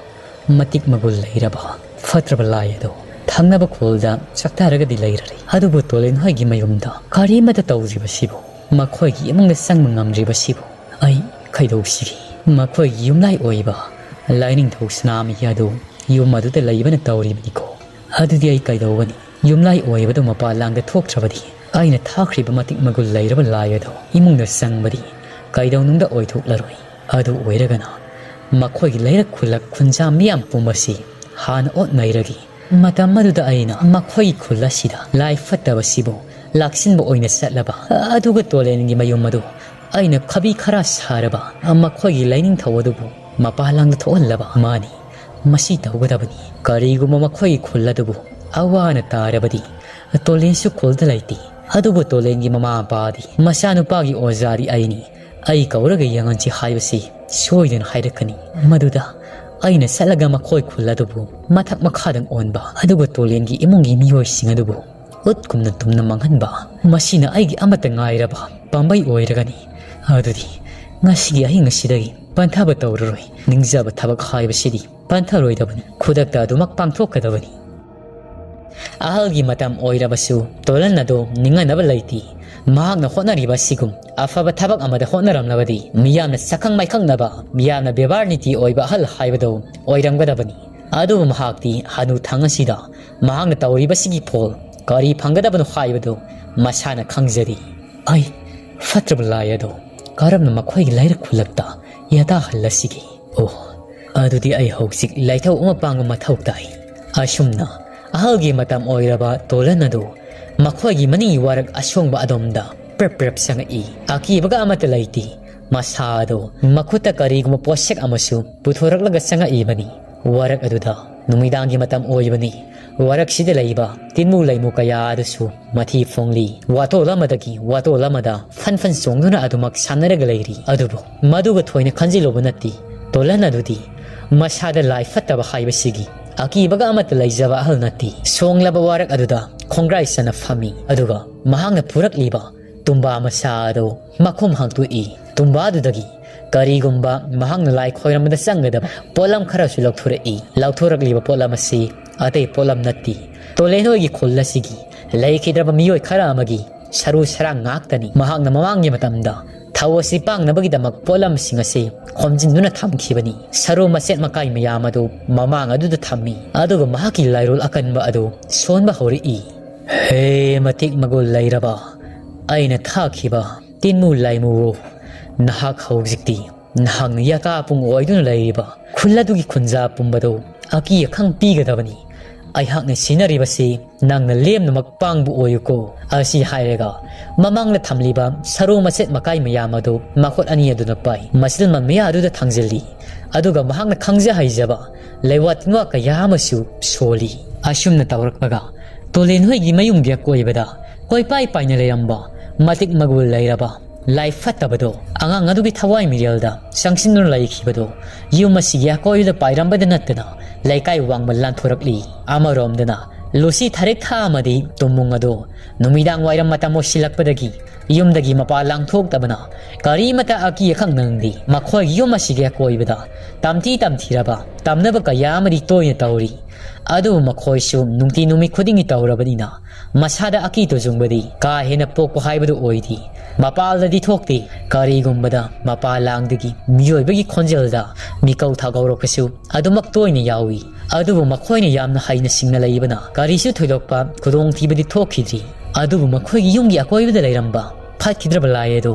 ꯃꯇꯤꯛ ꯃꯒꯨꯟ ꯂꯩꯔꯕ ꯐꯠꯇ꯭ꯔꯕ ꯂꯥꯏ ꯑꯗꯣ ꯊꯪꯅꯕ ꯈꯨꯜꯗ ꯆꯥꯛꯊꯔꯒꯗꯤ ꯂꯩꯔꯔꯦ꯫ ꯑꯗꯨꯕꯨ ꯇꯣꯂꯦꯟ ꯍꯣꯏꯒꯤ ꯃꯌꯨꯝꯗ ꯀꯔꯤꯃꯠꯇ ꯇꯧꯗ꯭ꯔꯤꯕꯁꯤꯕꯨ ꯃꯈꯣꯏꯒꯤ ꯏꯃꯨꯡꯗ ꯆꯪꯕ ꯉꯝꯗ꯭ꯔꯤꯕꯁꯤꯕꯨ ꯑꯩ ꯀꯩꯗꯧꯁꯤꯒꯦ? ꯃꯈꯣꯏꯒꯤ ꯌꯨꯝꯂꯥꯏ ꯑꯣꯏꯕ ꯂꯥꯏꯅꯤꯡꯊꯧ ꯁꯅꯥꯃꯍꯤ ꯑꯗꯨ ꯌꯨꯝ ꯑꯗꯨꯗ ꯂꯩꯕꯅ ꯇꯧꯔꯤꯕꯅꯤꯀꯣ꯫ ꯑꯗꯨꯗꯤ ꯑꯩ ꯀꯩꯗꯧꯒꯅꯤ? ꯌꯨꯝꯂꯥꯏ ꯑꯣꯏꯕꯗꯨ ꯃꯄꯥꯟ ꯂꯥꯡꯗ ꯊꯣꯛꯇ꯭ꯔꯕꯗꯤ ꯑꯩꯅ ꯊꯥꯈ꯭ꯔꯤꯕ ꯃꯇꯤꯛ ꯃꯒꯨꯟ ꯂꯩꯔꯕ ꯂꯥꯏ ꯑꯗꯨ ꯏꯃꯨꯡꯗ ꯆꯪꯕꯗꯤ ꯀꯩꯗꯧꯅꯨꯡꯗ ꯑꯣꯏꯊꯣꯛꯂꯔꯣꯏ꯫ ꯑꯗꯨ ꯑꯣꯏꯔꯒꯅ ꯃꯈꯣꯏꯒꯤ ꯂꯩꯔꯛ ꯈꯨꯜꯂꯛ ꯈꯨꯟꯖꯥ ꯃꯤꯌꯥꯝ ꯄꯨꯝꯕꯁꯤ ꯍꯥꯟꯅ ꯑꯣꯠ ꯅꯩꯔꯒꯦ꯫ ꯃꯇꯝ ꯑꯗꯨꯗ ꯑꯩꯅ ꯃꯈꯣꯏꯒꯤ ꯈꯨꯜ ꯑꯁꯤꯗ ꯂꯥꯏ ꯐꯠꯇꯕꯁꯤꯕꯨ ꯂꯥꯛꯁꯤꯟꯕ ꯑꯣꯏꯅ ꯆꯠꯂꯕ, ꯑꯗꯨꯒ ꯇꯣꯂꯦꯟꯒꯤ ꯃꯌꯨꯝ ꯑꯗꯨ ꯑꯩꯅ ꯈꯕꯤ ꯈꯔ ꯁꯥꯔꯕ, ꯃꯈꯣꯏꯒꯤ ꯂꯥꯏꯅꯤꯡꯊꯧ ꯑꯗꯨꯕꯨ ꯃꯄꯥꯟ ꯂꯝꯗ ꯊꯣꯛꯍꯜꯂꯕ꯫ ꯃꯥꯅꯤ, ꯃꯁꯤ ꯇꯧꯒꯗꯕꯅꯤ꯫ ꯀꯔꯤꯒꯨꯝꯕ ꯃꯈꯣꯏꯒꯤ ꯈꯨꯜ ꯑꯗꯨꯕꯨ ꯑꯋꯥ ꯑꯅꯥ ꯇꯥꯔꯕꯗꯤ, ꯇꯣꯂꯦꯟꯁꯨ ꯈꯨꯜꯗ ꯂꯩꯇꯦ꯫ ꯑꯗꯨꯕꯨ ꯇꯣꯂꯦꯟꯒꯤ ꯃꯃꯥ ꯃꯄꯥꯗꯤ ꯃꯆꯥꯅꯨꯄꯥꯒꯤ ꯑꯣꯖꯥꯗꯤ ꯑꯩꯅꯤ, ꯑꯩ ꯀꯧꯔꯒ ꯌꯦꯡꯍꯟꯁꯤ ꯍꯥꯏꯕꯁꯤ ꯁꯣꯏꯗꯅ ꯍꯥꯏꯔꯛꯀꯅꯤ꯫ ꯃꯗꯨꯗ ꯑꯩꯅ ꯆꯠꯂꯒ ꯃꯈꯣꯏ ꯈꯨꯜ ꯑꯗꯨꯕꯨ ꯃꯊꯛ ꯃꯈꯥꯗꯪ ꯑꯣꯟꯕ, ꯑꯗꯨꯒ ꯇꯣꯂꯦꯟꯒꯤ ꯏꯃꯨꯡꯒꯤ ꯃꯤꯑꯣꯏꯁꯤꯡ ꯑꯗꯨꯕꯨ ꯎꯠ ꯀꯨꯝꯅ ꯇꯨꯝꯅ ꯃꯥꯡꯍꯟꯕ꯫ ꯃꯁꯤꯅ ꯑꯩꯒꯤ ꯑꯃꯠꯇ ꯉꯥꯏꯔꯕ ꯄꯥꯝꯕꯩ ꯑꯣꯏꯔꯒꯅꯤ꯫ ꯑꯗꯨꯗꯤ ꯉꯁꯤꯒꯤ ꯑꯍꯤꯡ ꯑꯁꯤꯗꯒꯤ ꯄꯟꯊꯕ ꯇꯧꯔꯔꯣꯏ꯫ ꯅꯤꯡꯖꯕ ꯊꯕꯛ ꯍꯥꯏꯕꯁꯤꯗꯤ ꯄꯟꯊꯔꯣꯏꯗꯕꯅꯤ, ꯈꯨꯗꯛꯇ ꯑꯗꯨꯃꯛ ꯄꯥꯡꯊꯣꯛꯀꯗꯕꯅꯤ꯫ ꯑꯍꯜꯒꯤ ꯃꯇꯝ ꯑꯣꯏꯔꯕꯁꯨ ꯇꯣꯂꯟ ꯑꯗꯨ ꯅꯤꯡꯍꯟꯅꯕ ꯂꯩꯇꯦ꯫ ꯃꯍꯥꯛꯅ ꯍꯣꯠꯅꯔꯤꯕ ꯑꯁꯤꯒꯨꯝ ꯑꯐꯕ ꯊꯕꯛ ꯑꯃꯗ ꯍꯣꯠꯅꯔꯝꯂꯕꯗꯤ, ꯃꯤꯌꯥꯝꯅ ꯁꯛꯈꯪ ꯃꯥꯏꯈꯪꯅꯕ, ꯃꯤꯌꯥꯝꯅ ꯕꯦꯕꯥꯔ ꯅꯤꯇꯤ ꯑꯣꯏꯕ ꯑꯍꯜ ꯍꯥꯏꯕꯗꯨ ꯑꯣꯏꯔꯝꯒꯗꯕꯅꯤ꯫ ꯑꯗꯨꯕꯨ ꯃꯍꯥꯛꯇꯤ ꯍꯅꯨ ꯊꯪ ꯑꯁꯤꯗ ꯃꯍꯥꯛꯅ ꯇꯧꯔꯤꯕꯁꯤꯒꯤ ꯐꯣꯜ ꯀꯔꯤ ꯐꯪꯒꯗꯕꯅꯣ ꯍꯥꯏꯕꯗꯨ ꯃꯁꯥꯅ ꯈꯪꯖꯔꯤ꯫ ꯑꯩ ꯐꯠꯇ꯭ꯔꯕ ꯂꯥꯏ ꯑꯗꯨ ꯀꯔꯝꯅ ꯃꯈꯣꯏꯒꯤ ꯂꯩꯔꯛ ꯈꯨꯜꯂꯛꯇ ꯌꯥꯇꯥꯍꯜꯂꯁꯤꯒꯦ? ꯑꯣ, ꯑꯗꯨꯗꯤ ꯑꯩ ꯍꯧꯖꯤꯛ ꯂꯥꯏꯊꯧ ꯑꯃ ꯄꯥꯡꯕ ꯃꯊꯧ ꯇꯥꯏ꯫ ꯑꯁꯨꯝꯅ ꯑꯍꯜꯒꯤ ꯃꯇꯝ ꯑꯣꯏꯔꯕ ꯇꯣꯂꯟ ꯑꯗꯨ ꯃꯈꯣꯏꯒꯤ ꯃꯅꯤꯡꯒꯤ ꯋꯥꯔꯛ ꯑꯁꯣꯡꯕ ꯑꯗꯣꯝꯗ ꯄ꯭ꯔꯞ ꯄ꯭ꯔꯞ ꯆꯪꯉꯛꯏ꯫ ꯑꯀꯤꯕꯒ ꯑꯃꯠꯇ ꯂꯩꯇꯦ꯫ ꯃꯁꯥ ꯑꯗꯨ ꯃꯈꯨꯠꯇ ꯀꯔꯤꯒꯨꯝꯕ ꯄꯣꯠꯁꯛ ꯑꯃꯁꯨ ꯄꯨꯊꯣꯔꯛꯂꯒ ꯆꯪꯉꯛꯏꯕꯅꯤ꯫ ꯋꯥꯔꯛ ꯑꯗꯨꯗ ꯅꯨꯃꯤꯗꯥꯡꯒꯤ ꯃꯇꯝ ꯑꯣꯏꯕꯅꯤ꯫ ꯋꯥꯔꯛꯁꯤꯗ ꯂꯩꯕ ꯇꯤꯟꯃꯨ ꯂꯩꯃꯨ ꯀꯌꯥ ꯑꯗꯨꯁꯨ ꯃꯊꯤ ꯐꯣꯡꯂꯤ꯫ ꯋꯥꯇꯣꯜ ꯑꯃꯗꯒꯤ ꯋꯥꯇꯣꯜ ꯑꯃꯗ ꯐꯟ ꯐꯟ ꯆꯣꯡꯗꯨꯅ ꯑꯗꯨꯃꯛ ꯁꯥꯟꯅꯔꯒ ꯂꯩꯔꯤ꯫ ꯑꯗꯨꯕꯨ ꯃꯗꯨꯒ ꯊꯣꯏꯅ ꯈꯟꯖꯤꯜꯂꯨꯕ ꯅꯠꯇꯦ꯫ ꯇꯣꯂꯟ ꯑꯗꯨꯗꯤ ꯃꯁꯥꯗ ꯂꯥꯏ ꯐꯠꯇꯕ ꯍꯥꯏꯕꯁꯤꯒꯤ ꯑꯀꯤꯕꯒ ꯑꯃꯠꯇ ꯂꯩꯖꯕ ꯑꯍꯜ ꯅꯠꯇꯦ꯫ ꯁꯣꯡꯂꯕ ꯋꯥꯔꯛ ꯑꯗꯨꯗ ꯈꯣꯡꯒ꯭ꯔꯥꯏ ꯆꯟꯅ ꯐꯝꯃꯤ꯫ ꯑꯗꯨꯒ ꯃꯍꯥꯛꯅ ꯄꯨꯔꯛꯂꯤꯕ ꯇꯨꯝꯕꯥ ꯃꯆꯥ ꯑꯗꯨ ꯃꯈꯨꯝ ꯍꯥꯡꯗꯣꯛꯏ꯫ ꯇꯨꯝꯕꯥꯗꯨꯗꯒꯤ ꯀꯔꯤꯒꯨꯝꯕ ꯃꯍꯥꯛꯅ ꯂꯥꯏ ꯈꯣꯏꯔꯝꯕꯗ ꯆꯪꯒꯗꯕ ꯄꯣꯠꯂꯝ ꯈꯔꯁꯨ ꯂꯧꯊꯣꯔꯛꯏ꯫ ꯂꯧꯊꯣꯔꯛꯂꯤꯕ ꯄꯣꯠꯂꯝ ꯑꯁꯤ ꯑꯇꯩ ꯄꯣꯠꯂꯝ ꯅꯠꯇꯦ꯫ ꯇꯣꯂꯦꯟ ꯍꯣꯏꯒꯤ ꯈꯨꯜ ꯑꯁꯤꯒꯤ ꯂꯩꯈꯤꯗ꯭ꯔꯕ ꯃꯤꯑꯣꯏ ꯈꯔ ꯑꯃꯒꯤ ꯁꯔꯨ ꯁꯔꯥꯡ ꯉꯥꯛꯇꯅꯤ꯫ ꯃꯍꯥꯛꯅ ꯃꯃꯥꯡꯒꯤ ꯃꯇꯝꯗ ꯊꯧ ꯑꯁꯤ ꯄꯥꯡꯅꯕꯒꯤꯗꯃꯛ ꯄꯣꯠꯂꯝꯁꯤꯡ ꯑꯁꯤ ꯈꯣꯝꯖꯤꯟꯗꯨꯅ ꯊꯝꯈꯤꯕꯅꯤ꯫ ꯁꯔꯨ ꯃꯆꯦꯠ ꯃꯀꯥꯏ ꯃꯌꯥꯝ ꯑꯗꯨ ꯃꯃꯥꯡ ꯑꯗꯨꯗ ꯊꯝꯃꯤ꯫ ꯑꯗꯨꯒ ꯃꯍꯥꯛꯀꯤ ꯂꯥꯏꯔꯣꯜ ꯑꯀꯟꯕ ꯑꯗꯨ ꯁꯣꯟꯕ ꯍꯧꯔꯛꯏ꯫ ꯍꯦ ꯃꯇꯤꯛ ꯃꯒꯨꯟ ꯂꯩꯔꯕ ꯑꯩꯅ ꯊꯥꯈꯤꯕ ꯇꯤꯟꯃꯨ ꯂꯥꯏꯃꯨꯋꯣ, ꯅꯍꯥꯛ ꯍꯧꯖꯤꯛꯇꯤ ꯅꯍꯥꯛꯅ ꯌꯥꯀꯥ ꯄꯨꯡ ꯑꯣꯏꯗꯨꯅ ꯂꯩꯔꯤꯕ ꯈꯨꯜ ꯑꯗꯨꯒꯤ ꯈꯨꯟꯖꯥ ꯄꯨꯝꯕꯗꯨ ꯑꯀꯤ ꯑꯈꯪ ꯄꯤꯒꯗꯕꯅꯤ꯫ ꯑꯩꯍꯥꯛꯅ ꯁꯤꯟꯅꯔꯤꯕꯁꯤ ꯅꯪꯅ ꯂꯦꯝꯅꯃꯛ ꯄꯥꯡꯕ ꯑꯣꯏꯌꯨꯀꯣ꯫ ꯑꯁꯤ ꯍꯥꯏꯔꯒ ꯃꯃꯥꯡꯗ ꯊꯝꯂꯤꯕ ꯁꯔꯨ ꯃꯆꯦꯠ ꯃꯀꯥꯏ ꯃꯌꯥꯝ ꯑꯗꯨ ꯃꯈꯨꯠ ꯑꯅꯤ ꯑꯗꯨꯅ ꯄꯥꯏ, ꯃꯆꯤꯜ ꯃꯟ ꯃꯌꯥ ꯑꯗꯨꯗ ꯊꯥꯡꯖꯤꯜꯂꯤ꯫ ꯑꯗꯨꯒ ꯃꯍꯥꯛꯅ ꯈꯪꯖ ꯍꯩꯖꯕ ꯂꯩꯋꯥ ꯇꯤꯟꯋꯥ ꯀꯌꯥ ꯑꯃꯁꯨ ꯁꯣꯜꯂꯤ꯫ ꯑꯁꯨꯝꯅ ꯇꯧꯔꯛꯄꯒ ꯇꯣꯂꯦꯟ ꯍꯣꯏꯒꯤ ꯃꯌꯨꯝꯒꯤ ꯑꯀꯣꯏꯕꯗ ꯀꯣꯏꯄꯥꯏ ꯄꯥꯏꯅ ꯂꯩꯔꯝꯕ ꯃꯇꯤꯛ ꯃꯒꯨꯜ ꯂꯩꯔꯕ ꯂꯥꯏ ꯐꯠꯇꯕꯗꯣ ꯑꯉꯥꯡ ꯑꯗꯨꯒꯤ ꯊꯋꯥꯏ ꯃꯤꯔꯦꯜꯗ ꯆꯪꯁꯤꯟꯗꯨꯅ ꯂꯩꯈꯤꯕꯗꯣ ꯌꯨꯝ ꯑꯁꯤꯒꯤ ꯑꯀꯣꯏꯕꯗ ꯄꯥꯏꯔꯝꯕꯗ ꯅꯠꯇꯅ ꯂꯩꯀꯥꯏ ꯋꯥꯡꯃ ꯂꯥꯟꯊꯣꯔꯛꯂꯤ꯫ ꯑꯃꯔꯣꯝꯗꯅ ꯂꯨꯁꯤ ꯊꯥꯔꯦꯛ ꯊꯥ ꯑꯃꯗꯤ ꯇꯨꯝꯃꯨꯡ ꯑꯗꯣ ꯅꯨꯃꯤꯗꯥꯡ ꯋꯥꯏꯔꯝ ꯃꯇꯝ ꯑꯣꯏꯁꯤꯜꯂꯛꯄꯗꯒꯤ ꯌꯨꯝꯗꯒꯤ ꯃꯄꯥꯟ ꯂꯥꯡꯊꯣꯛꯇꯕꯅ ꯀꯔꯤꯃꯇ ꯑꯀꯤ ꯑꯈꯪ ꯅꯪꯗꯦ꯫ ꯃꯈꯣꯏꯒꯤ ꯌꯨꯝ ꯑꯁꯤꯒꯤ ꯑꯀꯣꯏꯕꯗ ꯇꯝꯊꯤ ꯇꯝꯊꯤꯔꯕ ꯇꯝꯅꯕ ꯀꯌꯥ ꯑꯃꯗꯤ ꯇꯣꯏꯅ ꯇꯧꯔꯤ꯫ ꯑꯗꯨꯕꯨ ꯃꯈꯣꯏꯁꯨ ꯅꯨꯡꯇꯤ ꯅꯨꯃꯤꯠ ꯈꯨꯗꯤꯡꯒꯤ ꯇꯧꯔꯕꯅꯤꯅ ꯃꯁꯥꯗ ꯑꯀꯤ ꯇꯨꯖꯨꯡꯕꯗꯤ ꯀꯥ ꯍꯦꯟꯅ ꯄꯣꯛꯄ ꯍꯥꯏꯕꯗꯨ ꯑꯣꯏꯗꯦ꯫ ꯃꯄꯥꯜꯗꯗꯤ ꯊꯣꯛꯇꯦ꯫ ꯀꯔꯤꯒꯨꯝꯕꯗ ꯃꯄꯥꯜ ꯂꯥꯡꯗꯒꯤ ꯃꯤꯑꯣꯏꯕꯒꯤ ꯈꯣꯟꯖꯦꯜꯗ ꯃꯤꯀꯧ ꯊꯥꯒꯧꯔꯛꯄꯁꯨ ꯑꯗꯨꯃꯛ ꯇꯣꯏꯅ ꯌꯥꯎꯏ꯫ ꯑꯗꯨꯕꯨ ꯃꯈꯣꯏꯅ ꯌꯥꯝꯅ ꯍꯩꯅ ꯁꯤꯡꯅ ꯂꯩꯕꯅ ꯀꯔꯤꯁꯨ ꯊꯣꯏꯗꯣꯛꯄ ꯈꯨꯗꯣꯡꯊꯤꯕꯗꯤ ꯊꯣꯛꯈꯤꯗ꯭ꯔꯤ꯫ ꯑꯗꯨꯕꯨ ꯃꯈꯣꯏꯒꯤ ꯌꯨꯝꯒꯤ ꯑꯀꯣꯏꯕꯗ ꯂꯩꯔꯝꯕ ꯐꯠꯈꯤꯗ꯭ꯔꯕ ꯂꯥꯏ ꯑꯗꯨ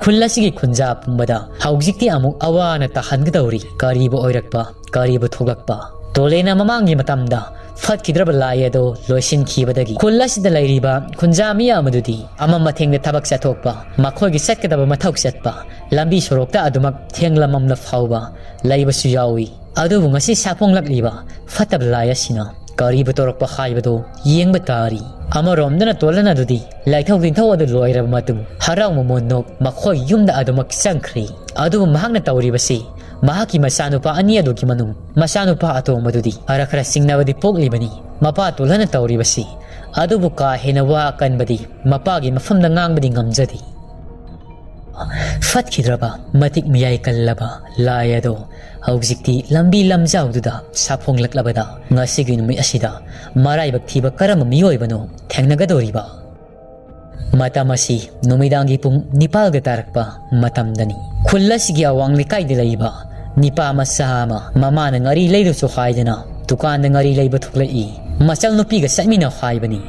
ꯈꯨꯜ ꯑꯁꯤꯒꯤ ꯈꯨꯟꯖꯥ ꯄꯨꯝꯕꯗ ꯍꯧꯖꯤꯛꯇꯤ ꯑꯃꯨꯛ ꯑꯋꯥꯅ ꯇꯥꯍꯟꯒꯗꯧꯔꯤ꯫ ꯀꯔꯤꯕꯨ ꯑꯣꯏꯔꯛꯄ, ꯀꯔꯤꯕꯨ ꯊꯣꯛꯂꯛꯄ? ꯇꯣꯂꯦꯅ ꯃꯃꯥꯡꯒꯤ ꯃꯇꯝꯗ ꯐꯠꯈꯤꯗ꯭ꯔꯕ ꯂꯥꯏ ꯑꯗꯨ ꯂꯣꯏꯁꯤꯟꯈꯤꯕꯗꯒꯤ ꯈꯨꯜ ꯑꯁꯤꯗ ꯂꯩꯔꯤꯕ ꯈꯨꯟꯖꯥ ꯃꯤꯌꯥꯝ ꯑꯗꯨꯗꯤ ꯑꯃꯝ ꯑꯊꯦꯡꯗ ꯊꯕꯛ ꯆꯠꯊꯣꯛꯄ, ꯃꯈꯣꯏꯒꯤ ꯆꯠꯀꯗꯕ ꯃꯊꯧ ꯆꯠꯄ, ꯂꯝꯕꯤ ꯁꯣꯔꯣꯛꯇ ꯑꯗꯨꯃꯛ ꯊꯦꯡꯂꯝꯃꯝꯂ ꯐꯥꯎꯕ ꯂꯩꯕꯁꯨ ꯌꯥꯎꯏ꯫ ꯑꯗꯨꯕꯨ ꯉꯁꯤ ꯁꯥꯐꯣꯡꯂꯛꯂꯤꯕ ꯐꯠꯇꯕ ꯂꯥꯏ ꯑꯁꯤꯅ ꯀꯔꯤꯕꯨ ꯇꯧꯔꯛꯄ ꯍꯥꯏꯕꯗꯨ ꯌꯦꯡꯕ ꯇꯥꯔꯤ꯫ ꯑꯃꯔꯣꯝꯗꯅ ꯇꯣꯂꯟ ꯑꯗꯨꯗꯤ ꯂꯥꯏꯊꯧ ꯇꯤꯟꯊꯧ ꯑꯗꯨ ꯂꯣꯏꯔꯕ ꯃꯇꯨꯡ ꯍꯔꯥꯎ ꯃꯃꯣꯟ ꯅꯣꯛ ꯃꯈꯣꯏ ꯌꯨꯝꯗ ꯑꯗꯨꯃꯛ ꯆꯪꯈ꯭ꯔꯤ꯫ ꯑꯗꯨꯕꯨ ꯃꯍꯥꯛꯅ ꯇꯧꯔꯤꯕꯁꯤ ꯃꯍꯥꯛꯀꯤ ꯃꯆꯥꯅꯨꯄꯥ ꯑꯅꯤ ꯑꯗꯨꯒꯤ ꯃꯅꯨꯡ ꯃꯆꯥꯅꯨꯄꯥ ꯑꯇꯣꯝꯕꯗꯨꯗꯤ ꯈꯔ ꯈꯔ ꯁꯤꯡꯅꯕꯗꯤ ꯄꯣꯛꯂꯤꯕꯅꯤ꯫ ꯃꯄꯥ ꯇꯣꯂꯟꯅ ꯇꯧꯔꯤꯕꯁꯤ ꯑꯗꯨꯕꯨ ꯀꯥ ꯍꯦꯟꯅ ꯋꯥ ꯑꯀꯟꯕꯗꯤ ꯃꯄꯥꯒꯤ ꯃꯐꯝꯗ ꯉꯥꯡꯕꯗꯤ ꯉꯝꯖꯗꯦ꯫ ꯐꯠꯈꯤꯗ꯭ꯔꯕ ꯃꯇꯤꯛ ꯃꯌꯥꯏ ꯀꯜꯂꯕ ꯂꯥꯏ ꯑꯗꯣ ꯍꯧꯖꯤꯛꯇꯤ ꯂꯝꯕꯤ ꯂꯝꯖꯥꯎꯗꯨꯗ ꯁꯥꯐꯣꯡꯂꯛꯂꯕꯗ ꯉꯁꯤꯒꯤ ꯅꯨꯃꯤꯠ ꯑꯁꯤꯗ ꯃꯔꯥꯏꯕꯛ ꯊꯤꯕ ꯀꯔꯝꯕ ꯃꯤꯑꯣꯏꯕꯅꯣ ꯊꯦꯡꯅꯒꯗꯧꯔꯤꯕ? ꯃꯇꯝ ꯑꯁꯤ ꯅꯨꯃꯤꯗꯥꯡꯒꯤ ꯄꯨꯡ ꯅꯤꯄꯥꯜꯒ ꯇꯥꯔꯛꯄ ꯃꯇꯝꯗꯅꯤ꯫ ꯈꯨꯜ ꯑꯁꯤꯒꯤ ꯑꯋꯥꯡ ꯂꯩꯀꯥꯏꯗ ꯂꯩꯕ ꯅꯤꯄꯥ ꯃꯆꯥ ꯑꯃ ꯃꯃꯥꯅ ꯉꯥꯔꯤ ꯂꯩꯔꯨꯆꯣ ꯍꯥꯏꯗꯅ ꯗꯨꯀꯥꯟꯗ ꯉꯥꯔꯤ ꯂꯩꯕ ꯊꯣꯛꯂꯛꯏ꯫ ꯃꯆꯜ ꯅꯨꯄꯤꯒ ꯆꯠꯃꯤꯟꯅꯧ ꯍꯥꯏꯕꯅꯤ꯫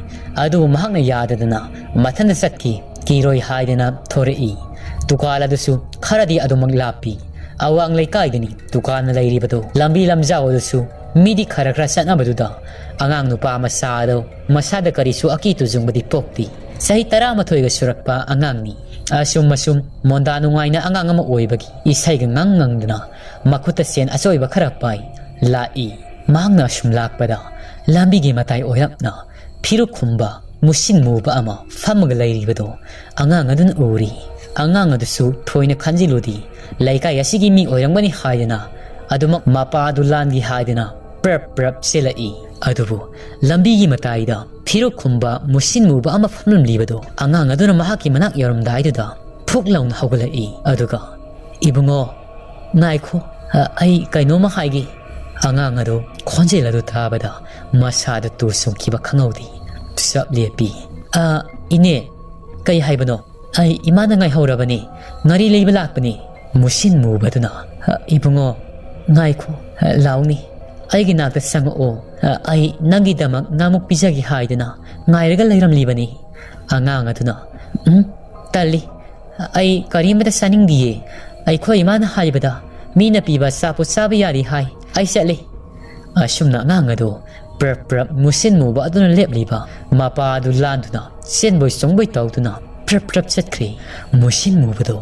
ꯑꯗꯨꯕꯨ ꯃꯍꯥꯛꯅ ꯌꯥꯗꯗꯅ ꯃꯊꯟꯇ ꯆꯠꯈꯤ꯫ ꯀꯤꯔꯣꯏ ꯍꯥꯏꯗꯅ ꯊꯣꯔꯛꯏ꯫ ꯗꯨꯀꯥꯟ ꯑꯗꯨꯁꯨ ꯈꯔꯗꯤ ꯑꯗꯨꯃꯛ ꯂꯥꯞꯄꯤ꯫ ꯑꯋꯥꯡ ꯂꯩꯀꯥꯏꯗꯅꯤ ꯗꯨꯀꯥꯟꯅ ꯂꯩꯔꯤꯕꯗꯨ꯫ ꯂꯝꯕꯤ ꯂꯝꯖꯥꯎ ꯑꯗꯨꯁꯨ ꯃꯤꯗꯤ ꯈꯔ ꯈꯔ ꯆꯠꯅꯕꯗꯨꯗ ꯑꯉꯥꯡ ꯅꯨꯄꯥ ꯃꯆꯥ ꯑꯗꯨ ꯃꯁꯥꯗ ꯀꯔꯤꯁꯨ ꯑꯀꯤ ꯇꯨꯖꯨꯡꯕꯗꯤ ꯄꯣꯛꯇꯦ꯫ ꯆꯍꯤ ꯇꯔꯥꯃꯥꯊꯣꯏꯒ ꯁꯨꯔꯛꯄ ꯑꯉꯥꯡꯅꯤ꯫ ꯑꯁꯨꯝ ꯑꯁꯨꯝ ꯃꯣꯟꯗꯥ ꯅꯨꯡꯉꯥꯏꯅ ꯑꯉꯥꯡ ꯑꯃ ꯑꯣꯏꯕꯒꯤ ꯏꯁꯩꯒ ꯉꯪ ꯉꯪꯗꯨꯅ ꯃꯈꯨꯠꯇ ꯁꯦꯟ ꯑꯆꯣꯏꯕ ꯈꯔ ꯄꯥꯏ ꯂꯥꯛꯏ꯫ ꯃꯍꯥꯛꯅ ꯑꯁꯨꯝ ꯂꯥꯛꯄꯗ ꯂꯝꯕꯤꯒꯤ ꯃꯇꯥꯏ ꯑꯣꯏꯔꯞꯅ ꯐꯤꯔꯨꯛ ꯈꯨꯝꯕ ꯃꯨꯁꯤꯟ ꯃꯨꯕ ꯑꯃ ꯐꯝꯃꯒ ꯂꯩꯔꯤꯕꯗꯨ ꯑꯉꯥꯡ ꯑꯗꯨꯅ ꯎꯔꯤ꯫ ꯑꯉꯥꯡ ꯑꯗꯨꯁꯨ ꯊꯣꯏꯅ ꯈꯟꯖꯤꯜꯂꯨꯗꯦ꯫ ꯂꯩꯀꯥꯏ ꯑꯁꯤꯒꯤ ꯃꯤ ꯑꯣꯏꯔꯝꯒꯅꯤ ꯍꯥꯏꯗꯅ ꯑꯗꯨꯃꯛ ꯃꯄꯥ ꯑꯗꯨ ꯂꯥꯟꯒꯦ ꯍꯥꯏꯗꯅ ꯄ꯭ꯔꯞ ꯄ꯭ꯔꯞ ꯆꯦꯜꯂꯛꯏ꯫ ꯑꯗꯨꯕꯨ ꯂꯝꯕꯤꯒꯤ ꯃꯇꯥꯏꯗ ꯐꯤꯔꯨꯛ ꯈꯨꯝꯕ ꯃꯨꯁꯤꯟ ꯃꯨꯕ ꯑꯃ ꯐꯝꯂꯝꯂꯤꯕꯗꯨ ꯑꯉꯥꯡ ꯑꯗꯨꯅ ꯃꯍꯥꯛꯀꯤ ꯃꯅꯥꯛ ꯌꯧꯔꯝꯗꯥꯏꯗꯨꯗ ꯐꯨꯛ ꯂꯥꯎꯅ ꯍꯧꯒꯠꯂꯛꯏ꯫ ꯑꯗꯨꯒ, "ꯏꯕꯨꯡꯉꯣ, ꯉꯥꯏꯈꯣ, ꯑ, ꯑꯩ ꯀꯩꯅꯣꯝꯃ ꯍꯥꯏꯒꯦ꯫" ꯑꯉꯥꯡ ꯑꯗꯨ ꯈꯣꯟꯖꯦꯜ ꯑꯗꯨ ꯇꯥꯕꯗ ꯃꯁꯥꯗ ꯇꯨ ꯆꯨꯡꯈꯤꯕ ꯈꯪꯍꯧꯗꯦ꯫ ꯆꯞ ꯂꯦꯞꯄꯤ꯫ "ꯑ, ꯏꯅꯦ, ꯀꯩ ꯍꯥꯏꯕꯅꯣ? ꯑꯩ ꯏꯃꯥꯅ ꯉꯥꯏꯍꯧꯔꯕꯅꯤ꯫ ꯉꯥꯔꯤ ꯂꯩꯕ ꯂꯥꯛꯄꯅꯤ꯫" ꯃꯨꯁꯤꯟ ꯃꯨꯕꯗꯨꯅ, "ꯑ, ꯏꯕꯨꯡꯉꯣ, ꯉꯥꯏꯈꯣ, ꯑ, ꯂꯥꯎꯅꯤ꯫ ꯑꯩꯒꯤ ꯅꯥꯛꯇ ꯆꯪꯉꯛꯑꯣ꯫ ꯑ, ꯑꯩ ꯅꯪꯒꯤꯗꯃꯛ ꯉꯥꯃꯨꯛ ꯄꯤꯖꯒꯦ ꯍꯥꯏꯗꯅ ꯉꯥꯏꯔꯒ ꯂꯩꯔꯝꯂꯤꯕꯅꯤ꯫" ꯑꯉꯥꯡ ꯑꯗꯨꯅ, "ꯎꯝ, ꯇꯜꯂꯤ꯫ ꯑꯩ ꯀꯔꯤꯃꯇ ꯆꯥꯅꯤꯡꯗꯤꯌꯦ꯫ ꯑꯩꯈꯣꯏ ꯏꯃꯥꯅ ꯍꯥꯏꯕꯗ ꯃꯤꯅ ꯄꯤꯕ ꯑꯆꯥꯄꯣꯠ ꯆꯥꯕ ꯌꯥꯔꯤ ꯍꯥꯏ꯫ ꯑꯩ ꯆꯠꯂꯤ꯫" ꯑꯁꯨꯝꯅ ꯑꯉꯥꯡ ꯑꯗꯨ ꯄ꯭ꯔꯞ ꯄ꯭ꯔꯞ ꯃꯨꯁꯤꯟ ꯃꯨꯕ ꯑꯗꯨꯅ ꯂꯦꯞꯂꯤꯕ ꯃꯄꯥ ꯑꯗꯨ ꯂꯥꯟꯗꯨꯅ ꯆꯦꯟꯕꯣꯏ ꯆꯣꯡꯕꯣꯏ ꯇꯧꯗꯨꯅ ꯄ꯭ꯔꯞ ꯄ꯭ꯔꯞ ꯆꯠꯈ꯭ꯔꯦ꯫ ꯃꯨꯁꯤꯟ ꯃꯨꯕꯗꯨ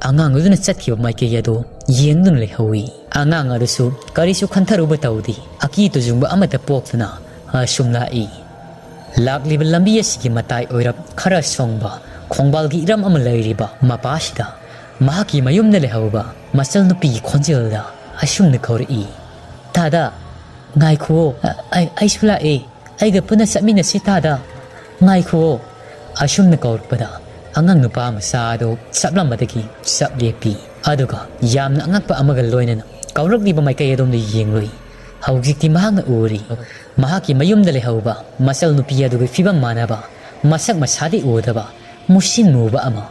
ꯑꯉꯥꯡ ꯑꯗꯨꯅ ꯆꯠꯈꯤꯕ ꯃꯥꯏꯀꯩ ꯑꯗꯨ ꯌꯦꯡꯗꯨꯅ ꯂꯩꯍꯧꯏ꯫ ꯑꯉꯥꯡ ꯑꯗꯨꯁꯨ ꯀꯔꯤꯁꯨ ꯈꯟꯊꯔꯨꯕ ꯇꯧꯗꯦ꯫ ꯑꯀꯤ ꯇꯨꯖꯨꯡꯕ ꯑꯃꯠꯇ ꯄꯣꯛꯇꯅ ꯑꯁꯨꯝ ꯂꯥꯛꯏ꯫ ꯂꯥꯛꯂꯤꯕ ꯂꯝꯕꯤ ꯑꯁꯤꯒꯤ ꯃꯇꯥꯏ ꯑꯣꯏꯔꯞ ꯈꯔ ꯁꯣꯡꯕ ꯈꯣꯡꯕꯥꯜꯒꯤ ꯏꯔꯝ ꯑꯃ ꯂꯩꯔꯤꯕ ꯃꯄꯥꯁꯤꯗ ꯃꯍꯥꯛꯀꯤ ꯃꯌꯨꯝꯗ ꯂꯩꯍꯧꯕ ꯃꯆꯜꯅꯨꯄꯤꯒꯤ ꯈꯣꯟꯖꯦꯜꯗ ꯑꯁꯨꯝꯅ ꯀꯧꯔꯛꯏ, "ꯇꯥꯗ, ꯉꯥꯏꯈꯨꯑꯣ, ꯑ-, ꯑꯩ, ꯑꯩꯁꯨ ꯂꯥꯛꯑꯦ, ꯑꯩꯒ ꯄꯨꯟꯅ ꯆꯠꯃꯤꯟꯅꯁꯤ ꯇꯥꯗ, ꯉꯥꯏꯈꯨꯑꯣ꯫" ꯑꯁꯨꯝꯅ ꯀꯧꯔꯛꯄꯗ ꯑꯉꯥꯡ ꯅꯨꯄꯥ ꯃꯆꯥ ꯑꯗꯨ ꯆꯞꯂꯝꯕꯗꯒꯤ ꯆꯞ ꯂꯦꯞꯄꯤ꯫ ꯑꯗꯨꯒ ꯌꯥꯝꯅ ꯑꯉꯛꯄ ꯑꯃꯒ ꯂꯣꯏꯅꯅ ꯀꯧꯔꯛꯂꯤꯕ ꯃꯥꯏꯀꯩ ꯑꯗꯣꯝꯗ ꯌꯦꯡꯂꯨꯏ꯫ ꯍꯧꯖꯤꯛꯇꯤ ꯃꯍꯥꯛꯅ ꯎꯔꯤ꯫ ꯃꯍꯥꯛꯀꯤ ꯃꯌꯨꯝꯗ ꯂꯩꯍꯧꯕ ꯃꯆꯜ ꯅꯨꯄꯤ ꯑꯗꯨꯒꯤ ꯐꯤꯕꯝ ꯃꯥꯟꯅꯕ, ꯃꯁꯛ ꯃꯁꯥꯗꯤ ꯎꯗꯕ, ꯃꯨꯁꯤꯟ ꯃꯨꯕ ꯑꯃ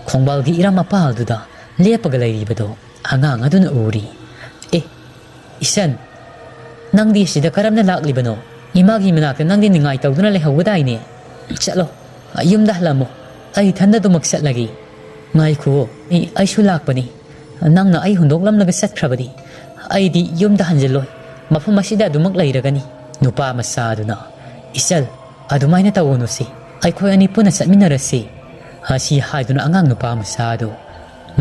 ꯈꯣꯡꯕꯥꯜꯒꯤ ꯏꯔꯝ ꯃꯄꯥꯜꯗꯨꯗ ꯂꯦꯞꯄꯒ ꯂꯩꯔꯤꯕꯗꯨ ꯑꯉꯥꯡ ꯑꯗꯨꯅ ꯎꯔꯤ꯫ "ꯑꯦ, ꯏꯆꯟ, ꯅꯪꯗꯤ ꯁꯤꯗ ꯀꯔꯝꯅ ꯂꯥꯛꯂꯤꯕꯅꯣ? ꯏꯃꯥꯒꯤ ꯃꯅꯥꯛꯇ ꯅꯪꯗꯤ ꯅꯤꯡꯉꯥꯏ ꯇꯧꯗꯨꯅ ꯂꯩꯍꯧꯕꯗꯥꯏꯅꯦ? ꯆꯠꯂꯣ, ꯌꯨꯝꯗ ꯍꯜꯂꯝꯃꯣ꯫ ꯑꯩ ꯏꯊꯟꯗ ꯑꯗꯨꯃꯛ ꯆꯠꯂꯒꯦ꯫" "ꯉꯥꯏꯈꯨꯑꯣ, ꯑꯩ, ꯑꯩꯁꯨ ꯂꯥꯛꯄꯅꯤ꯫ ꯅꯪꯅ ꯑꯩ ꯍꯨꯟꯗꯣꯛꯂꯝꯂꯒ ꯆꯠꯈ꯭ꯔꯕꯗꯤ ꯑꯩꯗꯤ ꯌꯨꯝꯗ ꯍꯟꯖꯤꯜꯂꯣꯏ, ꯃꯐꯝ ꯑꯁꯤꯗ ꯑꯗꯨꯃꯛ ꯂꯩꯔꯒꯅꯤ꯫" ꯅꯨꯄꯥ ꯃꯆꯥ ꯑꯗꯨꯅ, "ꯏꯆꯜ, ꯑꯗꯨꯃꯥꯏꯅ ꯇꯧꯒꯅꯨꯁꯤ, ꯑꯩꯈꯣꯏ ꯑꯅꯤ ꯄꯨꯟꯅ ꯆꯠꯃꯤꯟꯅꯔꯁꯤ꯫" ꯑꯁꯤ ꯍꯥꯏꯗꯨꯅ ꯑꯉꯥꯡ ꯅꯨꯄꯥ ꯃꯆꯥ ꯑꯗꯨ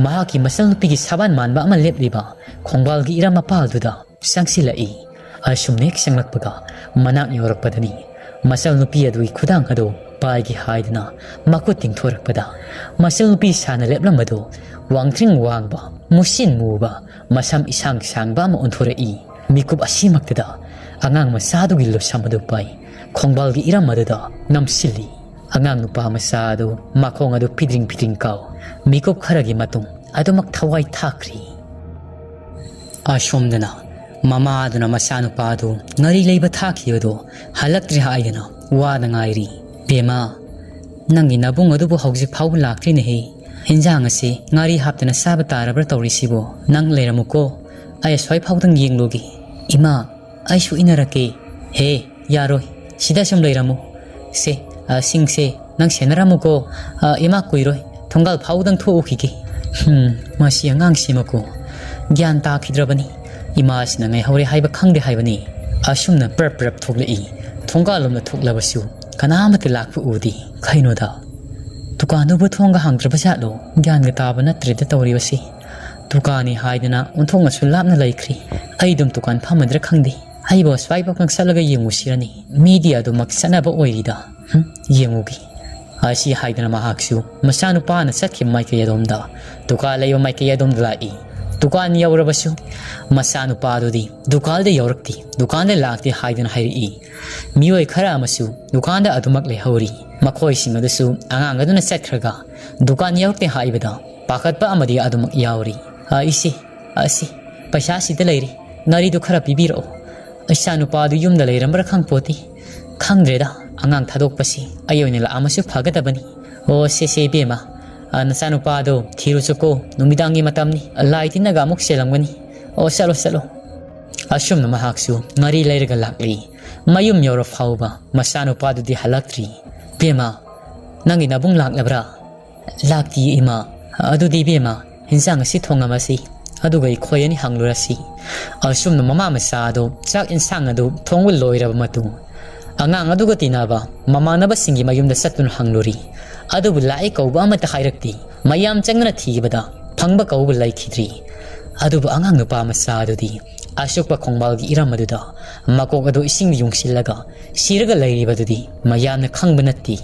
ꯃꯍꯥꯛꯀꯤ ꯃꯆꯜꯅꯨꯄꯤꯒꯤ ꯁꯕꯥꯟ ꯃꯥꯟꯕ ꯑꯃ ꯂꯦꯞꯂꯤꯕ ꯈꯣꯡꯕꯥꯜꯒꯤ ꯏꯔꯝ ꯃꯄꯥꯜꯗꯨꯗ ꯆꯪꯁꯤꯜꯂꯛꯏ꯫ ꯑꯁꯨꯝꯅ ꯍꯦꯛ ꯆꯪꯂꯛꯄꯒ ꯃꯅꯥꯛ ꯌꯧꯔꯛꯄꯗꯅꯤ ꯃꯆꯜꯅꯨꯄꯤ ꯑꯗꯨꯒꯤ ꯈꯨꯗꯥꯡ ꯑꯗꯨ ꯄꯥꯏꯒꯦ ꯍꯥꯏꯗꯨꯅ ꯃꯈꯨꯠ ꯇꯤꯡꯊꯣꯔꯛꯄꯗ, ꯃꯆꯜꯅꯨꯄꯤ ꯁꯥꯅ ꯂꯦꯞꯂꯝꯕꯗꯨ ꯋꯥꯡꯇ꯭ꯔꯤꯡ ꯋꯥꯡꯕ, ꯃꯨꯁꯤꯟ ꯃꯨꯕ, ꯃꯁꯝ ꯏꯁꯥꯡ ꯁꯥꯡꯕ ꯑꯃ ꯑꯣꯟꯊꯣꯔꯛꯏ꯫ ꯃꯤꯀꯨꯞ ꯑꯁꯤꯃꯛꯇꯗ ꯑꯉꯥꯡ ꯃꯆꯥꯗꯨꯒꯤ ꯂꯨꯁꯝ ꯑꯗꯨ ꯄꯥꯏ ꯈꯣꯡꯕꯥꯜꯒꯤ ꯏꯔꯝ ꯑꯗꯨꯗ ꯅꯝꯁꯤꯜꯂꯤ꯫ ꯑꯉꯥꯡ ꯅꯨꯄꯥ ꯃꯆꯥ ꯑꯗꯨ ꯃꯈꯣꯡ ꯑꯗꯨ ꯐꯤꯗ꯭ꯔꯤꯡ ꯐꯤꯗ꯭ꯔꯤꯡ ꯀꯥꯎ ꯃꯤꯀꯨꯞ ꯈꯔꯒꯤ ꯃꯇꯨꯡ ꯑꯗꯨꯃꯛ ꯊꯋꯥꯏ ꯊꯥꯈ꯭ꯔꯤ꯫ ꯑꯁꯣꯝꯗꯅ ꯃꯃꯥꯗꯨꯅ ꯃꯆꯥꯅꯨꯄꯥꯗꯨ ꯉꯥꯔꯤ ꯂꯩꯕ ꯊꯥꯈꯤꯕꯗꯨ ꯍꯜꯂꯛꯇ꯭ꯔꯤ ꯍꯥꯏꯗꯅ ꯋꯥꯗ ꯉꯥꯏꯔꯤ꯫ "ꯕꯦꯝꯃ, ꯅꯪꯒꯤ ꯅꯕꯨꯡ ꯑꯗꯨꯕꯨ ꯍꯧꯖꯤꯛ ꯐꯥꯎꯕ ꯂꯥꯛꯇ꯭ꯔꯤꯅꯦꯍꯦ꯫ ꯍꯦꯟꯖꯥꯡ ꯑꯁꯤ ꯉꯥꯔꯤ ꯍꯥꯞꯇꯅ ꯆꯥꯕ ꯇꯥꯔꯕ꯭ꯔꯥ ꯇꯧꯔꯤꯁꯤꯕꯣ? ꯅꯪ ꯂꯩꯔꯝꯃꯨꯀꯣ, ꯑꯩ ꯑꯁ꯭ꯋꯥꯏ ꯐꯥꯎꯗꯪ ꯌꯦꯡꯂꯨꯒꯦ꯫" "ꯏꯃꯥ, ꯑꯩꯁꯨ ꯏꯟꯅꯔꯛꯀꯦ꯫" "ꯍꯦ, ꯌꯥꯔꯣꯏ, ꯁꯤꯗ ꯁꯨꯝ ꯂꯩꯔꯝꯃꯨ꯫ ꯁꯦ, ꯑ, ꯁꯤꯡꯁꯦ, ꯅꯪ ꯁꯦꯟꯅꯔꯝꯃꯨꯀꯣ꯫ ꯑ, ꯏꯃꯥ ꯀꯨꯏꯔꯣꯏ, ꯊꯣꯡꯒꯥꯜ ꯐꯥꯎꯗꯪ ꯊꯣꯛꯎꯈꯤꯒꯦ꯫" ꯍꯝ, ꯃꯁꯤ ꯑꯉꯥꯡꯁꯤꯃꯀꯣ ꯒ꯭ꯌꯥꯟ ꯇꯥꯈꯤꯗ꯭ꯔꯕꯅꯤ꯫ ꯏꯃꯥꯁꯤꯅ ꯉꯥꯏꯍꯧꯔꯦ ꯍꯥꯏꯕ ꯈꯪꯗꯦ ꯍꯥꯏꯕꯅꯤ꯫ ꯑꯁꯨꯝꯅ ꯄ꯭ꯔꯞ ꯄ꯭ꯔꯞ ꯊꯣꯛꯂꯛꯏ꯫ ꯊꯣꯡꯒꯥꯜ ꯂꯣꯝꯗ ꯊꯣꯛꯂꯕꯁꯨ ꯀꯅꯥꯃꯠꯇ ꯂꯥꯛꯄ ꯎꯗꯦ꯫ ꯀꯩꯅꯣꯗ, ꯗꯨꯀꯥꯟꯗꯨꯕꯨ ꯊꯣꯡꯒ ꯍꯥꯡꯗ꯭ꯔꯕ ꯖꯥꯠꯂꯣ? ꯒ꯭ꯌꯥꯟꯒ ꯇꯥꯕ ꯅꯠꯇ꯭ꯔꯦꯗ ꯇꯧꯔꯤꯕꯁꯤ꯫ ꯗꯨꯀꯥꯟꯅꯤ ꯍꯥꯏꯗꯅ ꯑꯣꯟꯊꯣꯛꯅꯁꯨ ꯂꯥꯞꯅ ꯂꯩꯈ꯭ꯔꯤ꯫ ꯑꯩ ꯑꯗꯨꯝ ꯗꯨꯀꯥꯟ ꯐꯝꯃꯗ꯭ꯔꯥ ꯈꯪꯗꯦ꯫ ꯑꯩꯕꯨ ꯑꯁ꯭ꯋꯥꯏꯐꯥꯎ ꯆꯠꯂꯒ ꯌꯦꯡꯉꯨꯁꯤꯔꯅꯤ꯫ ꯃꯤꯗꯤ ꯑꯗꯨꯃꯛ ꯆꯠꯅꯕ ꯑꯣꯏꯔꯤꯗ꯫ ꯍꯨꯝ, ꯌꯦꯡꯉꯨꯒꯦ꯫ ꯑꯁꯤ ꯍꯥꯏꯗꯅ ꯃꯍꯥꯛꯁꯨ ꯃꯆꯥꯅꯨꯄꯥꯅ ꯆꯠꯈꯤꯕ ꯃꯥꯏꯀꯩ ꯑꯗꯣꯝꯗ, ꯗꯨꯀꯥꯟ ꯂꯩꯕ ꯃꯥꯏꯀꯩ ꯑꯗꯣꯝꯗ ꯂꯥꯛꯏ꯫ ꯗꯨꯀꯥꯟ ꯌꯧꯔꯕꯁꯨ ꯃꯆꯥꯅꯨꯄꯥꯗꯨꯗꯤ ꯗꯨꯀꯥꯟꯗ ꯌꯧꯔꯛꯇꯦ, ꯗꯨꯀꯥꯟꯗ ꯂꯥꯛꯇꯦ ꯍꯥꯏꯗꯨꯅ ꯍꯥꯏꯔꯛꯏ꯫ ꯃꯤꯑꯣꯏ ꯈꯔ ꯑꯃꯁꯨ ꯗꯨꯀꯥꯟꯗ ꯑꯗꯨꯃꯛ ꯂꯩꯍꯧꯔꯤ꯫ ꯃꯈꯣꯏꯁꯤꯡ ꯑꯗꯨꯁꯨ ꯑꯉꯥꯡ ꯑꯗꯨꯅ ꯆꯠꯈ꯭ꯔꯒ ꯗꯨꯀꯥꯟ ꯌꯧꯔꯛꯇꯦ ꯍꯥꯏꯕꯗ ꯄꯥꯈꯠꯄ ꯑꯃꯗꯤ ꯑꯗꯨꯃꯛ ꯌꯥꯎꯔꯤ꯫ "ꯑ, ꯏꯆꯦ, ꯑꯁꯤ ꯄꯩꯁꯥ ꯁꯤꯗ ꯂꯩꯔꯤ, ꯉꯥꯔꯤꯗꯨ ꯈꯔ ꯄꯤꯕꯤꯔꯛꯑꯣ꯫ ꯏꯆꯥ ꯅꯨꯄꯥꯗꯨ ꯌꯨꯝꯗ ꯂꯩꯔꯝꯕ꯭ꯔꯥ ꯈꯪꯄꯣꯠꯇꯦ꯫ ꯈꯪꯗ꯭ꯔꯦꯗ, ꯑꯉꯥꯡ ꯊꯥꯗꯣꯛꯄꯁꯤ ꯑꯩ ꯑꯣꯏꯅ ꯂꯥꯛꯑꯝꯃꯁꯨ ꯐꯒꯗꯕꯅꯤ꯫ ꯑꯣ, ꯁꯦ, ꯁꯦ, ꯏꯕꯦꯝꯃ, ꯑ, ꯅꯆꯥꯅꯨꯄꯥꯗꯣ ꯊꯤꯔꯨꯆꯣꯀꯣ, ꯅꯨꯃꯤꯗꯥꯡꯒꯤ ꯃꯇꯝꯅꯤ, ꯂꯥꯏ ꯇꯤꯟꯅꯒ ꯑꯃꯨꯛ ꯆꯦꯜꯂꯝꯒꯅꯤ꯫ ꯑꯣ, ꯆꯠꯂꯣ, ꯆꯠꯂꯣ꯫" ꯑꯁꯨꯝꯅ ꯃꯍꯥꯛꯁꯨ ꯉꯥꯔꯤ ꯂꯩꯔꯒ ꯂꯥꯛꯂꯤ꯫ ꯃꯌꯨꯝ ꯌꯧꯔ ꯐꯥꯎꯕ ꯃꯆꯥꯅꯨꯄꯥꯗꯨꯗꯤ ꯍꯜꯂꯛꯇ꯭ꯔꯤ꯫ "ꯏꯕꯦꯝꯃ, ꯅꯪꯒꯤ ꯅꯕꯨꯡ ꯂꯥꯛꯂꯕ꯭ꯔꯥ?" "ꯂꯥꯛꯇꯤꯌꯦ, ꯏꯃꯥ꯫ "ꯑꯗꯨꯗꯤ ꯏꯕꯦꯝꯃ, ꯏꯟꯁꯥꯡ ꯑꯁꯤ ꯊꯣꯡꯉꯝꯃꯁꯤ, ꯑꯗꯨꯒ ꯑꯩꯈꯣꯏ ꯑꯅꯤ ꯍꯪꯂꯨꯔꯁꯤ"꯫ ꯑꯁꯨꯝꯅ ꯃꯃꯥ ꯃꯆꯥ ꯑꯗꯨ ꯆꯥꯛ ꯏꯟꯁꯥꯡ ꯑꯗꯨ ꯊꯣꯡꯕ ꯂꯣꯏꯔꯕ ꯃꯇꯨꯡ, ꯑꯉꯥꯡ ꯑꯗꯨꯒ ꯇꯤꯟꯅꯕ ꯃꯃꯥꯟꯅꯕꯁꯤꯡꯒꯤ ꯃꯌꯨꯝꯗ ꯆꯠꯇꯨꯅ ꯍꯪꯂꯨꯔꯤ꯫ ꯑꯗꯨꯕꯨ ꯂꯥꯛꯏ ꯀꯧꯕ ꯑꯃꯠꯇ ꯍꯥꯏꯔꯛꯇꯦ꯫ ꯃꯌꯥꯝ ꯆꯪꯗꯨꯅ ꯊꯤꯕꯗ ꯐꯪꯕ ꯀꯧꯕ ꯂꯩꯈꯤꯗ꯭ꯔꯤ꯫ ꯑꯗꯨꯕꯨ ꯑꯉꯥꯡ ꯅꯨꯄꯥ ꯃꯆꯥ ꯑꯗꯨꯗꯤ ꯑꯁꯣꯛꯄ ꯈꯣꯡꯕꯥꯜꯒꯤ ꯏꯔꯝ ꯑꯗꯨꯗ ꯃꯀꯣꯛ ꯑꯗꯨ ꯏꯁꯤꯡꯗ ꯌꯨꯡꯁꯤꯜꯂꯒ ꯁꯤꯔꯒ ꯂꯩꯔꯤꯕꯗꯨꯗꯤ ꯃꯌꯥꯝꯅ ꯈꯪꯕ ꯅꯠꯇꯦ꯫